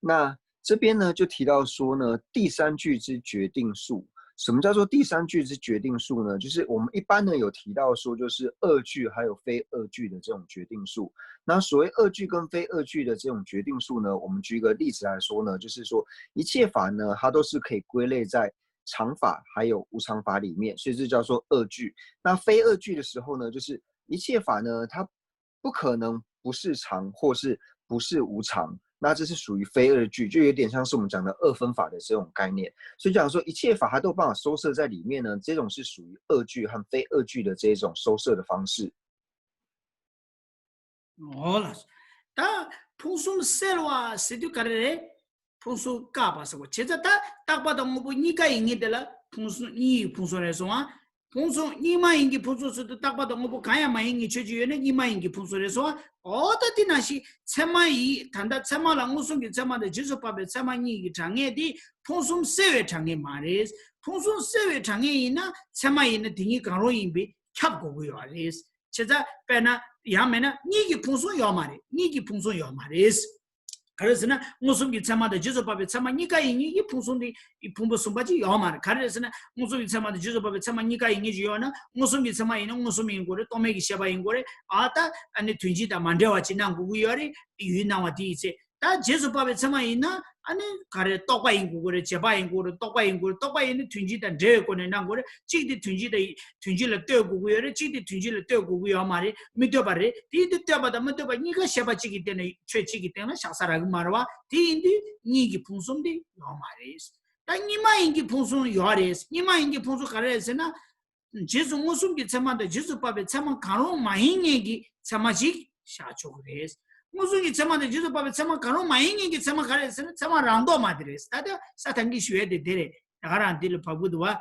那这边呢，就提到说呢，第三句之决定数。什么叫做第三句之决定数呢？就是我们一般呢有提到说，就是二句还有非二句的这种决定数。那所谓二句跟非二句的这种决定数呢，我们举一个例子来说呢，就是说一切法呢，它都是可以归类在常法还有无常法里面，所以这叫做二句。那非二句的时候呢，就是一切法呢，它不可能不是常或是不是无常，那这是属于非二句，就有点像是我们讲的二分法的这种概念。所以讲说一切法它都有办法收摄在里面呢，这种是属于二句和非二句的这种收摄的方式。 འོ་ལགས། ད་ཕུང་གསུམ་སེལ་བ་ཟེར་དུས་ག་རེ་རེད། ཕུང་གསུམ་བཀག་པ་ཟེར་བ། བྱས་ཙང་ད་རྟག་པ་དང་དངོས་པོ་གཉིས་ཀ་ཡི་གཉིས་དེ་ལ་ཕུང་གསུམ་གཉིས་ཡི་ཕུང་གསུམ་རེད་སོང་ཨ། ཕུང་གསུམ་གཉིས་མ་ཡིན་གྱི་ཕུང་གསུམ་ཟེར་དུས་རྟག་པ་དང་དངོས་པོ་གང་ཡང་མ་ཡིན་གྱི་ཆོས་ཅིག་ཡོད་ན་གཉིས་མ་ཡིན་གྱི་ཕུང་གསུམ་རེད་སོ། འོ་ད་དེ་ནང་བཞིན་ཚད་མ་ཡིན། ད་ལྟ་ཚད་མ་ལ་མངོན་སུམ་གྱི་ཚད་མ་དང་རྗེས་སུ་དཔག་པའི་ཚད་མ་གཉིས་ཀྱི་གྲངས་ངེས་དེ་ཕུང་གསུམ་སེལ་བའི་གྲངས་ངེས་མ་རེད། ཕུང་གསུམ་སེལ་བའི་གྲངས་ངེས་ཡིན་ན་ཚད་མ་ཡིན་ན་དེ་གཉིས་གང་རུང་ཡིན་པས་ཁྱབ་དགོས་ཀྱི་ཡོད་རེད། བྱས་ཙང་དཔེར་ན་ཡང་མིན་ན་གཉིས་ཀྱི་ཕུང་གསུམ་ཡོད་མ་རེད། གཉིས་ཀྱི་ཕུང་གསུམ་ཡོད་མ་རེད། ག་རེ་ཟེར་ན་མངོན་སུམ་གྱི་ཚད་མ་དང་རྗེས་སུ་དཔག་པའི་ཚད་མ་གཉིས་ཀ་ཡིན་གཉིས་ཀྱི་ཕུང་གསུམ་དེ་ཕུང་པོ་གསུམ་པ་ཅིག་ཡོད་མ་རེད། ག་རེ་ཟེར་ན་མངོན་སུམ་གྱི་ཚད་མ་དང་རྗེས་སུ་དཔག་པའི་ཚད་མ་གཉིས་ཀ་ཡིན་གཉིས་ཅིག་ཡོད་ན་མངོན་སུམ་གྱི་ཚད་མ་ཡིན་ན་མངོན་སུམ་ཡིན་དགོས་རེད། རྟོག་མེད་ཀྱི་ཤེས་པ་ཡིན་དགོས་རེད། ཨ་ད་ཨ་ནི་དོན་སྤྱི་དང་མ་འབྲེལ་བ་ཅིག་སྣང་དགོས་ཀྱི་ཡོད་རེད། ཡུལ་སྣང་བ་དེ་ཡིན་ཚེ། ད་རྗེས་སུ་དཔག་པའི་ཚད་མ་ཡིན་ན་ཨ་ནི་ག་རེ་རྟོག་པ་ཡིན་དགོས་ཀྱི་རེད། རྗེས་དཔག་ཡིན་དགོས་རེད། རྟོག་པ་ཡིན་དགོས་རེད། རྟོག་པ་ཡིན་ན་དོན་སྤྱི་དང་འབྲེལ་བའི་སྒོ་ནས་སྣང་དགོས་རེད། གཅིག་དེ་དོན་སྤྱི་དང་དོན་སྤྱི་ལ་ལྟོས་དགོས་ཀྱི་ཡོད་རེད། གཅིག་དེ་དོན་སྤྱི་ལ་ལྟོས་དགོས་ཀྱི་ཡོད་མ་རེད། མི་ལྟོས་པ་རེད། དེ་ཡིན་དུས་ལྟོས་པ་དང་མི་ལྟོས་པ་གཉིས་ཀ་ཤེས་པ་གཅིག་གི་སྟེང་ནས་ཆོས་གཅིག་གི་སྟེང་ལ་བཞག་ས་རག་གི་མ་རེད་བ། དེ་ཡིན་དུས་གཉིས་ཀྱི་ཕུང་གསུམ་དེ་ཡོད་མ་རེད། ད་གཉིས་མ་ཡིན་གྱི་ཕུང་གསུམ་ཡོད་རེད། གཉིས་མ་ཡིན་གྱི་ཕུང་གསུམ་ག་རེ་རེད་ཟེར་ན། རྗེས་སུ་མངོན་སུམ་གྱི་ཚད་མ་དང་རྗེས་སུ་དཔག་པའི་ཚད་མ་གང་རུང་མ་ཡིན་མཁན་གྱི་ཚད་མ་ཞིག་བཞག་ཆོག་གི་རེད། མངོན་སུམ་གྱི་ཚད་མ་དང་རྗེས་སུ་དཔག་པའི་ཚད་མ་གང་རུང་མ་ཡིན་མཁན་གྱི་ཚད་མ་ག་རེ་རེད་ཟེར་ན་ཚད་མ་རང་ལྡོག་མ་དེ་རེད། ད་ལྟ་ས་ཐང་གི་ཞུ་ཡས་དེ་དེ་རེད། ད་ག་རང་འདི་ལ་བབ་གི་འདུག་བ།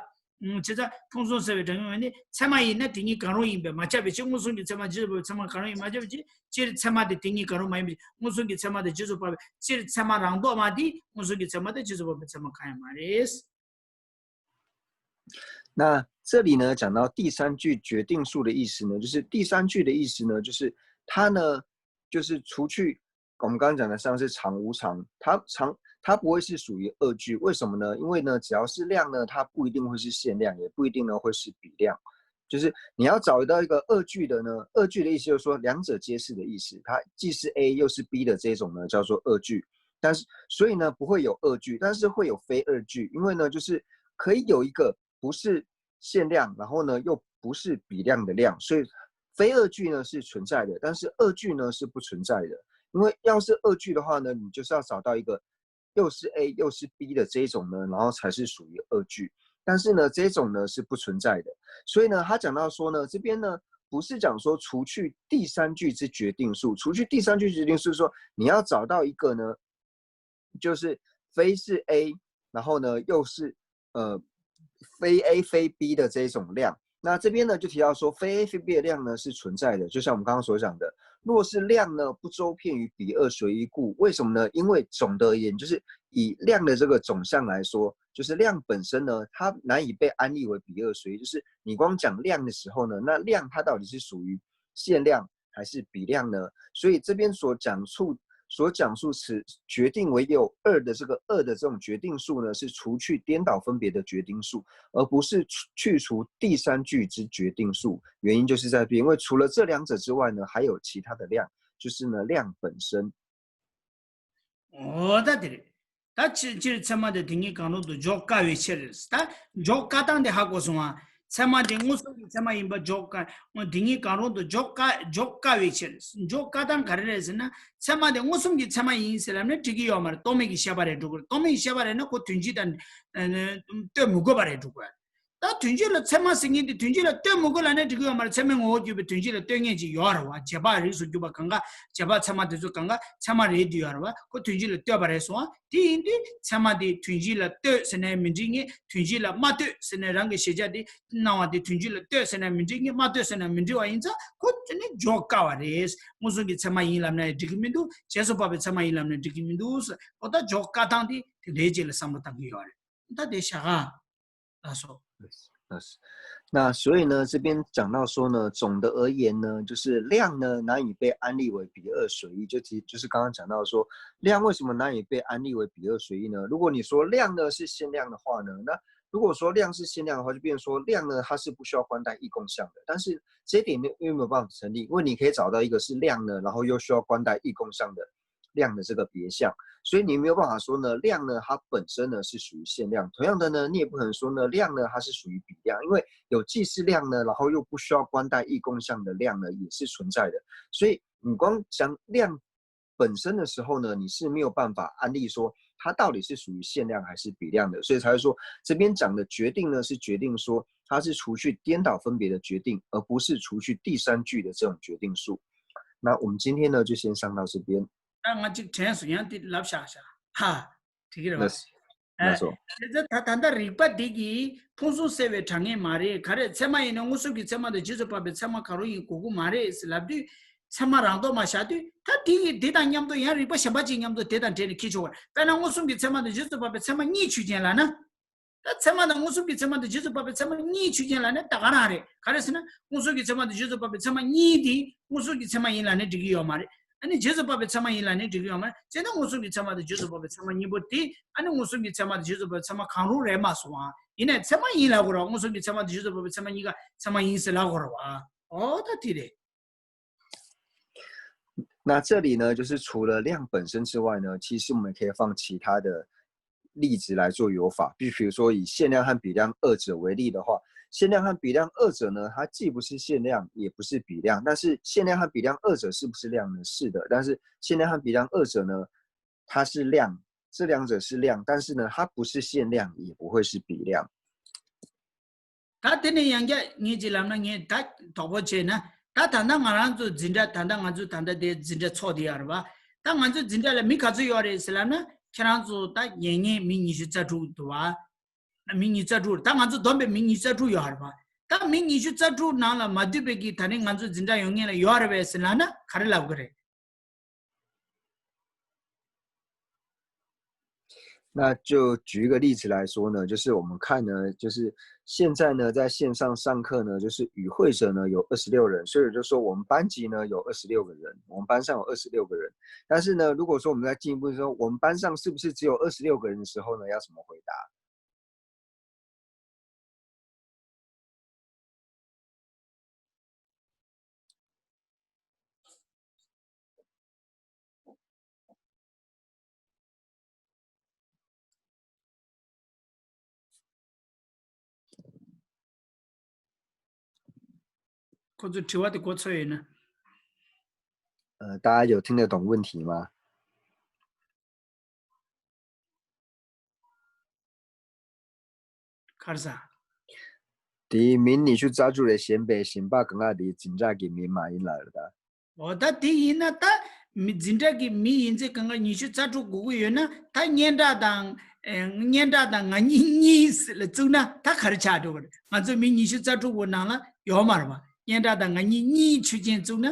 ཨུམ། བྱས་ཙང་ཕུང་གསུམ་སེལ་བའི་གྲངས་ངེས་ནི་ཚད་མ་ཡིན་ན་དེ་གཉིས་གང་རུང་ཡིན་པས་མ་ཁྱབ་པའི་ཕྱིར། མངོན་སུམ་གྱི་ཚད་མ་རྗེས་སུ་དཔག་པའི་ཚད་མ་གང་རུང་ཡིན་མ་ཁྱབ་པའི་ཕྱིར། སྤྱིར་ཚད་མ་དེ་དེ་གཉིས་གང་རུང་མ་ཡིན་པའི་ཕྱིར། མངོན་སུམ་གྱི་ཚད་མ་དང་རྗེས་སུ་དཔག་པའི་སྤྱིར་ཚད་མ་རང་ལྡོག་མ་དེ་མངོན་སུམ་གྱི་ཚད་མ་དང་རྗེས་སུ་དཔག་པའི་ཚད་མ་གང་ཡང་མ་རེད། 那这里呢，讲到第三句决定数的意思呢，就是第三句的意思呢，就是它呢，就是除去我们刚刚讲的像是常无常，它常它不会是属于二句，为什么呢？因为呢，只要是量呢，它不一定会是限量，也不一定呢会是比量。就是你要找到一个二句的呢，二句的意思就是说两者皆是的意思，它既是 A 又是 B 的这种呢叫做二句，但是所以呢不会有二句，但是会有非二句，因为呢就是可以有一个不是限量，然后呢又不是比量的量，所以非二句呢是存在的，但是二句呢是不存在的。因为要是二句的话呢，你就是要找到一个又是 A 又是 B 的这一种呢，然后才是属于二句。但是呢，这种呢是不存在的。所以呢，他讲到说呢，这边呢不是讲说除去第三句之决定数，除去第三句决定数说你要找到一个呢，就是非是 A，然后呢又是呃非 A 非 B 的这一种量。那这边呢就提到说非 A 非 B 的量呢是存在的，就像我们刚刚所讲的，若是量呢不周遍于比二随一故，为什么呢？因为总的而言，就是以量的这个总项来说，就是量本身呢，它难以被安立为比二随一。就是你光讲量的时候呢，那量它到底是属于限量还是比量呢？所以这边所讲述所讲述此决定为有二的这个二的这种决定数呢，是除去颠倒分别的决定数，而不是去除第三句之决定数。原因就是在这边，因为除了这两者之外呢，还有其他的量，就是呢量本身。 འོ་ད་དེ་རེད། ད་ཕྱིར་ཕྱིར་ཚད་མ་དེ་དེ་གཉིས་གང་རུང་དུ་འཇོག་དཀའ་བའི་ཕྱིར། ད་འཇོག་དཀའ་སྟངས་དེ་ཧ་གོ་སོང་ང་། ཚད་མ་དེ་མངོན་སུམ་གྱི་ཚད་མ་ཡིན་པ་འཇོག་དཀའ། དེ་གཉིས་གང་རུང་དུ་འཇོག་དཀའ་འཇོག་དཀའ་བའི་ཕྱིར། འཇོག་དཀའ་སྟངས་ག་རེ་རེད་ཟེར་ན། ཚད་མ་དེ་མངོན་སུམ་གྱི་ཚད་མ་ཡིན་ཟེར་ལབ་ན་འགྲིག་གི་ཡོད་མ་རེད། རྟོག་མེད་ཀྱི་ཤེས་པ་རེད་འགྲོ་གི་རེད། རྟོག་མེད་ཀྱི་ཤེས་པ་རེད་ན་ཁོ་དོན་སྤྱི་དང་ལྟོས་མི་དགོས་པ་རེད་འགྲོ་གི་རེད། ད་དོན་སྤྱི་ལ་ཚད་མ་ཟེར་མཁན་དེ་དོན་སྤྱི་ལ་ལྟོས་མི་དགོས་ལབ་ན་འགྲིག་གི་ཡོད་མ་རེད། ཚད་མའི་ངོ་བོ་བརྗོད་པའི་དོན་སྤྱི་ལ་ལྟོས་མཁན་ཅིག་ཡོད་རེད་བ། རྗེས་དཔག་རིགས་སུ་གྱུར་པ་གང་ག་རྗེས་དཔག་ཚད་མ་དེ་ཚོ་གང་ག་ཚད་མ་རེད་དེ་ཡོད་རེད་བ། ཁོ་དོན་སྤྱི་ལ་ལྟོས་པ་རེད་སོང་བ། དེ་ཡིན་དུས་ཚད་མ་དེ་དོན་སྤྱི་ལ་ལྟོས་ཟེར་ནའི་མི་འགྲིག་ངེས། དོན་སྤྱི་ལ་མ་ལྟོས་ཟེར་ནའི་རང་གི་གཞལ་བྱ་དེ་སྣང་བ་དེ་དོན་སྤྱི་ལ་ལྟོས་ཟེར་ནའི་མི་འགྲིག་ངེས། མ་ལྟོས་ཟེར་ནའི་མི་འགྲིག་པ་ཡིན་ཙང་ཁོ་དེ་ནི་འཇོག་དཀའ་བ་རེད། མངོན་སུམ་གྱི་ཚད་མ་ཡིན་ལབ་ན་ཡང་འགྲིག་གི་མི་འདུག་རྗེས་སུ་དཔག་པའི་ཚད་མ་ཡིན་ལབ་ན་འགྲིག་གི་མི་འདུག་འོ་ད་འཇོག་དཀའ་སྟངས་དེ་དེ་འདྲའི་རྗེས་ལ་བསམ་བློ་བཏང་གི་ཡོད་རེད། ད་དེ་བཞག་ག་ལགས་སོ། 那那所以呢，这边讲到说呢，总的而言呢，就是量呢难以被安立为比二随一，就其就是刚刚讲到说，量为什么难以被安立为比二随一呢？如果你说量呢是限量的话呢，那如果说量是限量的话，就变成说量呢它是不需要观待异共相的，但是这一点呢又没有办法成立，因为你可以找到一个是量呢，然后又需要观待异共相的 量的这个别项，所以你没有办法说呢，量呢它本身呢是属于限量。同样的呢，你也不可能说呢，量呢它是属于比量，因为有既是量呢，然后又不需要观待异共相的量呢也是存在的。所以你光讲量本身的时候呢，你是没有办法安立说它到底是属于限量还是比量的，所以才会说这边讲的决定呢是决定说它是除去颠倒分别的决定，而不是除去第三句的这种决定数。那我们今天呢就先上到这边。 ད་ང་གཅིག་དྲན་སོང་། ཡང་དེ་ལབ་བཞག་བཞག་ཧ། དེ་གི་རེད་བ། ལགས་སོ། དེ་ཚོ་ད་ད་ལྟ་རིགས་པ་འདི་གིས་ཕུང་སུམ་སེལ་བའི་དྲང་ངེས་མ་རེད། ག་རེ་ཚད་མ་ཡིན་ན་མངོན་སུམ་གྱི་ཚད་མ་དང་རྗེས་སུ་དཔག་པའི་ཚད་མ་གང་རུང་ཡིན་དགོས་ཀྱི་མ་རེད་ཟེར་ལབ་དུས། ཚད་མ་རང་ལྡོག་མ་བཞག་དུས་ད་འདི་གི་འདི་དང་མཉམ་དུ་ཡང་རིགས་པ་གཞན་པ་ཅིག་མཉམ་དུ་དེ་དང་འབྲེལ་ནས་འཁྱེར་ཆོག་པ་རེད། དཔེར་ན་མངོན་སུམ་གྱི་ཚད་མ་དང་རྗེས་སུ་དཔག་པའི་ཚད་མ་གཉིས་ཆོས་ཅན་ལབ་ན། ད་ཚད་མ་དང་མངོན་སུམ་གྱི་ཚད་མ་དང་རྗེས་སུ་དཔག་པའི་ཚད་མ་གཉིས་ཆོས་ཅན་ལབ་ན་ད་ག་རང་རེད། ག་རེ་ཟེར་ན་མངོན་སུམ་གྱི་ཚད་མ་དང་རྗེས་སུ་དཔག་པའི་ཚད་མ་གཉིས་དེ་མངོན་སུམ་གྱི་ཚད་མ་ཡིན་ལབ་ན་འགྲིག་གི་ཡོད་མ་རེད། ཨ་ནི་རྗེས་སུ་དཔག་པའི་ཚད་མ་ཡིན་ལབ་ནས་འགྲིག་གི་ཡོད་མ་རེད། བྱས་ན་མངོན་སུམ་གྱི་ཚད་མ་དང་རྗེས་སུ་དཔག་པའི་ཚད་མ་གཉིས་པོ་དེ་ཨ་ནི་མངོན་སུམ་གྱི་ཚད་མ་དང་རྗེས་སུ་དཔག་པའི་ཚད་མ་གང་རུང་རེད་མ་སོང་ཨ། ཡིན་ནའི་ཚད་མ་ཡིན་ལབ་དགོས་རེད་བ། མངོན་སུམ་གྱི་ཚད་མ་དང་རྗེས་སུ་དཔག་པའི་ཚད་མ་གཉིས་ཀ་ཚད་མ་ཡིན་ཟེར་ལབ་དགོས་རེད་བ། ཨོ་ད་དེ་རེད། 那这里呢，就是除了量本身之外呢，其实我们可以放其他的例子来做有法。比比如说以限量和比量二者为例的话，限量和比量二者呢，它既不是限量，也不是比量，但是限量和比量二者是不是量呢？是的，但是限量和比量二者呢，它是量，这两者是量，但是呢，它不是限量，也不会是比量。 ད་དེ་ནས་ཡང་བསྐྱར་ངས་ཅིག་ལབ་ན། ངས་ད་དོགས་པ་བྱས་ན། ད་ད་ལྟ་ང་རང་ཚོ་འཛིན་གྲྭ་ད་ལྟ་ང་ཚོ་ད་ལྟ་དེ་འཛིན་གྲྭ་ཚོགས་དེ་ཡོད་རེད་བ། ད་ང་ཚོ་འཛིན་གྲྭ་ལ་མི་ག་ཚོད་ཡོད་རེད་ཟེར་ལབ་ན། ཁྱེད་རང་ཚོ་ད་ཉན་མཁན་མི་ཉི་ཤུ་རྩ་དྲུག་འདུག་བ། མི་ཉི་ཤུ་རྩ་དྲུག་ད་ང་ཚོ་བསྡོམས་པས་མི་ཉི་ཤུ་རྩ་དྲུག་ཡོད་རེད་བ། ད་མི་ཉི་ཤུ་རྩ་དྲུག་ནང་ལ་མ་འདུས་པའི་གི་ད་རིང་ང་ཚོ་འཛིན་གྲྭ་ཡོང་མཁན་ལ་ཡོད་རེད་བས་ཟེར་ལབ་ན་ག་རེ་ལབ་དགོས་རེད། 那就举一个例子来说呢，就是我们看呢，就是现在呢，在线上上课呢，就是与会者呢有二十六人，所以就说我们班级呢有二十六个人，我们班上有二十六个人。但是呢，如果说我们再进一步说，我们班上是不是只有二十六个人的时候呢，要怎么回答？ ཁོ་ཚོ་དྲི་བ་དེ་གོ་ཚོད་ཡོད་ན། 呃，大家有听得懂问题吗？ ག་རེ་ཟ། དེའི་མི་ཉི་ཤུ་རྩ་དྲུག་ལས་གཞན་པའི་གཞན་པ་གང་ག་དེ་འཛིན་གྲྭ་གི་མི་མ་ཡིན་ལ་རེད་ད། འོ་ད་དེ་ཡིན་ན་ད་མི་འཛིན་གྲྭ་གི་མི་ཡིན་ཚེ་གང་ག་ཉི་ཤུ་རྩ་དྲུག་དགོས་ཀྱི་ཡོད་ན་ད་སྙན་གྲགས་དང་ཨེ་སྙན་གྲགས་དང་ང་གཉིས་གཉིས་ལ་བཙུགས་ན་ད་ག་རེ་ཆགས་འགྲོ་གི་རེད། ང་ཚོ་མི་ཉི་ཤུ་རྩ་དྲུག་པོ་ནང་ལ་ཡོད་མ་རེད་བ། སྙན་གྲགས་དང་ང་གཉིས་གཉིས་ཆོས་ཅན་བཙུགས་ན།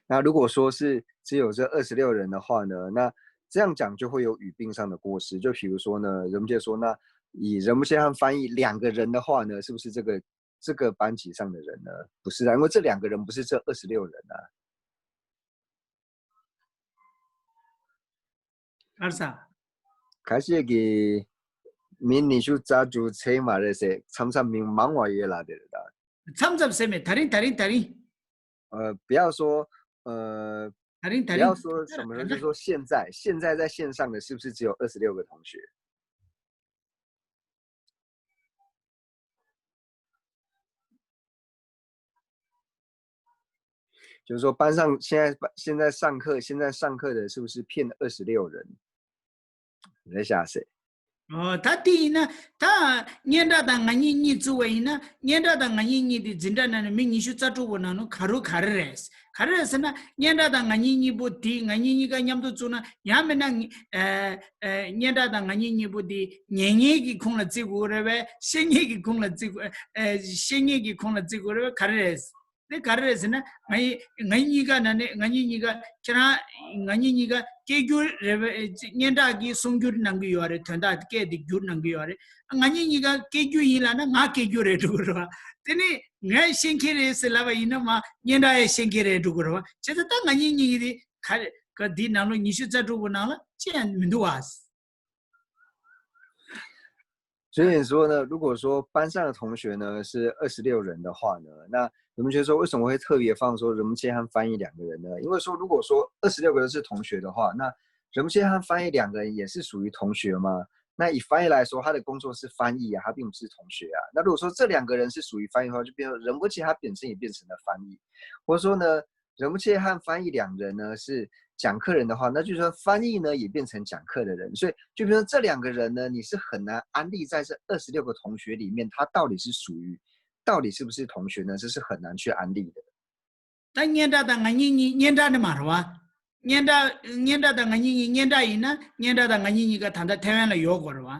那如果说是只有这二十六人的话呢，那这样讲就会有语病上的过失。就比如说呢，人们就说，那以人不切和翻译两个人的话呢，是不是这个这个班级上的人呢？不是啊，因为这两个人不是这二十六人啊。 ག་རེ་ཟ། 可是给མི་ཉི་ཤུ་རྩ་དྲུག་ཚད་མ་རེད་ཟེར་མཚམས་མཚམས་མི་མང་བ་ཡོད་ལ་དེ་རེད་ད། མཚམས་མཚམས་ཟེར་མེད། ད་རིང་ད་རིང་ད་རིང་། 呃，不要说呃，ད་རིང་ད་不要རིང་说什么呢？就说现在，现在在线上的是不是只有二十六个同学？ 就是说班上现在现在上课现在上课的是不是骗二十六人？你在吓谁？ ཨོ་ད་དེ་ཡིན་ན་ད་སྙན་གྲགས་དང་ང་གཉིས་གཉིས་བཙུགས་པ་ཡིན་ན་སྙན་གྲགས་དང་ང་གཉིས་གཉིས་དེ་འཛིན་གྲྭ་ནང་ནས་མི་ཉི་ཤུ་རྩ་དྲུག་པོ་ནང་ནས་ག་རུ་ག་རེ་རེད། ག་རེ་རེད་ཟེར་ན་སྙན་གྲགས་དང་ང་གཉིས་གཉིས་པོ་དེ་ང་གཉིས་གཉིས་ཀ་མཉམ་དུ་བཙུགས་ན་ཡང་མིན་ན་ཨ་ཨ་སྙན་གྲགས་དང་ང་གཉིས་གཉིས་པོ་དེ་ཉན་མཁན་གྱི་ཁོངས་ལ་བརྩི་དགོས་རེད་བས། བཤད་མཁན་གྱི་ཁོངས་ལ་བརྩི་དགོས་ཨ་བཤད་མཁན་གྱི་ཁོངས་ལ་བརྩི་དགོས་རེད་བས། ག་རེ་རེད། དེ་ག་རེ་རེད་ཟེར་ན་ང་ཡི་ང་ཡི་གཉིས་ཀ་ན་ནི་ང་གཉིས་གཉིས་ཀ་ཁྱེད་རང་ང་གཉིས་གཉིས་ཀ་སྐད་སྒྱུར་རེད་བས། སྙན་གྲགས་ཀྱིས་གསུང་སྒྱུར་གནང་གི་ཡོད་རེད། དོན་དག་སྐད་དེ་བསྒྱུར་གནང་གི་ཡོད་རེད། ང་གཉིས་གཉིས་ཀ་སྐད་སྒྱུར་ཡིན་ལབ་ན་ང་སྐད་སྒྱུར་རེད་འགྲོ་གི་རེད་བ། དེ་ནི་ངས་ཤེས་མཁན་རེད་ཟེར་ལབ་པ་ཡིན་ན་མ་སྙན་གྲགས་ཡང་ཤེས་མཁན་རེད་འགྲོ་གི་རེད་བ། བྱས་ཙང་ད་ང་གཉིས་གཉིས་ཀྱི་དེ་ག་རེ་ག་འདི་ནང་ལོ་ཉི་ཤུ་རྩ་དྲུག་པོ་ནང་ལ་ཅི་ཡང་མི་འདུག་བ། 所以说呢，如果说班上的同学呢是二十六人的话呢，那人们就说为什么会特别放说人们切和翻译两个人呢？因为说如果说二十六个人是同学的话，那人们切和翻译两个人也是属于同学吗？那以翻译来说，他的工作是翻译啊，他并不是同学啊。那如果说这两个人是属于翻译的话，就变成人们切他本身也变成了翻译，或者说呢，人们切和翻译两人呢是讲课人的话，那就是说翻译呢也变成讲课的人，所以就比如说这两个人呢，你是很难安立在这二十六个同学里面，他到底是属于，到底是不是同学呢？这是很难去安立的。 ད་སྙན་གྲགས་དང་ང་གཉིས་གཉིས་སྙན་གྲགས་ནི་མ་རེད་བ། སྙན་གྲགས་སྙན་གྲགས་དང་ང་གཉིས་གཉིས་སྙན་གྲགས་ཡིན་ན་སྙན་གྲགས་དང་ང་གཉིས་གཉིས་ཀ་ད་ལྟ་ཐེ་ཝན་ལ་ཡོད་དགོས་རེད་བ།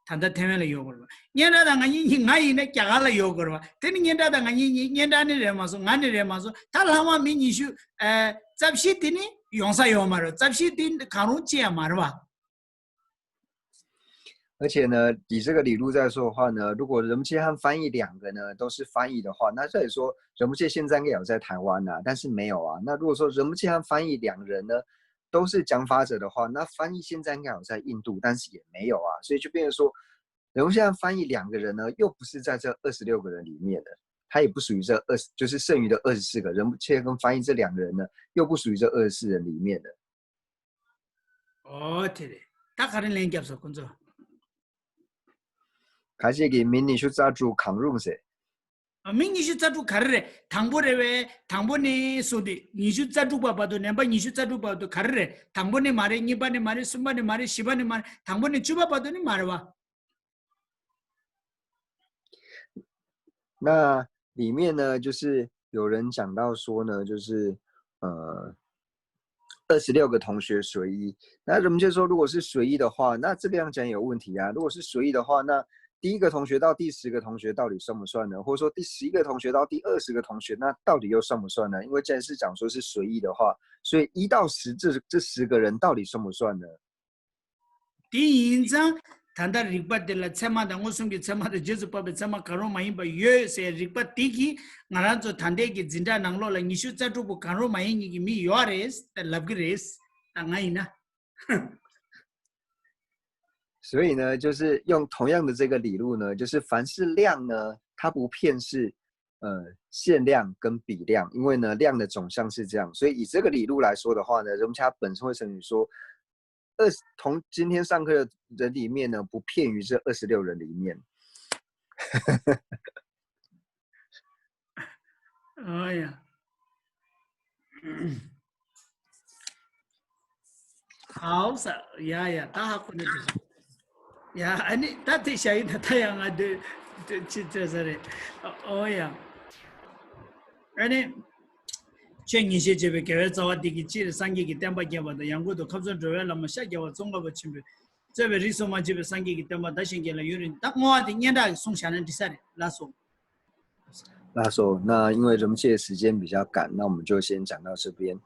ད་ལྟ་ཐེ་ཝན་ལ་ཡོད་དགོས་རེད་བ། སྙན་གྲགས་དང་ང་གཉིས་གཉིས་ང་ཡིན་ན་རྒྱ་གར་ལ་ཡོད་དགོས་རེད་བ། དེ་ནི་སྙན་གྲགས་དང་ང་གཉིས་གཉིས་སྙན་གྲགས་ནི་རེད་མ་སོང་། ང་ནི་རེད་མ་སོང་། ད་ལྷག་མ་མི་ཉི་ཤུ་ཨ་རྩ་བཞི་དེ་ནི་ཡོང་ས་ཡོད་མ་རེད། རྩ་བཞི་དེ་གང་རུང་ཅི་ཡང་མ་རེད་བ། 而且呢，以这个理路再说的话呢，如果仁波切和翻译两个呢都是翻译的话，那照理说仁波切现在应该有在台湾啊，但是没有啊。那如果说仁波切和翻译两人呢都是讲法者的话，那翻译现在应该有在印度，但是也没有啊。所以就变成说，仁波切和翻译两个人呢，又不是在这二十六个人里面的，他也不属于这二十，就是剩余的二十四个。仁波切跟翻译这两个人呢，又不属于这二十四人里面的。 ཨོ་དེ་རེད། ད་ག་རེ་ལན་བརྒྱབ་སོང་ཁོ་ཚོ། ག་ཅིག་གིས་མི་ཉི་ཤུ་རྩ་དྲུག་གང་རུང་ཟེར། ཨ། མི་ཉི་ཤུ་རྩ་དྲུག་ག་རེ་རེད། དང་པོ་རེད་པས། དང་པོ་ནས་བཟུང་སྟེ་ཉི་ཤུ་རྩ་དྲུག་པ་བར་དུ། ནམ་པ་ཉི་ཤུ་རྩ་དྲུག་བར་དུ་ག་རེ་རེད། དང་པོ་ནས་མ་རེད། གཉིས་པ་ནས་མ་རེད། གསུམ་པ་ནས་མ་རེད། བཞི་པ་ནས་མ་རེད། དང་པོ་ནས་བཅུ་པ་བར་དུ་ནི་མ་རེད་བ། 那里面呢，就是有人讲到说呢，就是呃，二十六个同学随一。那人们就说，如果是随一的话，那这个样讲有问题啊。如果是随一的话，那第一个同学到第十个同学到底算不算呢？或者说第十一个同学到第二十个同学，那到底又算不算呢？因为既然是讲说是随一的话，所以一到十这这十个人到底算不算呢？ དེ་ཡིན་ཙང་ད་ལྟ་རིགས་པ་དེ་ལ་ཚད་མ་དང་མངོན་སུམ་གྱི་ཚད་མ་དང་རྗེས་སུ་དཔག་པའི་ཚད་མ་གང་རུང་མ་ཡིན་པ་ཡོད་ཟེར་རིགས་པ་དེ་གིས་ང་རང་ཚོ་ད་ལྟའི་གི་འཛིན་གྲྭ་ནང་ལོགས་ལ་ཉི་ཤུ་རྩ་དྲུག་པོ་གང་རུང་མ་ཡིན་མཁན་གྱི་མི་ཡོད་རེད་ལབ་ཀྱི་རེད། ད་ང་ཡིན་ན། 所以呢，就是用同样的这个理路呢，就是凡是量呢，它不骗是呃限量跟比量，因为呢量的总项是这样，所以以这个理路来说的话呢，人家本身会成语说，二同今天上课的人里面呢，不骗于这二十六人里面。 ཨོ་ཡ། ཧའོ་ས། ཡ་ཡ། ད་ཧ་གོ་ནི་འདུག་ཡ། ཨ་ནི་ད་དེ་བཞག་ཡིན་ད། ད་ཡང་ང་འདོད་འདོད་ཅི་འདོད་ས་རེད། ཨོ་ཡ། ཨ་ནི། ཆོས་ཉིད་ཤེས་བྱེད་པའི་དགེ་བའི་རྩ་བ་འདི་གི་སྤྱིར་སངས་རྒྱས་ཀྱི་བསྟན་པ་རྒྱས་པ་དང་། ཡང་སྒོས་སུ་ཁམས་གསུམ་འགྲོ་བའི་བླ་མ་ཤཱཀྱ་བ་ཙོང་ཁ་པ་ཆེན་པོས་གཙོས་པའི་རིས་སུ་མ་ཆད་པའི་སངས་རྒྱས་ཀྱི་བསྟན་པ་དར་ཞིང་རྒྱས་ལ་ཡུན་རིང་། ད་བསྔོ་བ་དེ་སྙན་གྲགས་ཀྱིས་གསུངས་བཞག་ན་འགྲིག་ས་རེད། ལགས་སོ། 那所，那因为人们这些时间比较赶，那我们就先讲到这边。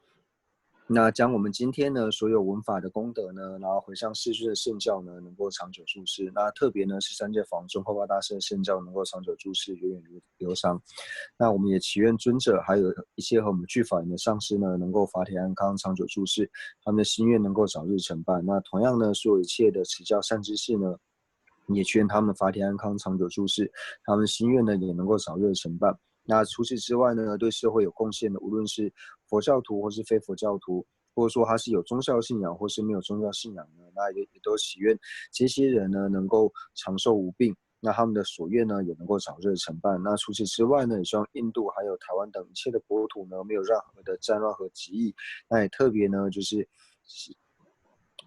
那将我们今天呢所有闻法的功德呢，然后回向世尊的圣教呢，能够长久住世。那特别呢是三界法王宗喀巴大师的圣教能够长久住世，源远流流长。那我们也祈愿尊者还有一切和我们具法缘的上师呢，能够法体安康，长久住世，他们的心愿能够早日成办。那同样呢，所有一切的持教善知识呢，也祈愿他们法体安康，长久住世，他们心愿呢也能够早日成办。那除此之外呢，对社会有贡献的，无论是佛教徒或是非佛教徒，或者说他是有宗教信仰或是没有宗教信仰呢，那也也都祈愿这些人呢能够长寿无病，那他们的所愿呢也能够早日成办。那除此之外呢，也希望印度还有台湾等一切的国土呢没有任何的战乱和疾疫。那也特别呢就是祈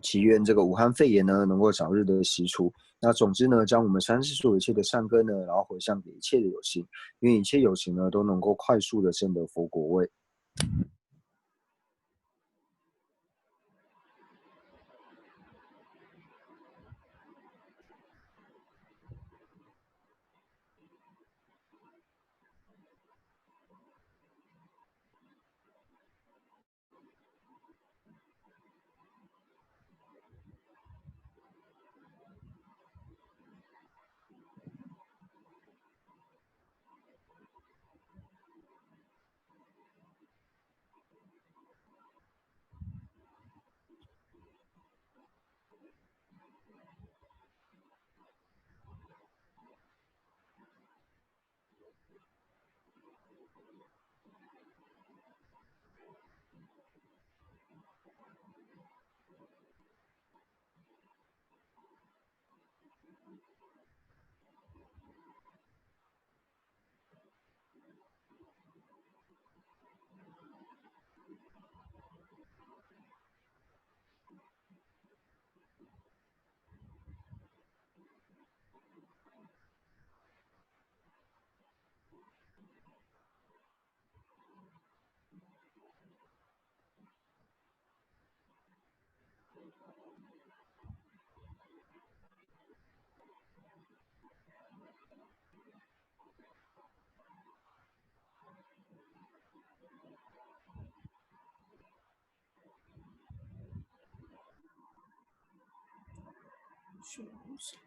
祈愿这个武汉肺炎呢能够早日的洗除。那总之呢，将我们三世所有一切的善根呢，然后回向给一切的有情，愿一切有情呢都能够快速的证得佛果位。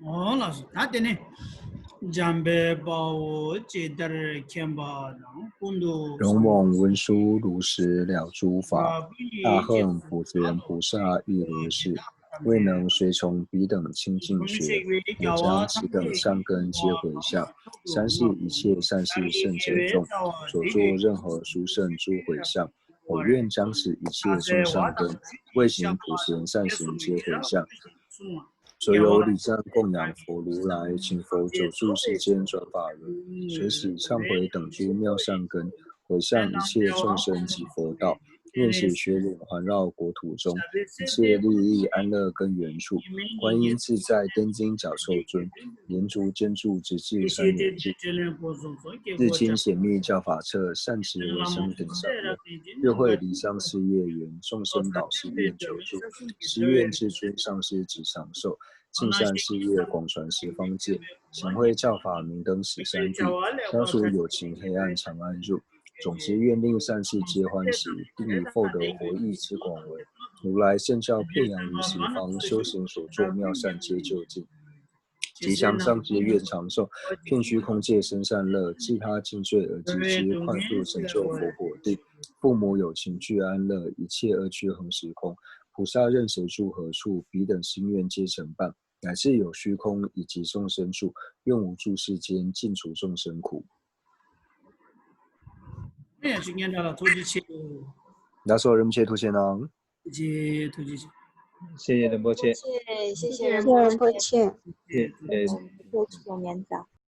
འོ་ལགས་སོ། ད་དེ་ནས་འཇམ་དཔལ་དཔའ་བོས་ཇི་ལྟར་མཁྱེན་པ་དང་། ཀུན་ཏུ། 龙王文殊如实了诸法，大恨普贤菩萨亦如是，未能随从彼等清净学，而将此等善根皆毁相。三世一切善事圣者众，所作任何殊胜诸毁相，我愿将此一切众善根，未行普贤善行皆毁相。所有礼赞供养佛如来，请佛久住世间转法轮，随喜忏悔等诸妙善根，毁相一切众生及佛道。愿此学忍环绕国土中，一切利益安乐根源处，观音自在灯金脚兽尊，莲足珍柱直至山野尽。至今显密教法彻，善持闻声等善愿，月会离障事业圆，众生导师愿久住，誓愿至尊上师及长寿，尽善事业广传十方界，行慧教法明灯十三地，消除有情黑暗长安入。总之愿令善事皆欢喜，定以厚德活义之广为，如来圣教遍扬于十方，修行所作妙善皆究竟。吉祥上街月长寿，遍虚空界生善乐，济他尽罪而济之，快速成就佛果地。父母有情俱安乐，一切恶趣恒时空。菩萨任谁住何处，彼等心愿皆成办。乃至有虚空以及众生住，愿无住世间，尽除众生苦。 ལགས་སོ། རིན་པོ་ཆེ་ཐུགས་རྗེ་གནང་། ཐུགས་རྗེ་ཆེ། ཐུགས་རྗེ་ཆེ། 谢谢仁波切。 谢谢仁波切。 谢谢。 谢谢。